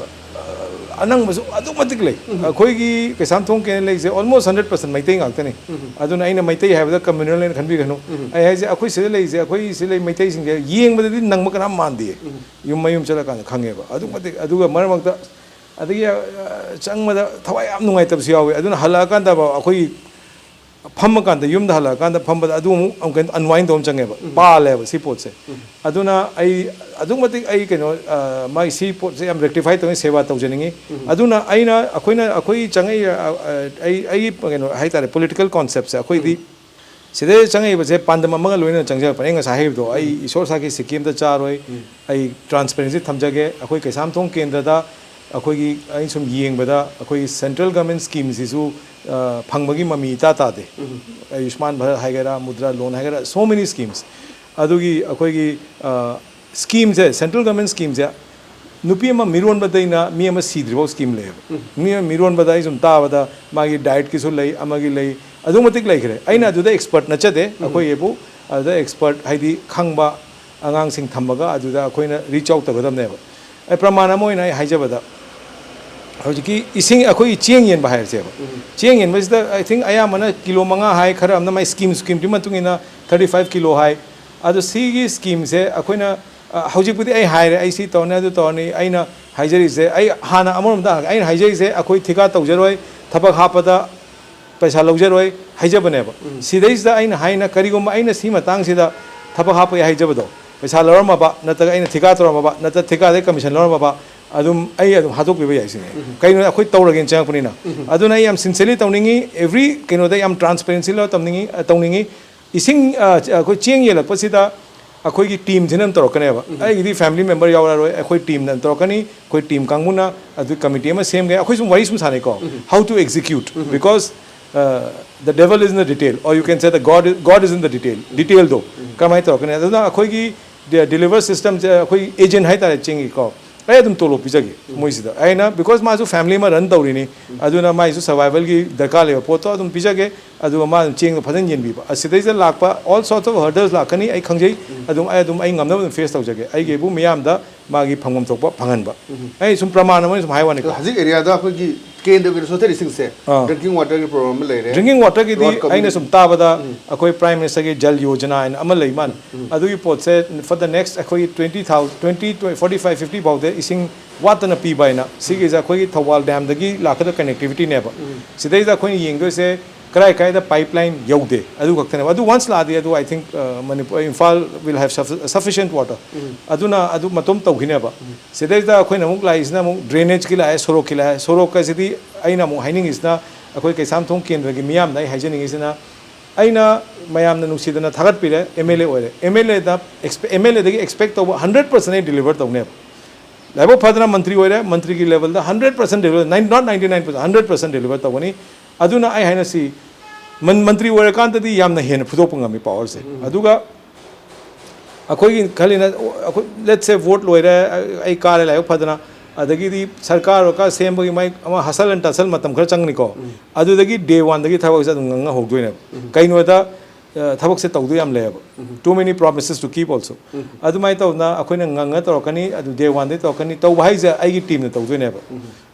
ꯑ, ꯑꯅꯪꯕꯁꯨ ꯑꯗꯨꯛ ꯃꯇꯤꯛ ꯂꯩ꯫ ꯑꯩꯈꯣꯏꯒꯤ ꯀꯩꯁꯥꯝꯊꯣꯡ ꯀꯦꯟꯗ꯭ꯔ ꯂꯩꯁꯦ almost hundred percent ꯃꯩꯇꯩ ꯉꯥꯛꯇꯅꯤ꯫ ꯑꯗꯨꯅ ꯑꯩꯅ ꯃꯩꯇꯩ ꯍꯥꯏꯕꯗ communal ꯍꯥꯏꯅ ꯈꯟꯕꯤꯒꯅꯨ꯫ ꯑꯩ ꯍꯥꯏꯁꯦ ꯑꯩꯈꯣꯏ ꯁꯤꯗ ꯂꯩꯁꯦ, ꯑꯩꯈꯣꯏ ꯁꯤꯗ ꯂꯩ ꯃꯩꯇꯩꯁꯤꯡꯁꯦ ꯌꯦꯡꯕꯗꯗꯤ ꯅꯪꯕ ꯀꯅꯥꯝ ꯃꯥꯟꯗꯦ꯫ ꯌꯨꯝ ꯃꯌꯨꯝ ꯆꯠꯂꯀꯥꯟꯗ ꯈꯪꯉꯦꯕ꯫ ꯑꯗꯨꯛ ꯃꯇꯤꯛ, ꯑꯗꯨꯒ ꯃꯔꯛ ꯃꯔꯛꯇ ꯑꯗꯒꯤ, ꯑ, ꯆꯪꯕꯗ ꯊꯋꯥꯏ ꯌꯥꯝ ꯅꯨꯡꯉꯥꯏꯇꯕꯁꯨ ꯌꯥꯎꯋꯦ꯫ ꯑꯗꯨꯅ ꯍꯜꯂꯛꯑꯀꯥꯟꯗ ꯑꯩꯈꯣꯏꯒꯤ ꯐꯝꯃꯀꯥꯟꯗ, ꯌꯨꯝꯗ ꯍꯜꯂꯛꯑꯀꯥꯟꯗ ꯐꯝꯕꯗ ꯑꯗꯨ ꯑꯃꯨꯛ ꯑꯃꯨꯛ ꯀꯩꯅꯣ unwind ꯇꯧꯕ ꯑꯃ ꯆꯪꯉꯦꯕ, ꯄꯥꯜꯂꯦꯕ ꯁꯤ ꯄꯣꯠꯁꯦ꯫ ꯑꯗꯨꯅ ꯑꯩ ꯑꯗꯨꯛ ꯃꯇꯤꯛ ꯑꯩ ꯀꯩꯅꯣ, ꯑ, ꯃꯥꯒꯤ ꯁꯤ ꯄꯣꯠꯁꯦ ꯌꯥꯝ rectify ꯇꯧꯅꯤ, ꯁꯦꯕꯥ ꯇꯧꯖꯅꯤꯡꯉꯤ꯫ ꯑꯗꯨꯅ ꯑꯩꯅ, ꯑꯩꯈꯣꯏꯅ, ꯑꯩꯈꯣꯏ ꯆꯪꯉꯛꯏ, ꯑ, ꯑ, ꯑꯩ, ꯑꯩꯒꯤ ꯀꯩꯅꯣ ꯍꯥꯏꯇꯥꯔꯦ, political concept ꯁꯦ ꯑꯩꯈꯣꯏꯗꯤ ꯁꯤꯗꯩꯗ ꯆꯪꯉꯛꯏꯕꯁꯦ ꯄꯥꯟꯗꯝ ꯑꯃꯒ ꯂꯣꯏꯅꯅ ꯆꯪꯖꯔꯛꯄꯅꯦ꯫ ꯑꯩ ꯉꯁꯥꯏ ꯍꯥꯏꯕꯗꯣ, ꯑꯩ ꯏꯁꯣꯔ ꯁꯥꯈꯤ ꯁꯤꯀꯤ ꯑꯝꯇ ꯆꯥꯔꯣꯏ꯫ ꯑꯩ transparency ꯊꯝꯖꯒꯦ, ꯑꯩꯈꯣꯏ ꯀꯩꯁꯥꯝꯊꯣꯡ ꯀꯦꯟꯗ꯭ꯔꯗ ꯑꯩꯈꯣꯏꯒꯤ, ꯑꯩꯅ ꯁꯨꯝ ꯌꯦꯡꯕꯗ, ꯑꯩꯈꯣꯏ central government scheme ꯁꯤꯁꯨ, ꯑ, ꯐꯪꯕꯒꯤ ꯃꯃꯤ ꯏꯇꯥ ꯇꯥꯗꯦ꯫ ꯑꯌꯨꯁꯃꯥꯟ ꯚꯥꯔꯠ ꯍꯥꯏꯒꯦꯔꯥ, ꯃꯨꯗ꯭ꯔꯥ loan ꯍꯥꯏꯒꯦꯔꯥ, so many schemes꯫ ꯑꯗꯨꯒꯤ ꯑꯩꯈꯣꯏꯒꯤ, ꯑ, scheme ꯁꯦ, central government scheme ꯁꯦ ꯅꯨꯄꯤ ꯑꯃ ꯃꯤꯔꯣꯟꯕꯗꯩꯅ ꯃꯤ ꯑꯃ ꯁꯤꯗ꯭ꯔꯤꯐꯥꯎ scheme ꯂꯩꯌꯦꯕ꯫ ꯃꯤ ꯑꯃ ꯃꯤꯔꯣꯟꯕꯗ ꯑꯩ ꯁꯨꯝ ꯇꯥꯕꯗ ꯃꯥꯒꯤ diet ꯀꯤꯁꯨ ꯂꯩ, ꯑꯃꯒꯤ ꯂꯩ, ꯑꯗꯨꯛ ꯃꯇꯤꯛ ꯂꯩꯈ꯭ꯔꯦ꯫ ꯑꯩꯅ ꯑꯗꯨꯗ expert ꯅꯠꯆꯗꯦ, ꯑꯩꯈꯣꯏꯒꯤꯕꯨ ꯑꯗꯨꯗ expert ꯍꯥꯏꯗꯤ ꯈꯪꯕ ꯑꯉꯥꯡꯁꯤꯡ ꯊꯝꯃꯒ ꯑꯗꯨꯗ ꯑꯩꯈꯣꯏꯅ reach out ꯇꯧꯒꯗꯕꯅꯦꯕ꯫ ꯑꯩ ꯄ꯭ꯔꯃꯥꯟ ꯑꯃ ꯑꯣꯏꯅ ꯑꯩ ꯍꯥꯏꯖꯕꯗ, ꯍꯧꯖꯤꯛꯀꯤ ꯏꯁꯤꯡ, ꯑꯩꯈꯣꯏꯒꯤ ꯆꯦꯡ ꯌꯦꯟꯕ ꯍꯥꯏꯔꯁꯦꯕ, ꯆꯦꯡ ꯌꯦꯟꯕꯁꯤꯗ I think ꯑꯌꯥꯝꯕꯅ ꯀꯤꯂꯣ ꯃꯉꯥ ꯍꯥꯏ, ꯈꯔ ꯑꯃꯅ ꯃꯥꯏ scheme, scheme ꯗꯨꯒꯤ ꯃꯇꯨꯡ ꯏꯟꯅ thirty five ꯀꯤꯂꯣ ꯍꯥꯏ꯫ ꯑꯗꯣ ꯁꯤꯒꯤ scheme ꯁꯦ ꯑꯩꯈꯣꯏꯅ, ꯑ, ꯍꯧꯖꯤꯛꯄꯨꯗꯤ ꯑꯩ ꯍꯥꯏꯔꯦ, ꯑꯩ ꯁꯤ ꯇꯧꯔꯅꯤ, ꯑꯗꯨ ꯇꯧꯔꯅꯤ, ꯑꯩꯅ ꯍꯥꯏꯖꯔꯤꯁꯦ, ꯑꯩ ꯍꯥꯟꯅ ꯑꯃꯔꯣꯝꯗ ꯍꯪꯉꯦ, ꯑꯩꯅ ꯍꯥꯏꯖꯔꯤꯁꯦ ꯑꯩꯈꯣꯏ ꯊꯤꯀꯥ ꯇꯧꯖꯔꯣꯏ, ꯊꯕꯛ ꯍꯥꯞꯄꯗ ꯄꯩꯁꯥ ꯂꯧꯖꯔꯣꯏ ꯍꯥꯏꯖꯕꯅꯦꯕ꯫ ꯁꯤꯗꯩꯁꯤꯗ ꯑꯩꯅ ꯍꯥꯏꯅ, ꯀꯔꯤꯒꯨꯝꯕ ꯑꯩꯅ ꯁꯤ ꯃꯇꯥꯡꯁꯤꯗ ꯊꯕꯛ ꯍꯥꯞꯄꯒꯦ ꯍꯥꯏꯖꯕꯗꯣ, ꯄꯩꯁꯥ ꯂꯧꯔꯝꯃꯕ, ꯅꯠꯇ꯭ꯔꯒ ꯑꯩꯅ ꯊꯤꯀꯥ ꯇꯧꯔꯝꯃꯕ, ꯅꯠꯇ꯭ꯔꯒ ꯊꯤꯀꯥꯗꯩ commission ꯂꯧꯔꯝꯃꯕ, ꯑꯗꯨꯝ ꯑꯩ ꯑꯗꯨꯝ ꯍꯥꯠꯇꯣꯛꯄꯤꯕ ꯌꯥꯏ ꯁꯤꯅꯤ꯫ ꯀꯩꯅꯣ, ꯑꯩꯈꯣꯏ ꯇꯧꯔꯒꯦꯅ ꯆꯪꯉꯛꯄꯅꯤꯅ꯫ ꯑꯗꯨꯅ ꯑꯩ ꯌꯥꯝ sincerely ꯇꯧꯅꯤꯡꯉꯤ, every ꯀꯩꯅꯣꯗ ꯌꯥꯝ transparency ꯂꯧꯔ ꯇꯝꯅꯤꯡꯉꯤ, ꯑ, ꯇꯧꯅꯤꯡꯉꯤ꯫ ꯏꯁꯤꯡ, ꯑ, ꯑꯩꯈꯣꯏ ꯆꯦꯡ ꯌꯦꯜꯂꯛꯄꯁꯤꯗ ꯑꯩꯈꯣꯏꯒꯤ team ꯁꯤꯅ ꯑꯗꯨꯝ ꯇꯧꯔꯛꯀꯅꯦꯕ꯫ ꯑꯩꯒꯤꯗꯤ family member ꯌꯥꯎꯔꯛꯑꯔꯣꯏ, ꯑꯩꯈꯣꯏ team ꯅ ꯑꯗꯨꯝ ꯇꯧꯔꯛꯀꯅꯤ꯫ ꯑꯩꯈꯣꯏ team ꯀꯥꯡꯕꯨꯅ ꯑꯗꯨ committee ꯑꯃ ꯁꯦꯝꯒꯦ꯫ ꯑꯩꯈꯣꯏ ꯁꯨꯝ ꯋꯥꯔꯤ ꯁꯨꯝ ꯁꯥꯟꯅꯩꯀꯣ, how to execute, because, uh, the devil is in the detail, or you can say the God is, God is in the detail꯫ Detail ꯗꯣ ꯀꯃꯥꯏꯅ ꯇꯧꯔꯛꯀꯅꯤ? ꯑꯗꯨꯅ ꯑꯩꯈꯣꯏꯒꯤ de-, deliver system ꯁꯦ ꯑꯩꯈꯣꯏ agent ꯍꯥꯏꯇꯥꯔꯦ ꯆꯦꯡꯒꯤꯀꯣ, ꯑꯩ ꯑꯗꯨꯝ ꯇꯣꯂꯣꯞ ꯄꯤꯖꯒꯦ ꯃꯣꯏꯁꯤꯗ꯫ ꯑꯩꯅ, because ꯃꯥꯁꯨ family ꯑꯃ run ꯇꯧꯔꯤꯅꯤ, ꯑꯗꯨꯅ ꯃꯥꯏꯁꯨ survival ꯒꯤ ꯗꯔꯀꯥꯔ ꯂꯩꯕ ꯄꯣꯠꯇꯣ ꯑꯗꯨꯝ ꯄꯤꯖꯒꯦ꯫ ꯑꯗꯨꯒ ꯃꯥꯅ ꯆꯦꯡꯗꯣ ꯐꯖꯅ ꯌꯦꯟꯕꯤꯕ꯫ ꯑꯁꯤꯗꯩꯁꯤꯗ ꯂꯥꯛꯄ all sorts of hurdles ꯂꯥꯛꯀꯅꯤ, ꯑꯩ ꯈꯪꯖꯩ꯫ ꯑꯗꯨꯝ ꯑꯩ ꯑꯗꯨꯝ ꯑꯩ ꯉꯝꯅꯕ ꯑꯗꯨꯝ face ꯇꯧꯖꯒꯦ꯫ ꯑꯩꯒꯤꯕꯨ ꯃꯤꯌꯥꯝꯗ ꯃꯥꯒꯤ ꯐꯪꯐꯝ ꯊꯣꯛꯄ ꯐꯪꯍꯟꯕ꯫ ꯑꯩ ꯁꯨꯝ ꯄ꯭ꯔꯃꯥꯟ ꯑꯃ ꯑꯣꯏꯅ ꯁꯨꯝ ꯍꯥꯏ ꯋꯥꯅꯤꯀꯣ꯫ ꯑꯗꯣ ꯍꯧꯖꯤꯛ area ꯗ ꯑꯩꯈꯣꯏꯒꯤ ꯀꯦꯟꯗ꯭ꯔꯒꯤ ꯑꯣꯏꯅ ꯁꯣꯊꯔꯤꯁꯤꯡꯁꯦ ꯑꯥ꯫ Drinking water ꯒꯤ problem ꯑꯃ ꯂꯩꯔꯦ꯫ Drinking water ꯒꯤꯗꯤ road community ꯑꯩꯅ ꯁꯨꯝ ꯇꯥꯕꯗ ꯑꯩꯈꯣꯏ Prime Minister ꯒꯤ Jal Yojana ꯍꯥꯏꯅ ꯑꯃ ꯂꯩ ꯃꯥꯜꯂꯦ꯫ ꯑꯗꯨꯒꯤ ꯄꯣꯠꯁꯦ for the next ꯑꯩꯈꯣꯏꯒꯤ twenty thousand, twenty, forty five, fifty ꯐꯥꯎꯗ ꯏꯁꯤꯡ ꯋꯥꯠꯇꯅ ꯄꯤꯕ ꯍꯥꯏꯅ, ꯁꯤꯒꯤꯁꯦ ꯑꯩꯈꯣꯏꯒꯤ ꯊꯧꯕꯥꯜ dam ꯗꯒꯤ ꯂꯥꯛꯀꯗꯕ connectivity ꯅꯦꯕ꯫ ꯁꯤꯗꯩꯗ ꯑꯩꯈꯣꯏꯅ ꯌꯦꯡꯗꯣꯏꯁꯦ ꯀꯔꯥꯏ ꯀꯔꯥꯏꯗ ꯄꯥꯏꯞ ꯂꯥꯏꯟ ꯌꯧꯗꯦ, ꯑꯗꯨ ꯈꯛꯇꯅꯦꯕ꯫ ꯑꯗꯨ ꯋꯟꯁ ꯂꯥꯛꯑꯗꯤ ꯑꯗꯨ, I think, Manipur, Imphal will have sufficient water꯫ ꯑꯗꯨꯅ ꯑꯗꯨ ꯃꯇꯣꯝ ꯇꯧꯈꯤꯅꯦꯕ꯫ ꯁꯤꯗꯩꯁꯤꯗ ꯑꯩꯈꯣꯏꯅ ꯑꯃꯨꯛ ꯂꯥꯛꯏꯁꯤꯅ ꯑꯃꯨꯛ ꯗ꯭ꯔꯦꯅꯦꯖꯀꯤ ꯂꯥꯛꯑꯦ, ꯁꯣꯔꯣꯛꯀꯤ ꯂꯥꯛꯑꯦ꯫ ꯁꯣꯔꯣꯛꯀꯁꯤꯗꯤ ꯑꯩꯅ ꯑꯃꯨꯛ ꯍꯥꯏꯅꯤꯡꯉꯤꯁꯤꯅ, ꯑꯩꯈꯣꯏ ꯀꯩꯁꯥꯝꯊꯣꯡ ꯀꯦꯟꯗ꯭ꯔꯒꯤ ꯃꯤꯌꯥꯝꯗ ꯑꯩ ꯍꯥꯏꯖꯅꯤꯡꯉꯤꯁꯤꯅ, ꯑꯩꯅ ꯃꯌꯥꯝꯅ ꯅꯨꯡꯁꯤꯗꯅ ꯊꯥꯒꯠꯄꯤꯔꯦ, ꯑꯦꯝ ꯑꯦꯜ ꯑꯦ ꯑꯣꯏꯔꯦ꯫ ꯑꯦꯝ ꯑꯦꯜ ꯑꯦꯗ, ꯑꯦꯝ ꯑꯦꯜ ꯑꯦꯗꯒꯤ ꯑꯦꯛꯁꯄꯦꯛ ꯇꯧꯕ ꯍꯟꯗ꯭ꯔꯦꯠ ꯄꯔꯁꯦꯟ ꯑꯩ ꯗꯤꯂꯤꯚꯔ ꯇꯧꯅꯦꯕ꯫ ꯂꯥꯏꯕꯛ ꯐꯗꯅ ꯃꯟꯇ꯭ꯔꯤ ꯑꯣꯏꯔꯦ, ꯃꯟꯇ꯭ꯔꯤꯒꯤ ꯂꯦꯚꯦꯜꯗ hundred percent deliver, nine, not ninety nine percent, hundred percent deliver ꯇꯧꯒꯅꯤ꯫ ꯑꯗꯨꯅ ꯑꯩ ꯍꯥꯏꯅꯁꯤ, ꯃꯟ-, ꯃꯟꯇ꯭ꯔꯤ ꯑꯣꯏꯔꯀꯥꯟꯗꯗꯤ ꯌꯥꯝꯅ ꯍꯦꯟꯅ ꯐꯨꯗꯣꯛꯄ ꯉꯝꯃꯤ ꯄꯋꯥꯔꯁꯦ꯫ ꯑꯗꯨꯒ ꯑꯩꯈꯣꯏꯒꯤ ꯈꯜꯂꯤꯅ, ꯑꯩꯈꯣꯏ, let's say, ꯚꯣꯠ ꯂꯣꯏꯔꯦ, ꯑꯩ ꯀꯥꯔꯦ ꯂꯥꯏꯕꯛ ꯐꯗꯅ, ꯑꯗꯒꯤꯗꯤ ꯁꯔꯀꯥꯔ ꯋꯔꯀꯥꯔ ꯁꯦꯝꯕꯒꯤ ꯃꯥꯏ ꯑꯃ ꯍꯁꯜ ꯑꯦꯟ ꯇꯁꯜ ꯃꯇꯝ ꯈꯔ ꯆꯪꯒꯅꯤꯀꯣ꯫ ꯑꯗꯨꯗꯒꯤ ꯗꯦ ꯋꯥꯟꯗꯒꯤ ꯊꯕꯛꯁꯦ ꯑꯗꯨꯝ ꯉꯪꯉ ꯍꯧꯗꯣꯏꯅꯦꯕ꯫ ꯀꯩꯅꯣꯗ, ꯑ, ꯊꯕꯛꯁꯦ ꯇꯧꯗꯣꯏ ꯌꯥꯝ ꯂꯩꯌꯦꯕ꯫ Too many promises to keep also. ꯑꯗꯨꯃꯥꯏꯅ ꯇꯧꯗꯅ ꯑꯩꯈꯣꯏꯅ ꯉꯪꯉ ꯇꯧꯔꯛꯀꯅꯤ, ꯑꯗꯨ ꯗꯦ ꯋꯥꯟꯗꯒꯤ ꯇꯧꯔꯛꯀꯅꯤ꯫ ꯇꯧꯕ ꯍꯥꯏꯁꯦ ꯑꯩꯒꯤ ꯇꯤꯝꯅ ꯇꯧꯗꯣꯏꯅꯦꯕ꯫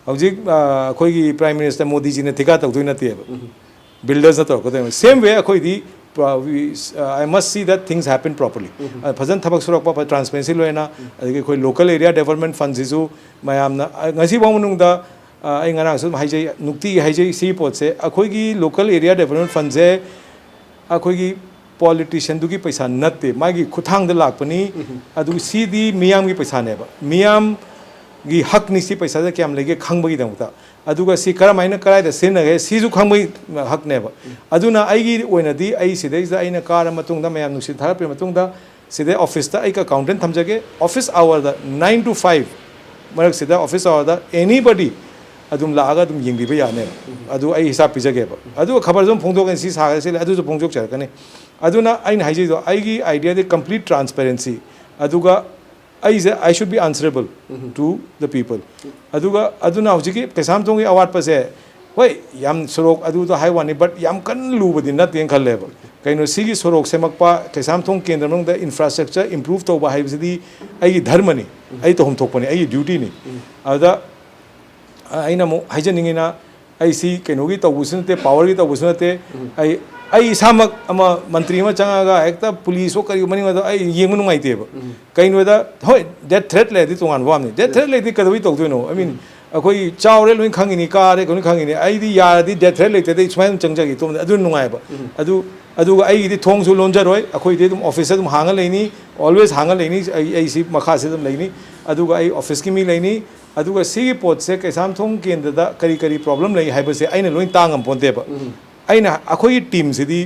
ꯍꯧꯖꯤꯛ, ꯑ, ꯑꯩꯈꯣꯏꯒꯤ ꯄ꯭ꯔꯥꯏꯝ ꯃꯤꯅꯤꯁꯇꯔ ꯃꯣꯗꯤꯖꯤꯅ ꯊꯤꯀꯥ ꯇꯧꯗꯣꯏ ꯅꯠꯇꯦꯕ꯫ ꯕꯤꯜꯗꯔꯁꯅ ꯇꯧꯔꯛꯀꯗꯣꯏꯅꯦꯕ꯫ Same way ꯑꯩꯈꯣꯏꯗꯤ, uh, we, uh, I must see that things happen properly. ꯑ, ꯐꯖꯅ ꯊꯕꯛ ꯁꯨꯔꯛꯄ, ꯐ-, ꯇ꯭ꯔꯥꯟꯁꯄꯦꯔꯦꯟꯁꯤ ꯂꯣꯏꯅ, ꯑꯗꯒꯤ ꯑꯩꯈꯣꯏ ꯂꯣꯀꯦꯜ ꯑꯦꯔꯤꯌꯥ ꯗꯦꯕꯂꯞꯃꯦꯟ ꯐꯟꯁꯤꯁꯨ ꯃꯌꯥꯝꯅ, ꯑ, ꯉꯁꯤꯐꯥꯎ ꯃꯅꯨꯡꯗ, ꯑ, ꯑꯩ ꯉꯔꯥꯡꯁꯨ ꯑꯗꯨꯝ ꯍꯥꯏꯖꯩ, ꯅꯨꯡꯇꯤꯒꯤ ꯍꯥꯏꯖꯩ, ꯁꯤꯒꯤ ꯄꯣꯠꯁꯦ ꯑꯩꯈꯣꯏꯒꯤ ꯂꯣꯀꯦꯜ ꯑꯦꯔꯤꯌꯥ ꯗꯦꯕꯂꯞꯃꯦꯟ ꯐꯟꯁꯦ ꯑꯩꯈꯣꯏꯒꯤ ꯄꯣꯂꯤꯇꯤꯁꯤꯌꯟꯗꯨꯒꯤ ꯄꯩꯁꯥ ꯅꯠꯇꯦ, ꯃꯥꯒꯤ ꯈꯨꯠꯊꯥꯡꯗ ꯂꯥꯛꯄꯅꯤ꯫ ꯑꯗꯨ ꯁꯤꯗꯤ ꯃꯤꯌꯥꯝꯒꯤ ꯄꯩꯁꯥꯅꯦꯕ, ꯃꯤꯌꯥꯝꯒꯤ ꯍꯛꯅꯤ꯫ ꯁꯤ ꯄꯩꯁꯥꯗ ꯀꯌꯥꯝ ꯂꯩꯒꯦ ꯈꯪꯕꯒꯤꯗꯃꯛꯇ, ꯑꯗꯨꯒ ꯁꯤ ꯀꯔꯝꯍꯥꯏꯅ ꯀꯗꯥꯏꯗ ꯁꯤꯖꯤꯟꯅꯒꯦ ꯁꯤꯁꯨ ꯈꯪꯕꯒꯤ ꯍꯛꯅꯦꯕ꯫ ꯑꯗꯨꯅ ꯑꯩꯒꯤ ꯑꯣꯏꯅꯗꯤ, ꯑꯩ ꯁꯤꯗꯩꯁꯤꯗ ꯑꯩꯅ ꯀꯥꯔ ꯃꯇꯨꯡꯗ, ꯃꯌꯥꯝ ꯅꯨꯡꯁꯤꯠ ꯊꯥꯒꯠꯄꯤꯔ ꯃꯇꯨꯡꯗ, ꯁꯤꯗꯩ ꯑꯣꯐꯤꯁꯇ ꯑꯩꯒ ꯑꯦꯀꯥꯎꯟꯇꯦꯟ ꯊꯝꯖꯒꯦ, office award, nine to five ꯃꯔꯛꯁꯤꯗ, ꯑꯣꯐꯤꯁ ꯑꯋꯥꯔꯗ anybody ꯑꯗꯨꯝ ꯂꯥꯛꯑꯒ ꯑꯗꯨꯝ ꯌꯦꯡꯕꯤꯕ ꯌꯥꯅꯦꯕ꯫ ꯑꯗꯨ ꯑꯩ ꯍꯤꯁꯥꯞ ꯄꯤꯖꯒꯦꯕ꯫ ꯑꯗꯨꯒ ꯈꯕꯔꯁꯨ ꯑꯗꯨꯝ ꯐꯣꯡꯗꯣꯛꯀꯅꯤ, ꯁꯤ ꯁꯥꯒꯦ, ꯁꯤ ꯂꯩ, ꯑꯗꯨꯁꯨ ꯐꯣꯡꯗꯣꯛꯆꯔꯛꯀꯅꯤ꯫ ꯑꯗꯨꯅ ꯑꯩꯅ ꯍꯥꯏꯖꯩꯗꯣ, ꯑꯩꯒꯤ ꯑꯥꯏꯗꯤꯌꯥꯗꯤ complete transparency꯫ ꯑꯗꯨꯒ ꯑꯩꯁꯦ, I should be answerable to the people꯫ ꯑꯗꯨꯒ ꯑꯗꯨꯅ ꯍꯧꯖꯤꯛꯀꯤ ꯀꯩꯁꯥꯝꯊꯣꯡꯒꯤ ꯑꯋꯥꯠꯄꯁꯦ, ꯍꯣꯏ, ꯌꯥꯝ ꯁꯣꯔꯣꯛ ꯑꯗꯨꯗ ꯍꯥꯏ ꯋꯥꯅꯤ, but ꯌꯥꯝ ꯀꯟꯅ ꯂꯨꯕꯗꯤ ꯅꯠꯇꯦꯅ ꯈꯜꯂꯦꯕ꯫ ꯀꯩꯅꯣ, ꯁꯤꯒꯤ ꯁꯣꯔꯣꯛ ꯁꯦꯝꯃꯛꯄ, ꯀꯩꯁꯥꯝꯊꯣꯡ ꯀꯦꯟꯗ꯭ꯔ ꯃꯅꯨꯡꯗ ꯏꯟꯐ꯭ꯔꯥꯁ꯭ꯇ꯭ꯔꯛꯆꯔ ꯏꯝꯄ꯭ꯔꯨꯚ ꯇꯧꯕ ꯍꯥꯏꯕꯁꯤꯗꯤ ꯑꯩꯒꯤ ꯙꯔꯃꯅꯤ, ꯑꯩ ꯇꯧꯐꯝ ꯊꯣꯛꯄꯅꯤ, ꯑꯩꯒꯤ ꯗ꯭ꯌꯨꯇꯤꯅꯤ꯫ ꯑꯗꯨꯗ ꯑꯩꯅ ꯑꯃꯨꯛ ꯍꯥꯏꯖꯅꯤꯡꯉꯤꯅ, ꯑꯩ ꯁꯤ ꯀꯩꯅꯣꯒꯤ ꯇꯧꯕꯁꯨ ꯅꯠꯇꯦ, ꯄꯥꯋꯔꯒꯤ ꯇꯧꯕꯁꯨ ꯅꯠꯇꯦ꯫ ꯑꯩ, ꯑꯩ ꯏꯁꯥꯃꯛ ꯑꯃ ꯃꯟꯇ꯭ꯔꯤ ꯑꯃ ꯆꯪꯉꯒ ꯍꯦꯛꯇ ꯄꯨꯂꯤꯁ ꯀꯔꯤ ꯃꯅꯤꯡꯗ ꯑꯩ ꯌꯦꯡꯕ ꯅꯨꯡꯉꯥꯏꯇꯦꯕ꯫ ꯀꯩꯅꯣꯗ, ꯍꯣꯏ, ꯗꯦꯠ ꯊ꯭ꯔꯦꯠ ꯂꯩꯔꯗꯤ ꯇꯣꯉꯥꯟꯕ ꯋꯥꯅꯤ꯫ ꯗꯦꯠ ꯊ꯭ꯔꯦꯠ ꯂꯩꯔꯗꯤ ꯀꯩꯗꯧꯕꯩ ꯇꯧꯗꯣꯏꯅꯣ? I mean, ꯑꯩꯈꯣꯏ ꯆꯥꯎꯔꯦ ꯂꯣꯏ ꯈꯪꯉꯤꯅꯤ, ꯀꯥꯔꯦ ꯂꯣꯏ ꯈꯪꯉꯤꯅꯤ, ꯑꯩꯗꯤ ꯌꯥꯔꯗꯤ death threat ꯂꯩꯇꯗꯤ ꯑꯩ ꯁꯨꯃꯥꯏꯅ ꯑꯗꯨꯝ ꯆꯪꯖꯒꯦ ꯏꯇꯣꯝꯗ, ꯑꯗꯨꯅ ꯅꯨꯡꯉꯥꯏꯕ꯫ ꯑꯗꯨ ꯑꯗꯨꯒ ꯑꯩꯒꯤꯗꯤ ꯊꯣꯡꯁꯨ ꯂꯣꯟꯖꯔꯣꯏ, ꯑꯩꯈꯣꯏꯗꯤ ꯑꯗꯨꯝ office ꯑꯗꯨꯝ ꯍꯥꯡꯉ ꯂꯩꯅꯤ, always ꯍꯥꯡꯉ ꯂꯩꯅꯤ꯫ ꯑꯩ ꯑꯩꯁꯤ ꯃꯈꯥꯁꯤꯗ ꯑꯗꯨꯝ ꯂꯩꯅꯤ꯫ ꯑꯗꯨꯒ ꯑꯩ officeꯀꯤ ꯃꯤ ꯂꯩꯅꯤ꯫ ꯑꯗꯨꯒ ꯁꯤꯒꯤ ꯄꯣꯠꯁꯦ ꯀꯩꯁꯥꯝꯊꯣꯡ ꯀꯦꯟꯗ꯭ꯔꯗ ꯀꯔꯤ ꯀꯔꯤ problem ꯂꯩ ꯍꯥꯏꯕꯁꯦ ꯑꯩꯅ ꯂꯣꯏ ꯇꯥ ꯉꯝꯄꯣꯟꯇꯦꯕ꯫ ꯑꯩꯅ ꯑꯩꯈꯣꯏꯒꯤ teamꯁꯤꯗꯤ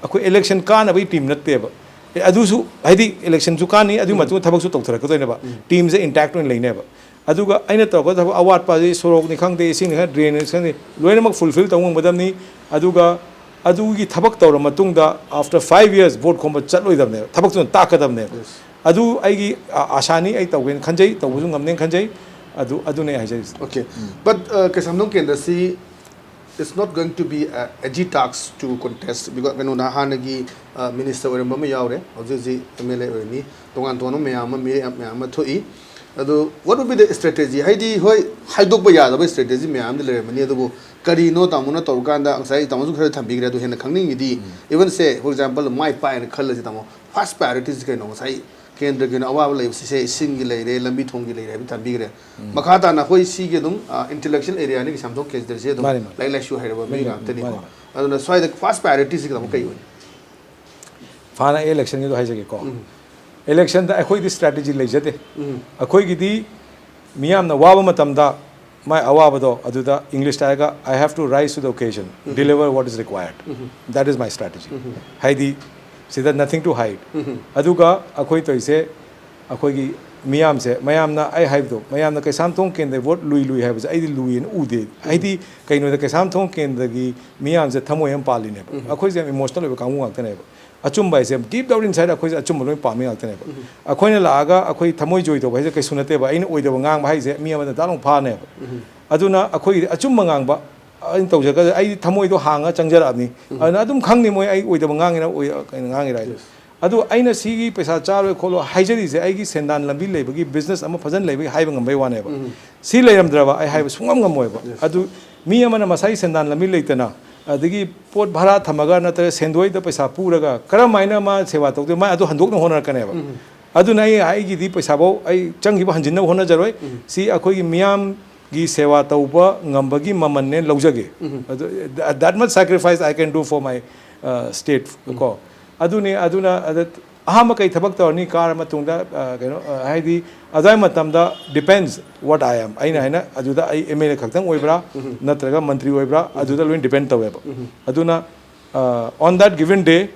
ꯑꯩꯈꯣꯏ election ꯀꯥꯅꯕꯒꯤ team ꯅꯠꯇꯦꯕ꯫ ꯑꯦ, ꯑꯗꯨꯁꯨ ꯍꯥꯏꯗꯤ electionꯁꯨ ꯀꯥꯅꯤ, ꯑꯗꯨꯒꯤ ꯃꯇꯨꯡꯗ ꯊꯕꯛꯁꯨ ꯇꯧꯊꯔꯛꯀꯗꯣꯏꯅꯦꯕ꯫ Teamꯁꯦ intact ꯑꯣꯏꯅ ꯂꯩꯅꯦꯕ꯫ ꯑꯗꯨꯒ ꯑꯩꯅ ꯇꯧꯔꯛꯀꯗꯕ ꯑꯋꯥꯠꯄ ꯑꯗꯩ ꯁꯣꯔꯣꯛꯅꯤ ꯈꯪꯗꯦ, ꯏꯁꯤꯡꯅꯤ ꯈꯪꯗꯦ, drainage ꯈꯪꯗꯦ, ꯂꯣꯏꯅꯃꯛ fulfil ꯇꯧꯕ ꯉꯝꯒꯗꯕꯅꯤ꯫ ꯑꯗꯨꯒ ꯑꯗꯨꯒꯤ ꯊꯕꯛ ꯇꯧꯔ ꯃꯇꯨꯡꯗ after five years vote ꯈꯣꯝꯕ ꯆꯠꯂꯣꯏꯗꯕꯅꯦꯕ, ꯊꯕꯛꯇꯨꯅ ꯇꯥꯛꯀꯗꯕꯅꯦꯕ꯫ ꯑꯗꯨ ꯑꯩꯒꯤ ꯑ-, ꯑꯥꯁꯥꯅꯤ, ꯑꯩ ꯇꯧꯒꯦꯅ ꯈꯟꯖꯩ, ꯇꯧꯕꯁꯨ ꯉꯝꯅꯦꯅ ꯈꯟꯖꯩ꯫ ꯑꯗꯨ ꯑꯗꯨꯅꯦ ꯑꯩ ꯍꯥꯏꯖꯔꯤꯁꯦ꯫ Okay, but uh, Keishamthong ꯀꯦꯟꯗ꯭ꯔꯁꯤ it's not going to be a easy task to contest because ꯀꯩꯅꯣꯅ ꯍꯥꯟꯅꯒꯤ ꯃꯤꯅꯤꯁꯇꯔ ꯑꯣꯏꯔꯝꯕ ꯑꯃ ꯌꯥꯎꯔꯦ, ꯍꯧꯖꯤꯛ ꯍꯧꯖꯤꯛ ꯑꯦꯝ ꯑꯦꯜ ꯑꯦ ꯑꯣꯏꯔꯅꯤ, ꯇꯣꯉꯥꯟ ꯇꯣꯉꯥꯟꯕ ꯃꯌꯥꯝ ꯑꯃ, ꯃꯤꯔꯦꯞ ꯃꯌꯥꯝ ꯑꯃ ꯊꯣꯛꯏ꯫ ꯑꯗꯨ what would be the strategy? ꯍꯥꯏꯗꯤ ꯍꯣꯏ, ꯍꯥꯏꯗꯣꯛꯄ ꯌꯥꯗꯕ strategy ꯃꯌꯥꯝꯗꯤ ꯂꯩꯔꯝꯃꯅꯤ, ꯑꯗꯨꯕꯨ ꯀꯔꯤꯅꯣ ꯇꯥꯃꯣꯅ ꯇꯧꯔꯀꯥꯟꯗ, ꯉꯁꯥꯏ ꯇꯥꯃꯣꯁꯨ ꯈꯔ ꯊꯝꯕꯤꯈ꯭ꯔꯦ, ꯑꯗꯨ ꯍꯦꯟꯅ ꯈꯪꯅꯤꯡꯉꯤꯗꯤ even say for example ꯃꯥꯏ ꯄꯥꯛꯑꯦꯅ ꯈꯜꯂꯁꯤ ꯇꯥꯃꯣ, first priorities ꯀꯩꯅꯣ? ꯉꯁꯥꯏ ꯀꯦꯟꯗ꯭ꯔꯒꯤ ꯑꯣꯏꯅ ꯑꯋꯥꯕ ꯂꯩꯕꯁꯤꯁꯦ ꯏꯁꯤꯡꯒꯤ ꯂꯩꯔꯦ, ꯂꯝꯕꯤ ꯊꯣꯡꯒꯤ ꯂꯩꯔꯦ ꯍꯥꯏꯕ ꯊꯝꯕꯤꯈ꯭ꯔꯦ꯫ ꯃꯈꯥ ꯇꯥꯅ ꯑꯩꯈꯣꯏ ꯁꯤꯒꯤ ꯑꯗꯨꯝ intellectual areaꯅꯤ, ꯀꯩꯁꯥꯝꯊꯣꯡ ꯀꯦꯟꯗ꯭ꯔꯁꯦ ꯑꯗꯨꯝ ꯃꯥꯅꯤ, ꯃꯥꯅꯤ꯫ ꯂꯥꯏꯔꯤꯛ ꯂꯥꯏꯁꯨ ꯍꯩꯔꯕ ꯃꯤ ꯃꯥꯅꯤ, ꯉꯥꯛꯇꯅꯤꯀꯣ꯫ ꯃꯥꯅꯤ꯫ ꯑꯗꯨꯅ ꯁ꯭ꯋꯥꯏꯗ first priorityꯁꯤ ꯀꯩꯗꯧꯕ ꯀꯩ ꯑꯣꯏꯅꯤ? ꯐꯥꯅ ꯑꯩ electionꯒꯤꯗꯣ ꯍꯥꯏꯖꯒꯦꯀꯣ꯫ Electionꯗ ꯑꯩꯈꯣꯏꯗꯤ strategy ꯂꯩꯖꯗꯦ꯫ ꯑꯩꯈꯣꯏꯒꯤꯗꯤ ꯃꯤꯌꯥꯝꯅ ꯋꯥꯕ ꯃꯇꯝꯗ ꯃꯥꯏ ꯑꯋꯥꯕꯗꯣ ꯑꯗꯨꯗ Englishꯇ ꯍꯥꯏꯔꯒ "I have to rise to the occasion, deliver what is required, that is my strategy." ꯍꯥꯏꯗꯤ ꯁꯤꯗ nothing to hide꯫ ꯑꯗꯨꯒ ꯑꯩꯈꯣꯏ ꯇꯧꯔꯤꯁꯦ, ꯑꯩꯈꯣꯏꯒꯤ ꯃꯤꯌꯥꯝꯁꯦ, ꯃꯌꯥꯝꯅ ꯑꯩ ꯍꯥꯏꯕꯗꯣ, ꯃꯌꯥꯝꯅ ꯀꯩꯁꯥꯝꯊꯣꯡ ꯀꯦꯟꯗ꯭ꯔ vote ꯂꯨꯏ ꯂꯨꯏ ꯍꯥꯏꯕꯁꯦ ꯑꯩꯗꯤ ꯂꯨꯏꯅ ꯎꯗꯦ꯫ ꯍꯥꯏꯗꯤ ꯀꯩꯅꯣꯗ ꯀꯩꯁꯥꯝꯊꯣꯡ ꯀꯦꯟꯗ꯭ꯔꯒꯤ ꯃꯤꯌꯥꯝꯁꯦ ꯊꯃꯣꯏ ꯑꯃ ꯄꯥꯜꯂꯤꯅꯦꯕ꯫ ꯑꯩꯈꯣꯏꯁꯦ ꯌꯥꯝ emotional ꯑꯣꯏꯕ ꯀꯥꯡꯕꯨ ꯉꯥꯛꯇꯅꯦꯕ꯫ ꯑꯆꯨꯝꯕ ꯍꯥꯏꯁꯦ deep down insideꯗ ꯑꯩꯈꯣꯏꯁꯦ ꯑꯆꯨꯝꯕ ꯂꯣꯏ ꯄꯥꯝꯃꯤ ꯉꯥꯛꯇꯅꯦꯕ꯫ ꯑꯩꯈꯣꯏꯅ ꯂꯥꯛꯑꯒ ꯑꯩꯈꯣꯏ ꯊꯃꯣꯏ ꯖꯣꯏ ꯇꯧꯕ ꯍꯥꯏꯁꯦ ꯀꯩꯁꯨ ꯅꯠꯇꯦꯕ꯫ ꯑꯩꯅ ꯑꯣꯏꯗꯕ ꯉꯥꯡꯕ ꯍꯥꯏꯁꯦ ꯃꯤ ꯑꯃꯗ ꯗꯥꯛ ꯂꯥꯎ ꯐꯥꯅꯦꯕ꯫ ꯑꯗꯨꯅ ꯑꯩꯈꯣꯏꯒꯤꯗꯤ ꯑꯆꯨꯝꯕ ꯉꯥꯡꯕ ꯑꯩꯅ ꯇꯧꯖꯔꯒ ꯑꯩꯗꯤ ꯊꯃꯣꯏꯗꯣ ꯍꯥꯡꯉ ꯆꯪꯖꯔꯛꯑꯕꯅꯤ꯫ ꯑꯗꯨꯅ ꯑꯗꯨꯝ ꯈꯪꯅꯤ ꯃꯣꯏ ꯑꯩ ꯑꯣꯏꯗꯕ ꯉꯥꯡꯉꯤꯔ ꯑꯣꯏ-, ꯀꯩꯅꯣ ꯉꯥꯡꯉꯤꯔ ꯍꯥꯏꯗꯣ꯫ ꯑꯗꯨ ꯑꯩꯅ ꯁꯤꯒꯤ ꯄꯩꯁꯥ ꯆꯥꯔꯣꯏ ꯈꯣꯠꯂꯣꯏ ꯍꯥꯏꯖꯔꯤꯁꯦ ꯑꯩꯒꯤ ꯁꯦꯟꯗꯥꯟ ꯂꯝꯕꯤ ꯂꯩꯕꯒꯤ, business ꯑꯃ ꯐꯖꯅ ꯂꯩꯕꯒꯤ ꯍꯥꯏꯕ ꯉꯝꯕꯩ ꯋꯥꯅꯦꯕ꯫ ꯁꯤ ꯂꯩꯔꯝꯗ꯭ꯔꯕ ꯑꯩ ꯍꯥꯏꯕ ꯁꯨꯡꯉꯝ ꯉꯝꯃꯣꯏꯕ꯫ ꯑꯗꯨ ꯃꯤ ꯑꯃꯅ ꯃꯁꯥꯒꯤ ꯁꯦꯟꯗꯥꯟ ꯂꯝꯕꯤ ꯂꯩꯇꯅ, ꯑꯗꯒꯤ ꯄꯣꯠ ꯚꯔꯥ ꯊꯝꯃꯒ ꯅꯠꯇ꯭ꯔꯒ ꯁꯦꯟꯗꯣꯏꯗ ꯄꯩꯁꯥ ꯄꯨꯔꯒ ꯀꯔꯝꯍꯥꯏꯅ ꯃꯥ ꯁꯦꯕꯥ ꯇꯧꯗꯣꯏ? ꯃꯥ ꯑꯗꯨ ꯍꯟꯗꯣꯛꯅ ꯍꯣꯠꯅꯔꯛꯀꯅꯦꯕ꯫ ꯑꯗꯨꯅ ꯑꯩ ꯑꯩꯒꯤꯗꯤ ꯄꯩꯁꯥꯐꯧ ꯑꯩ ꯆꯪꯈꯤꯕ ꯍꯟꯖꯤꯟꯅꯕ ꯍꯣꯠꯅꯖꯔꯣꯏ꯫ ꯁꯤ ꯑꯩꯈꯣꯏꯒꯤ ꯃꯤꯌꯥꯝ ꯒꯤ ꯁꯦꯕꯥ ꯇꯧꯕ ꯉꯝꯕꯒꯤ ꯃꯃꯜꯅꯦ ꯂꯧꯖꯒꯦ꯫ ꯑꯗꯨ, that much sacrifice I can do for my state ꯀꯣ꯫ ꯑꯗꯨꯅꯤ꯫ ꯑꯗꯨꯅ ꯑꯗ ꯑꯍꯥꯟꯕ ꯀꯩ ꯊꯕꯛ ꯇꯧꯔꯅꯤ ꯀꯥꯔ ꯃꯇꯨꯡꯗ? ꯑ, ꯀꯩꯅꯣ, ꯑ, ꯍꯥꯏꯗꯤ ꯑꯗꯨꯋꯥꯏ ꯃꯇꯝꯗ depends what I am꯫ ꯑꯩꯅ ꯍꯥꯏꯅ ꯑꯗꯨꯗ ꯑꯩ M L A ꯈꯛꯇꯪ ꯑꯣꯏꯕ꯭ꯔꯥ, ꯅꯠꯇ꯭ꯔꯒ ꯃꯟꯇ꯭ꯔꯤ ꯑꯣꯏꯕ꯭ꯔꯥ, ꯑꯗꯨꯗ ꯂꯣꯏꯅ depend ꯇꯧꯋꯦꯕ꯫ ꯑꯗꯨꯅ, uh, on that given day,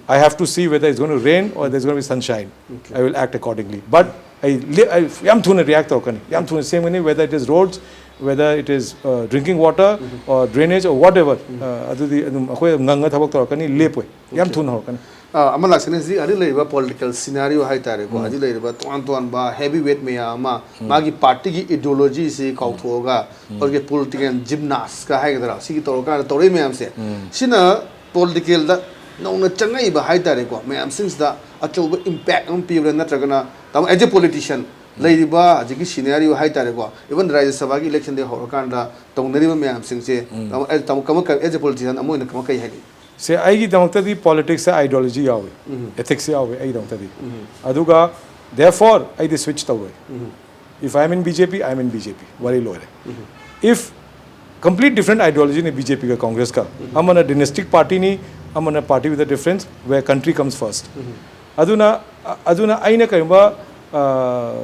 I have to see whether it's going to rain or there's going to be sunshine. I will act accordingly. But ꯑꯩ ꯂꯦ-, ꯑꯩ ꯌꯥꯝ ꯊꯨꯅ react ꯇꯧꯔꯛꯀꯅꯤ, ꯌꯥꯝ ꯊꯨꯅ ꯁꯦꯝꯒꯅꯤ, whether it is roads, whether it is, uh, drinking water or drainage or whatever, uh, ꯑꯗꯨꯗꯤ ꯑꯗꯨꯝ ꯑꯩꯈꯣꯏ ꯑꯗꯨꯝ ꯉꯪꯉ ꯊꯕꯛ ꯇꯧꯔꯛꯀꯅꯤ, ꯂꯦꯞꯄꯣꯏ, ꯌꯥꯝ ꯊꯨꯅ ꯍꯧꯔꯛꯀꯅꯤ꯫ ꯑꯥ, ꯑꯃ ꯂꯥꯛꯁꯤꯅꯦ, ꯍꯧꯖꯤꯛ ꯍꯧꯖꯤꯛ ꯂꯩꯔꯤꯕ political scenario ꯍꯥꯏꯇꯥꯔꯦꯀꯣ, ꯍꯧꯖꯤꯛ ꯂꯩꯔꯤꯕ ꯇꯣꯉꯥꯟ ꯇꯣꯉꯥꯟꯕ heavyweight ꯃꯌꯥꯝ ꯑꯃ, ꯃꯥꯒꯤ partyꯒꯤ ideologyꯁꯤ ꯀꯥꯎꯊꯣꯛꯑꯒ, ꯍꯧꯖꯤꯛꯀꯤ political gymnast ꯀ ꯍꯥꯏꯒꯗ꯭ꯔꯥ, ꯁꯤꯒꯤ ꯇꯧꯔꯀꯥꯟꯗ ꯇꯧꯔꯛꯏ ꯃꯌꯥꯝꯁꯦ, ꯁꯤꯅ politicalꯗ ꯅꯧꯅ ꯆꯪꯉꯛꯏꯕ ꯍꯥꯏꯇꯥꯔꯦꯀꯣ, ꯃꯌꯥꯝꯁꯤꯡꯁꯤꯗ ꯑꯆꯧꯕ impact ꯑꯃ ꯄꯤꯕ꯭ꯔꯥ? ꯅꯠꯇ꯭ꯔꯒꯅ ꯇꯥꯃꯣ, as a politician, ꯂꯩꯔꯤꯕ ꯍꯧꯖꯤꯛꯀꯤ scenario ꯍꯥꯏꯇꯥꯔꯦꯀꯣ, even ꯔꯥꯖ꯭ꯌ ꯁꯚꯥꯒꯤ electionꯗꯒꯤ ꯍꯧꯔꯀꯥꯟꯗ ꯇꯧꯅꯔꯤꯕ ꯃꯌꯥꯝꯁꯤꯡꯁꯦ, ꯇꯥꯃꯣ, ꯑꯦ, ꯇꯥꯃꯣ, ꯀꯃ-, as a politician ꯑꯃ ꯑꯣꯏꯅ ꯀꯃ-, ꯀꯩ ꯍꯥꯏꯅꯤꯡꯉꯤ? ꯁꯦ, ꯑꯩꯒꯤꯗꯃꯛꯇꯗꯤ politicsꯇ ideology ꯌꯥꯎꯏ, ethics ꯌꯥꯎꯏ ꯑꯩꯒꯤꯗꯃꯛꯇꯗꯤ꯫ ꯑꯗꯨꯒ therefore ꯑꯩꯗꯤ switch ꯇꯧꯔꯣꯏ꯫ If I am in B J P, I am in B J P, ꯋꯥꯔꯤ ꯂꯣꯏꯔꯦ꯫ If complete different ideologyꯅꯤ B J Pꯒ Congressꯀ, ꯑꯃꯅ dynastic partyꯅꯤ, ꯑꯃꯅ party with a difference where country comes first꯫ ꯑꯗꯨꯅ, ꯑ-, ꯑꯗꯨꯅ ꯑꯩꯅ ꯀꯔꯤꯒꯨꯝꯕ, ꯑ,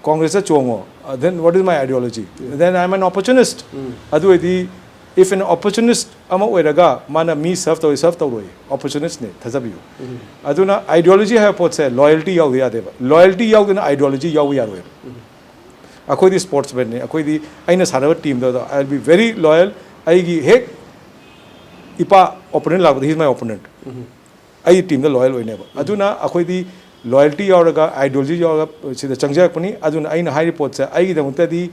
Congressꯇ ꯆꯣꯡꯉꯣ, uh, then what is my ideology? Then I am an opportunist꯫ ꯑꯗꯨ ꯑꯣꯏꯗꯤ, if an opportunist ꯑꯃ ꯑꯣꯏꯔꯒ ꯃꯥꯅ ꯃꯤ serve ꯇꯧꯔꯤ, serve ꯇꯧꯔꯣꯏ, opportunistꯅꯦ, ꯊꯥꯖꯕꯤꯌꯨ꯫ ꯑꯗꯨꯅ ideology ꯍꯥꯏꯕ ꯄꯣꯠꯁꯦ loyalty ꯌꯥꯎꯗ ꯌꯥꯗꯦꯕ꯫ Loyalty ꯌꯥꯎꯗꯅ ideology ꯌꯥꯎꯕ ꯌꯥꯔꯣꯏꯕ꯫ ꯑꯩꯈꯣꯏꯗꯤ sportsmanꯅꯤ, ꯑꯩꯈꯣꯏꯗꯤ ꯑꯩꯅ ꯁꯥꯟꯅꯕ teamꯗ I will be very loyal꯫ ꯑꯩꯒꯤ ꯍꯦꯛ ꯏꯄꯥ opponent ꯂꯥꯛꯄꯗ, he is my opponent꯫ ꯑꯩ teamꯗ loyal ꯑꯣꯏꯅꯦꯕ꯫ ꯑꯗꯨꯅ ꯑꯩꯈꯣꯏꯗꯤ loyalty ꯌꯥꯎꯔꯒ, ideology ꯌꯥꯎꯔꯒ ꯁꯤꯗ ꯆꯪꯖꯔꯛꯄꯅꯤ꯫ ꯑꯗꯨꯅ ꯑꯩꯅ ꯍꯥꯏꯔꯤꯕ ꯄꯣꯠꯁꯦ ꯑꯩꯒꯤꯗꯃꯛꯇꯗꯤ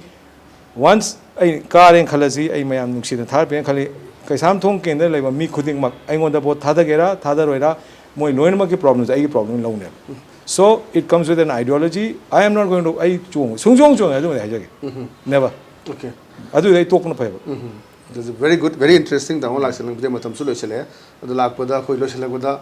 once ꯑꯩ ꯀꯥꯔꯦꯅ ꯈꯜꯂꯁꯤ, ꯑꯩ ꯃꯌꯥꯝ ꯅꯨꯡꯁꯤꯅ ꯊꯥꯒꯠꯄꯤꯔꯦꯅ ꯈꯜꯂꯤ, ꯀꯩꯁꯥꯝꯊꯣꯡ ꯀꯦꯟꯗ꯭ꯔꯗ ꯂꯩꯕ ꯃꯤ ꯈꯨꯗꯤꯡꯃꯛ ꯑꯩꯉꯣꯟꯗ vote ꯊꯥꯗꯒꯦꯔꯥ ꯊꯥꯗꯔꯣꯏꯔꯥ, ꯃꯣꯏ ꯂꯣꯏꯅꯃꯛꯀꯤ problemꯁꯦ ꯑꯩꯒꯤ problem ꯂꯧꯅꯦꯕ꯫ So it comes with an ideology. I am not going to, ꯑꯩ ꯆꯣꯡꯉꯣꯏ, ꯁꯨꯡꯆꯣꯡ ꯆꯣꯡꯉꯣꯏ, ꯑꯗꯨꯃꯗꯤ ꯍꯥꯏꯖꯒꯦ꯫ Never꯫ Okay꯫ ꯑꯗꯨꯗꯤ ꯑꯩ ꯇꯣꯛꯄꯅ ꯐꯩꯕ꯫ That's very good, very interesting, ꯇꯥꯃꯣ꯫ ꯂꯥꯛꯁꯤꯜꯂꯛꯄꯁꯦ ꯃꯇꯝꯁꯨ ꯂꯣꯏꯁꯤꯜꯂꯛꯑꯦ꯫ ꯑꯗꯨ ꯂꯥꯛꯄꯗ ꯑꯩꯈꯣꯏ ꯂꯣꯏꯁꯤꯜꯂꯛꯄꯗ,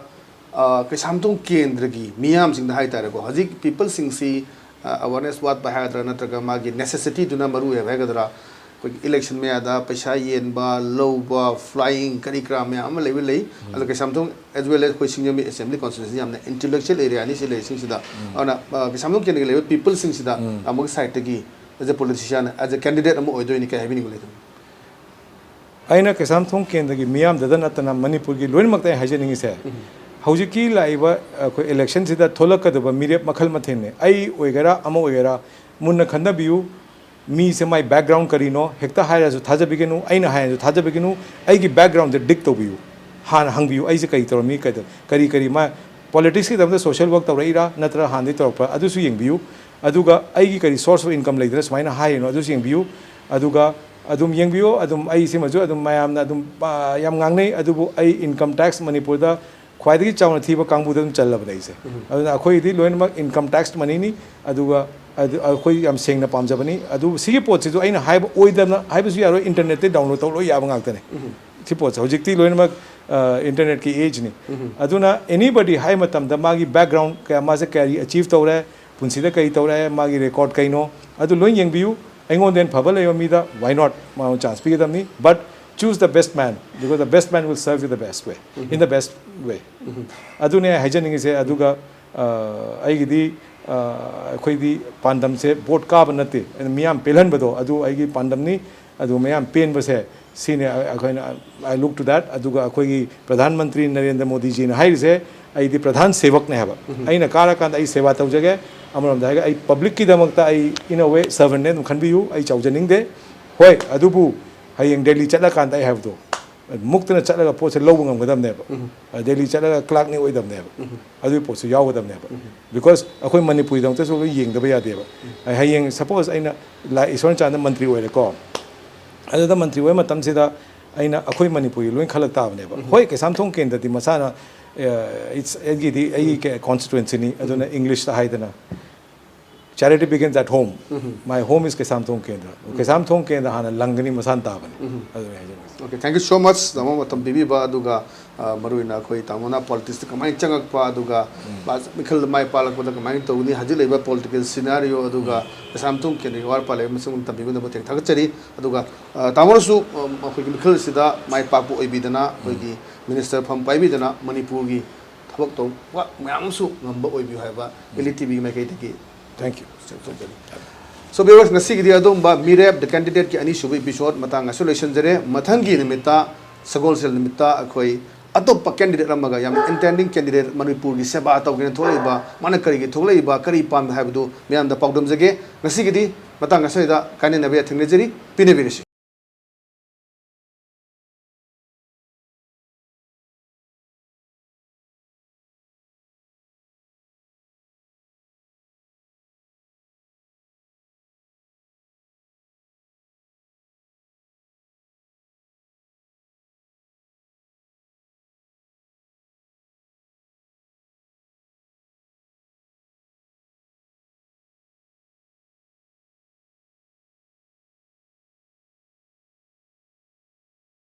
ꯑ, ꯀꯩꯁꯥꯝꯊꯣꯡ ꯀꯦꯟꯗ꯭ꯔꯒꯤ ꯃꯤꯌꯥꯝꯁꯤꯡꯗ ꯍꯥꯏꯇꯥꯔꯦꯀꯣ, ꯍꯧꯖꯤꯛ peopleꯁꯤꯡꯁꯤ ꯑꯋꯥꯔꯅꯦꯁ ꯋꯥꯠꯄ ꯍꯥꯏꯒꯗ꯭ꯔꯥ, ꯅꯠꯇ꯭ꯔꯒ ꯃꯥꯒꯤ ꯅꯦꯁꯦꯁꯤꯇꯤꯗꯨꯅ ꯃꯔꯨ ꯑꯣꯏꯕ ꯍꯥꯏꯒꯗ꯭ꯔꯥ? ꯑꯩꯈꯣꯏꯒꯤ ꯏꯂꯦꯛꯁꯟ ꯃꯌꯥꯗ ꯄꯩꯁꯥ ꯌꯦꯟꯕ, ꯂꯧꯕ, ꯐ꯭ꯂꯥꯏꯌꯤꯡ, ꯀꯔꯤ ꯀꯔꯥ ꯃꯌꯥꯝ ꯑꯃ ꯂꯩꯕ ꯂꯩ꯫ ꯑꯗꯣ ꯀꯩꯁꯥꯝꯊꯣꯡ as well as ꯑꯩꯈꯣꯏ ꯁꯤꯡꯖꯃꯩ ꯑꯦꯁꯦꯝꯕ꯭ꯂꯤ ꯀꯣꯟꯁꯇꯤꯇ꯭ꯋꯦꯟꯁꯤꯁꯤ ꯌꯥꯝꯅ ꯏꯟꯇꯦꯂꯦꯛꯆꯨꯋꯦꯜ ꯑꯦꯔꯤꯌꯥꯅꯤ ꯁꯤ ꯂꯩꯔꯤꯁꯤꯡꯁꯤꯗ꯫ ꯑꯗꯨꯅ ꯑ, ꯀꯩꯁꯥꯝꯊꯣꯡ ꯀꯦꯟꯗ꯭ꯔꯒꯤ ꯂꯩꯕ ꯄꯤꯄꯜꯁꯤꯡꯁꯤꯗ ꯑꯃꯒꯤ ꯁꯥꯏꯠꯇꯒꯤ as a politician, as a candidate ꯑꯃ ꯑꯣꯏꯗꯣꯏꯅꯤ, ꯀꯩ ꯍꯥꯏꯕꯤꯅꯤꯡꯕ ꯂꯩ? ꯑꯩꯅ ꯀꯩꯁꯥꯝꯊꯣꯡ ꯀꯦꯟꯗ꯭ꯔꯒꯤ ꯃꯤꯌꯥꯝꯗꯗ ꯅꯠꯇꯅ ꯃꯅꯤꯄꯨꯔꯒꯤ ꯂꯣꯏꯅꯃꯛꯇ ꯑꯩ ꯍꯥꯏꯖꯅꯤꯡꯉꯤꯁꯦ, ꯍꯧꯖꯤꯛꯀꯤ ꯂꯥꯛꯏꯕ ꯑꯩꯈꯣꯏ ꯏꯂꯦꯛꯁꯟꯁꯤꯗ ꯊꯣꯛꯂꯛꯀꯗꯕ ꯃꯤꯔꯦꯞ ꯃꯈꯜ ꯃꯊꯦꯜꯅꯤ꯫ ꯑꯩ ꯑꯣꯏꯒꯦꯔꯥ ꯑꯃ ꯑꯣꯏꯒꯦꯔꯥ, ꯃꯨꯟꯅ ꯈꯟꯊꯕꯤꯌꯨ꯫ ꯃꯤꯁꯦ ꯃꯥꯏ ꯕꯦꯛꯒ꯭ꯔꯥꯎꯟ ꯀꯔꯤꯅꯣ ꯍꯦꯛꯇ ꯍꯥꯏꯔꯁꯨ ꯊꯥꯖꯕꯤꯒꯅꯨ, ꯑꯩꯅ ꯍꯥꯏꯔꯁꯨ ꯊꯥꯖꯕꯤꯒꯅꯨ꯫ ꯑꯩꯒꯤ ꯕꯦꯛꯒ꯭ꯔꯥꯎꯟꯁꯦ ꯗꯤꯛ ꯇꯧꯕꯤꯌꯨ, ꯍꯥꯟꯅ ꯍꯪꯕꯤꯌꯨ, ꯑꯩꯁꯦ ꯀꯔꯤ ꯇꯧꯔꯝꯃꯤ, ꯀꯩꯗꯧ-, ꯀꯔꯤ ꯀꯔꯤ ꯃꯥ ꯄꯣꯂꯤꯇꯤꯛꯁꯀꯤꯗꯃꯛꯇ ꯁꯣꯁꯤꯌꯦꯜ ꯋꯥꯔꯛ ꯇꯧꯔꯛꯏꯔꯥ ꯅꯠꯇ꯭ꯔꯒ ꯍꯥꯟꯅꯗꯒꯤ ꯇꯧꯔꯛꯄ꯭ꯔꯥ, ꯑꯗꯨꯁꯨ ꯌꯦꯡꯕꯤꯌꯨ꯫ ꯑꯗꯨꯒ ꯑꯩꯒꯤ ꯀꯔꯤ ꯁꯣꯔꯁ ꯑꯣꯐ ꯏꯟꯀꯝ ꯂꯩꯗꯅ ꯁꯨꯃꯥꯏꯅ ꯍꯥꯏꯔꯤꯅꯣ, ꯑꯗꯨꯁꯨ ꯌꯦꯡꯕꯤꯌꯨ꯫ ꯑꯗꯨꯒ ꯑꯗꯨꯝ ꯌꯦꯡꯕꯤꯌꯨ, ꯑꯗꯨꯝ ꯑꯩ ꯁꯤꯃꯁꯨ ꯑꯗꯨꯝ ꯃꯌꯥꯝꯅ ꯑꯗꯨꯝ, ꯑ, ꯌꯥꯝ ꯉꯥꯡꯅꯩ, ꯑꯗꯨꯕꯨ ꯑꯩ ꯏꯟꯀꯝ ꯇꯦꯛꯁ ꯃꯅꯤꯄꯨꯔꯗ ꯈ꯭ꯋꯥꯏꯗꯒꯤ ꯆꯥꯎꯅ ꯊꯤꯕ ꯀꯥꯡꯕꯨꯗ ꯑꯗꯨꯝ ꯆꯜꯂꯕꯅꯦ ꯑꯩꯁꯦ꯫ ꯑꯗꯨꯅ ꯑꯩꯈꯣꯏꯒꯤꯗꯤ ꯂꯣꯏꯅꯃꯛ ꯏꯟꯀꯝ ꯇꯦꯛꯁ ꯃꯅꯤꯅꯤ, ꯑꯗꯨꯒ ꯑꯗꯨ ꯑꯩꯈꯣꯏ ꯌꯥꯝ ꯁꯦꯡꯅ ꯄꯥꯝꯖꯕꯅꯤ꯫ ꯑꯗꯨ ꯁꯤꯒꯤ ꯄꯣꯠꯁꯤꯁꯨ ꯑꯩꯅ ꯍꯥꯏꯕ ꯑꯣꯏꯗꯕꯅ ꯍꯥꯏꯕꯁꯨ ꯌꯥꯔꯣꯏ, ꯏꯟꯇꯔꯅꯦꯠꯇ ꯗꯥꯎꯟꯂꯣꯗ ꯇꯧ ꯂꯣꯏ ꯌꯥꯕ ꯉꯥꯛꯇꯅꯦ꯫ ꯁꯤ ꯄꯣꯠꯁꯦ ꯍꯧꯖꯤꯛꯇꯤ ꯂꯣꯏꯅꯃꯛ, ꯑ, ꯏꯟꯇꯔꯅꯦꯠꯀꯤ ꯑꯦꯖꯅꯤ꯫ ꯑꯗꯨꯅ ꯑꯦꯅꯤꯕꯗꯤ ꯍꯥꯏ ꯃꯇꯝꯗ ꯃꯥꯒꯤ ꯕꯦꯛꯒ꯭ꯔꯥꯎꯟ ꯀꯌꯥ, ꯃꯥꯁꯦ ꯀꯔꯤ ꯑꯆꯤꯞ ꯇꯧꯔꯦ, ꯄꯨꯟꯁꯤꯗ ꯀꯔꯤ ꯇꯧꯔꯦ, ꯃꯥꯒꯤ ꯔꯦꯀꯣꯔꯗ ꯀꯩꯅꯣ, ꯑꯗꯨ ꯂꯣꯏ ꯌꯦꯡꯕꯤꯌꯨ꯫ ꯑꯩꯉꯣꯟꯗ ꯍꯦꯟꯅ ꯐꯕ ꯂꯩꯕ ꯃꯤꯗ why not ꯃꯉꯣꯟꯗ ꯆꯥꯟꯁ ꯄꯤꯒꯗꯕꯅꯤ꯫ But choose the best man, because the best man will serve you the best way, in the best way. ꯑꯗꯨꯅꯦ ꯑꯩ ꯍꯥꯏꯖꯅꯤꯡꯉꯤꯁꯦ꯫ ꯑꯗꯨꯒ, ꯑ, ꯑꯩꯒꯤꯗꯤ, ꯑ, ꯑꯩꯈꯣꯏꯗꯤ ꯄꯥꯟꯗꯝꯁꯦ ꯚꯣꯠ ꯀꯥꯕ ꯅꯠꯇꯦ, ꯑꯗꯨ ꯃꯤꯌꯥꯝ ꯄꯦꯜꯍꯟꯕꯗꯣ ꯑꯗꯨ ꯑꯩꯒꯤ ꯄꯥꯟꯗꯝꯅꯤ꯫ ꯑꯗꯨ ꯃꯌꯥꯝ ꯄꯦꯟꯕꯁꯦ ꯁꯤꯅꯦ ꯑꯩꯈꯣꯏꯅ, I look to that꯫ ꯑꯗꯨꯒ ꯑꯩꯈꯣꯏꯒꯤ ꯄ꯭ꯔꯙꯥꯟ ꯃꯟꯇ꯭ꯔꯤ ꯅꯔꯦꯟꯗ꯭ꯔ ꯃꯣꯗꯤꯖꯤꯅ ꯍꯥꯏꯔꯤꯁꯦ, "ꯑꯩꯗꯤ ꯄ꯭ꯔꯙꯥꯟ ꯁꯦꯕꯛꯅꯦ" ꯍꯥꯏꯕ꯫ ꯑꯩꯅ ꯀꯥꯔꯀꯥꯟꯗ ꯑꯩ ꯁꯦꯕꯥ ꯇꯧꯖꯒꯦ꯫ ꯑꯃꯔꯣꯝꯗ ꯍꯥꯏꯔꯒ ꯑꯩ ꯄꯕ꯭ꯂꯤꯛꯀꯤꯗꯃꯛꯇ ꯑꯩ, in a way, ꯁꯔꯚꯦꯟꯅꯦ ꯑꯗꯨꯝ ꯈꯟꯕꯤꯌꯨ, ꯑꯩ ꯆꯥꯎꯖꯅꯤꯡꯗꯦ꯫ ꯍꯣꯏ, ꯑꯗꯨꯕꯨ ꯍꯌꯦꯡ ꯗꯦꯜꯂꯤ ꯆꯠꯂꯀꯥꯟꯗ ꯑꯩ ꯍꯥꯏꯕꯗꯣ, ꯃꯨꯛꯇꯅ ꯆꯠꯂꯒ ꯄꯣꯠꯁꯦ ꯂꯧꯕ ꯉꯝꯒꯗꯕꯅꯦꯕ꯫ ꯗꯦꯜꯂꯤ ꯆꯠꯂꯒ ꯀ꯭ꯂꯥꯔꯛꯅꯤ ꯑꯣꯏꯗꯕꯅꯦꯕ꯫ ꯑꯗꯨꯒꯤ ꯄꯣꯠꯁꯨ ꯌꯥꯎꯒꯗꯕꯅꯦꯕ꯫ Because ꯑꯩꯈꯣꯏ ꯃꯅꯤꯄꯨꯔꯤꯗꯃꯛꯇꯁꯨ ꯂꯣꯏ ꯌꯦꯡꯗꯕ ꯌꯥꯗꯦꯕ꯫ ꯑꯩ ꯍꯌꯦꯡ ꯁꯄꯣꯁ ꯑꯩꯅ ꯂꯥꯏ ꯏꯁꯣꯔ ꯆꯥꯟꯗ ꯃꯟꯇ꯭ꯔꯤ ꯑꯣꯏꯔꯦꯀꯣ, ꯑꯗꯨꯗ ꯃꯟꯇ꯭ꯔꯤ ꯑꯣꯏꯕ ꯃꯇꯝꯁꯤꯗ ꯑꯩꯅ ꯑꯩꯈꯣꯏ ꯃꯅꯤꯄꯨꯔꯤ ꯂꯣꯏ ꯈꯜꯂꯛ ꯇꯥꯕꯅꯦꯕ꯫ ꯍꯣꯏ, ꯀꯩꯁꯥꯝꯊꯣꯡ ꯀꯦꯟꯗ꯭ꯔꯗꯤ ꯃꯁꯥꯅ, ꯑ, it's, ꯑꯩꯒꯤꯗꯤ ꯑꯩꯒꯤ ꯀꯦ-, ꯀꯣꯟꯁꯇꯤꯇ꯭ꯋꯦꯟꯁꯤꯅꯤ, ꯑꯗꯨꯅ ꯏꯪꯂꯤꯁꯇ ꯍꯥꯏꯗꯅ Charity begins at home. My home is Keishamthong ꯀꯦꯟꯗ꯭ꯔ꯫ ꯀꯩꯁꯥꯝꯊꯣꯡ ꯀꯦꯟꯗ꯭ꯔ ꯍꯥꯟꯅ ꯂꯪꯒꯅꯤ, ꯃꯁꯥꯅ ꯇꯥꯕꯅꯤ꯫ ꯑꯗꯨꯅꯤ ꯍꯥꯏꯖꯅꯤꯡꯉꯤ꯫ Okay, thank you so much, ꯇꯥꯃꯣ, ꯃꯇꯝ ꯄꯤꯕꯤꯕ꯫ ꯑꯗꯨꯒ ꯑ, ꯃꯔꯨꯑꯣꯏꯅ ꯑꯩꯈꯣꯏ ꯇꯥꯃꯣꯅ ꯄꯣꯂꯤꯇꯤꯛꯁꯇ ꯀꯃꯥꯏꯅ ꯆꯪꯉꯛꯄ, ꯑꯗꯨꯒ ꯃꯤꯈꯜꯗ ꯃꯥꯏ ꯄꯥꯛꯂꯛꯄꯗ ꯀꯃꯥꯏꯅ ꯇꯧꯒꯅꯤ, ꯍꯧꯖꯤꯛ ꯂꯩꯕ ꯄꯣꯂꯤꯇꯤꯀꯦꯜ ꯁꯤꯅꯥꯔꯤꯑꯣ, ꯑꯗꯨꯒ ꯀꯩꯁꯥꯝꯊꯣꯡ ꯀꯦꯟꯗ꯭ꯔꯒꯤ ꯑꯋꯥꯠ ꯑꯄꯥ ꯂꯩꯕ ꯃꯁꯤꯡ ꯇꯝꯕꯤꯕꯒꯤꯗꯃꯛ ꯇꯦꯡ ꯊꯥꯒꯠꯆꯔꯤ꯫ ꯑꯗꯨꯒ ꯑ, ꯇꯥꯃꯣꯅꯁꯨ ꯑ, ꯑꯩꯈꯣꯏꯒꯤ ꯃꯤꯈꯜꯁꯤꯗ ꯃꯥꯏ ꯄꯥꯛꯄ ꯑꯣꯏꯕꯤꯗꯅ, ꯑꯩꯈꯣꯏꯒꯤ ꯃꯤꯅꯤꯁꯇꯔ ꯐꯝ ꯄꯥꯏꯕꯤꯗꯅ ꯃꯅꯤꯄꯨꯔꯒꯤ ꯊꯕꯛ ꯇꯧꯕ ꯃꯌꯥꯝ ꯑꯃꯁꯨ ꯉꯝꯕ ꯑꯣꯏꯕꯤꯌꯨ ꯍꯥꯏꯕ ꯑꯦꯜ ꯏ ꯇꯤ ꯚꯤꯒꯤ ꯃꯥꯏꯀꯩꯗꯒꯤ Thank you. ꯇꯧꯖꯔꯤ꯫ So viewers, ꯉꯁꯤꯒꯤꯗꯤ ꯑꯗꯨꯒꯨꯝꯕ ꯃꯤꯔꯦꯞ The Candidateꯀꯤ ꯑꯅꯤꯁꯨꯕ episode ꯃꯇꯥꯡ ꯑꯁꯤꯗ ꯂꯣꯏꯁꯤꯟꯖꯔꯦ꯫ ꯃꯊꯪꯒꯤ ꯅꯨꯃꯤꯠꯇ, ꯁꯒꯣꯜꯁꯦꯜ ꯅꯨꯃꯤꯠꯇ, ꯑꯩꯈꯣꯏ ꯑꯇꯣꯞꯄ candidate ꯑꯃꯒ, ꯌꯥꯝꯅ entertaining candidate, ꯃꯅꯤꯄꯨꯔꯒꯤ ꯁꯦꯕꯥ ꯇꯧꯒꯦꯅ ꯊꯣꯛꯂꯛꯏꯕ, ꯃꯥꯅ ꯀꯔꯤꯒꯤ ꯊꯣꯛꯂꯛꯏꯕ, ꯀꯔꯤ ꯄꯥꯝꯃꯤ ꯍꯥꯏꯕꯗꯨ ꯃꯤꯌꯥꯝꯗ ꯄꯥꯎꯗꯝꯖꯒꯦ꯫ ꯉꯁꯤꯒꯤꯗꯤ ꯃꯇꯥꯡ ꯑꯁꯤꯗ ꯀꯥꯏꯅꯅꯕ ꯊꯦꯡꯅꯖꯔꯤ꯫ ꯄꯤꯅꯕꯤꯔꯁꯤ꯫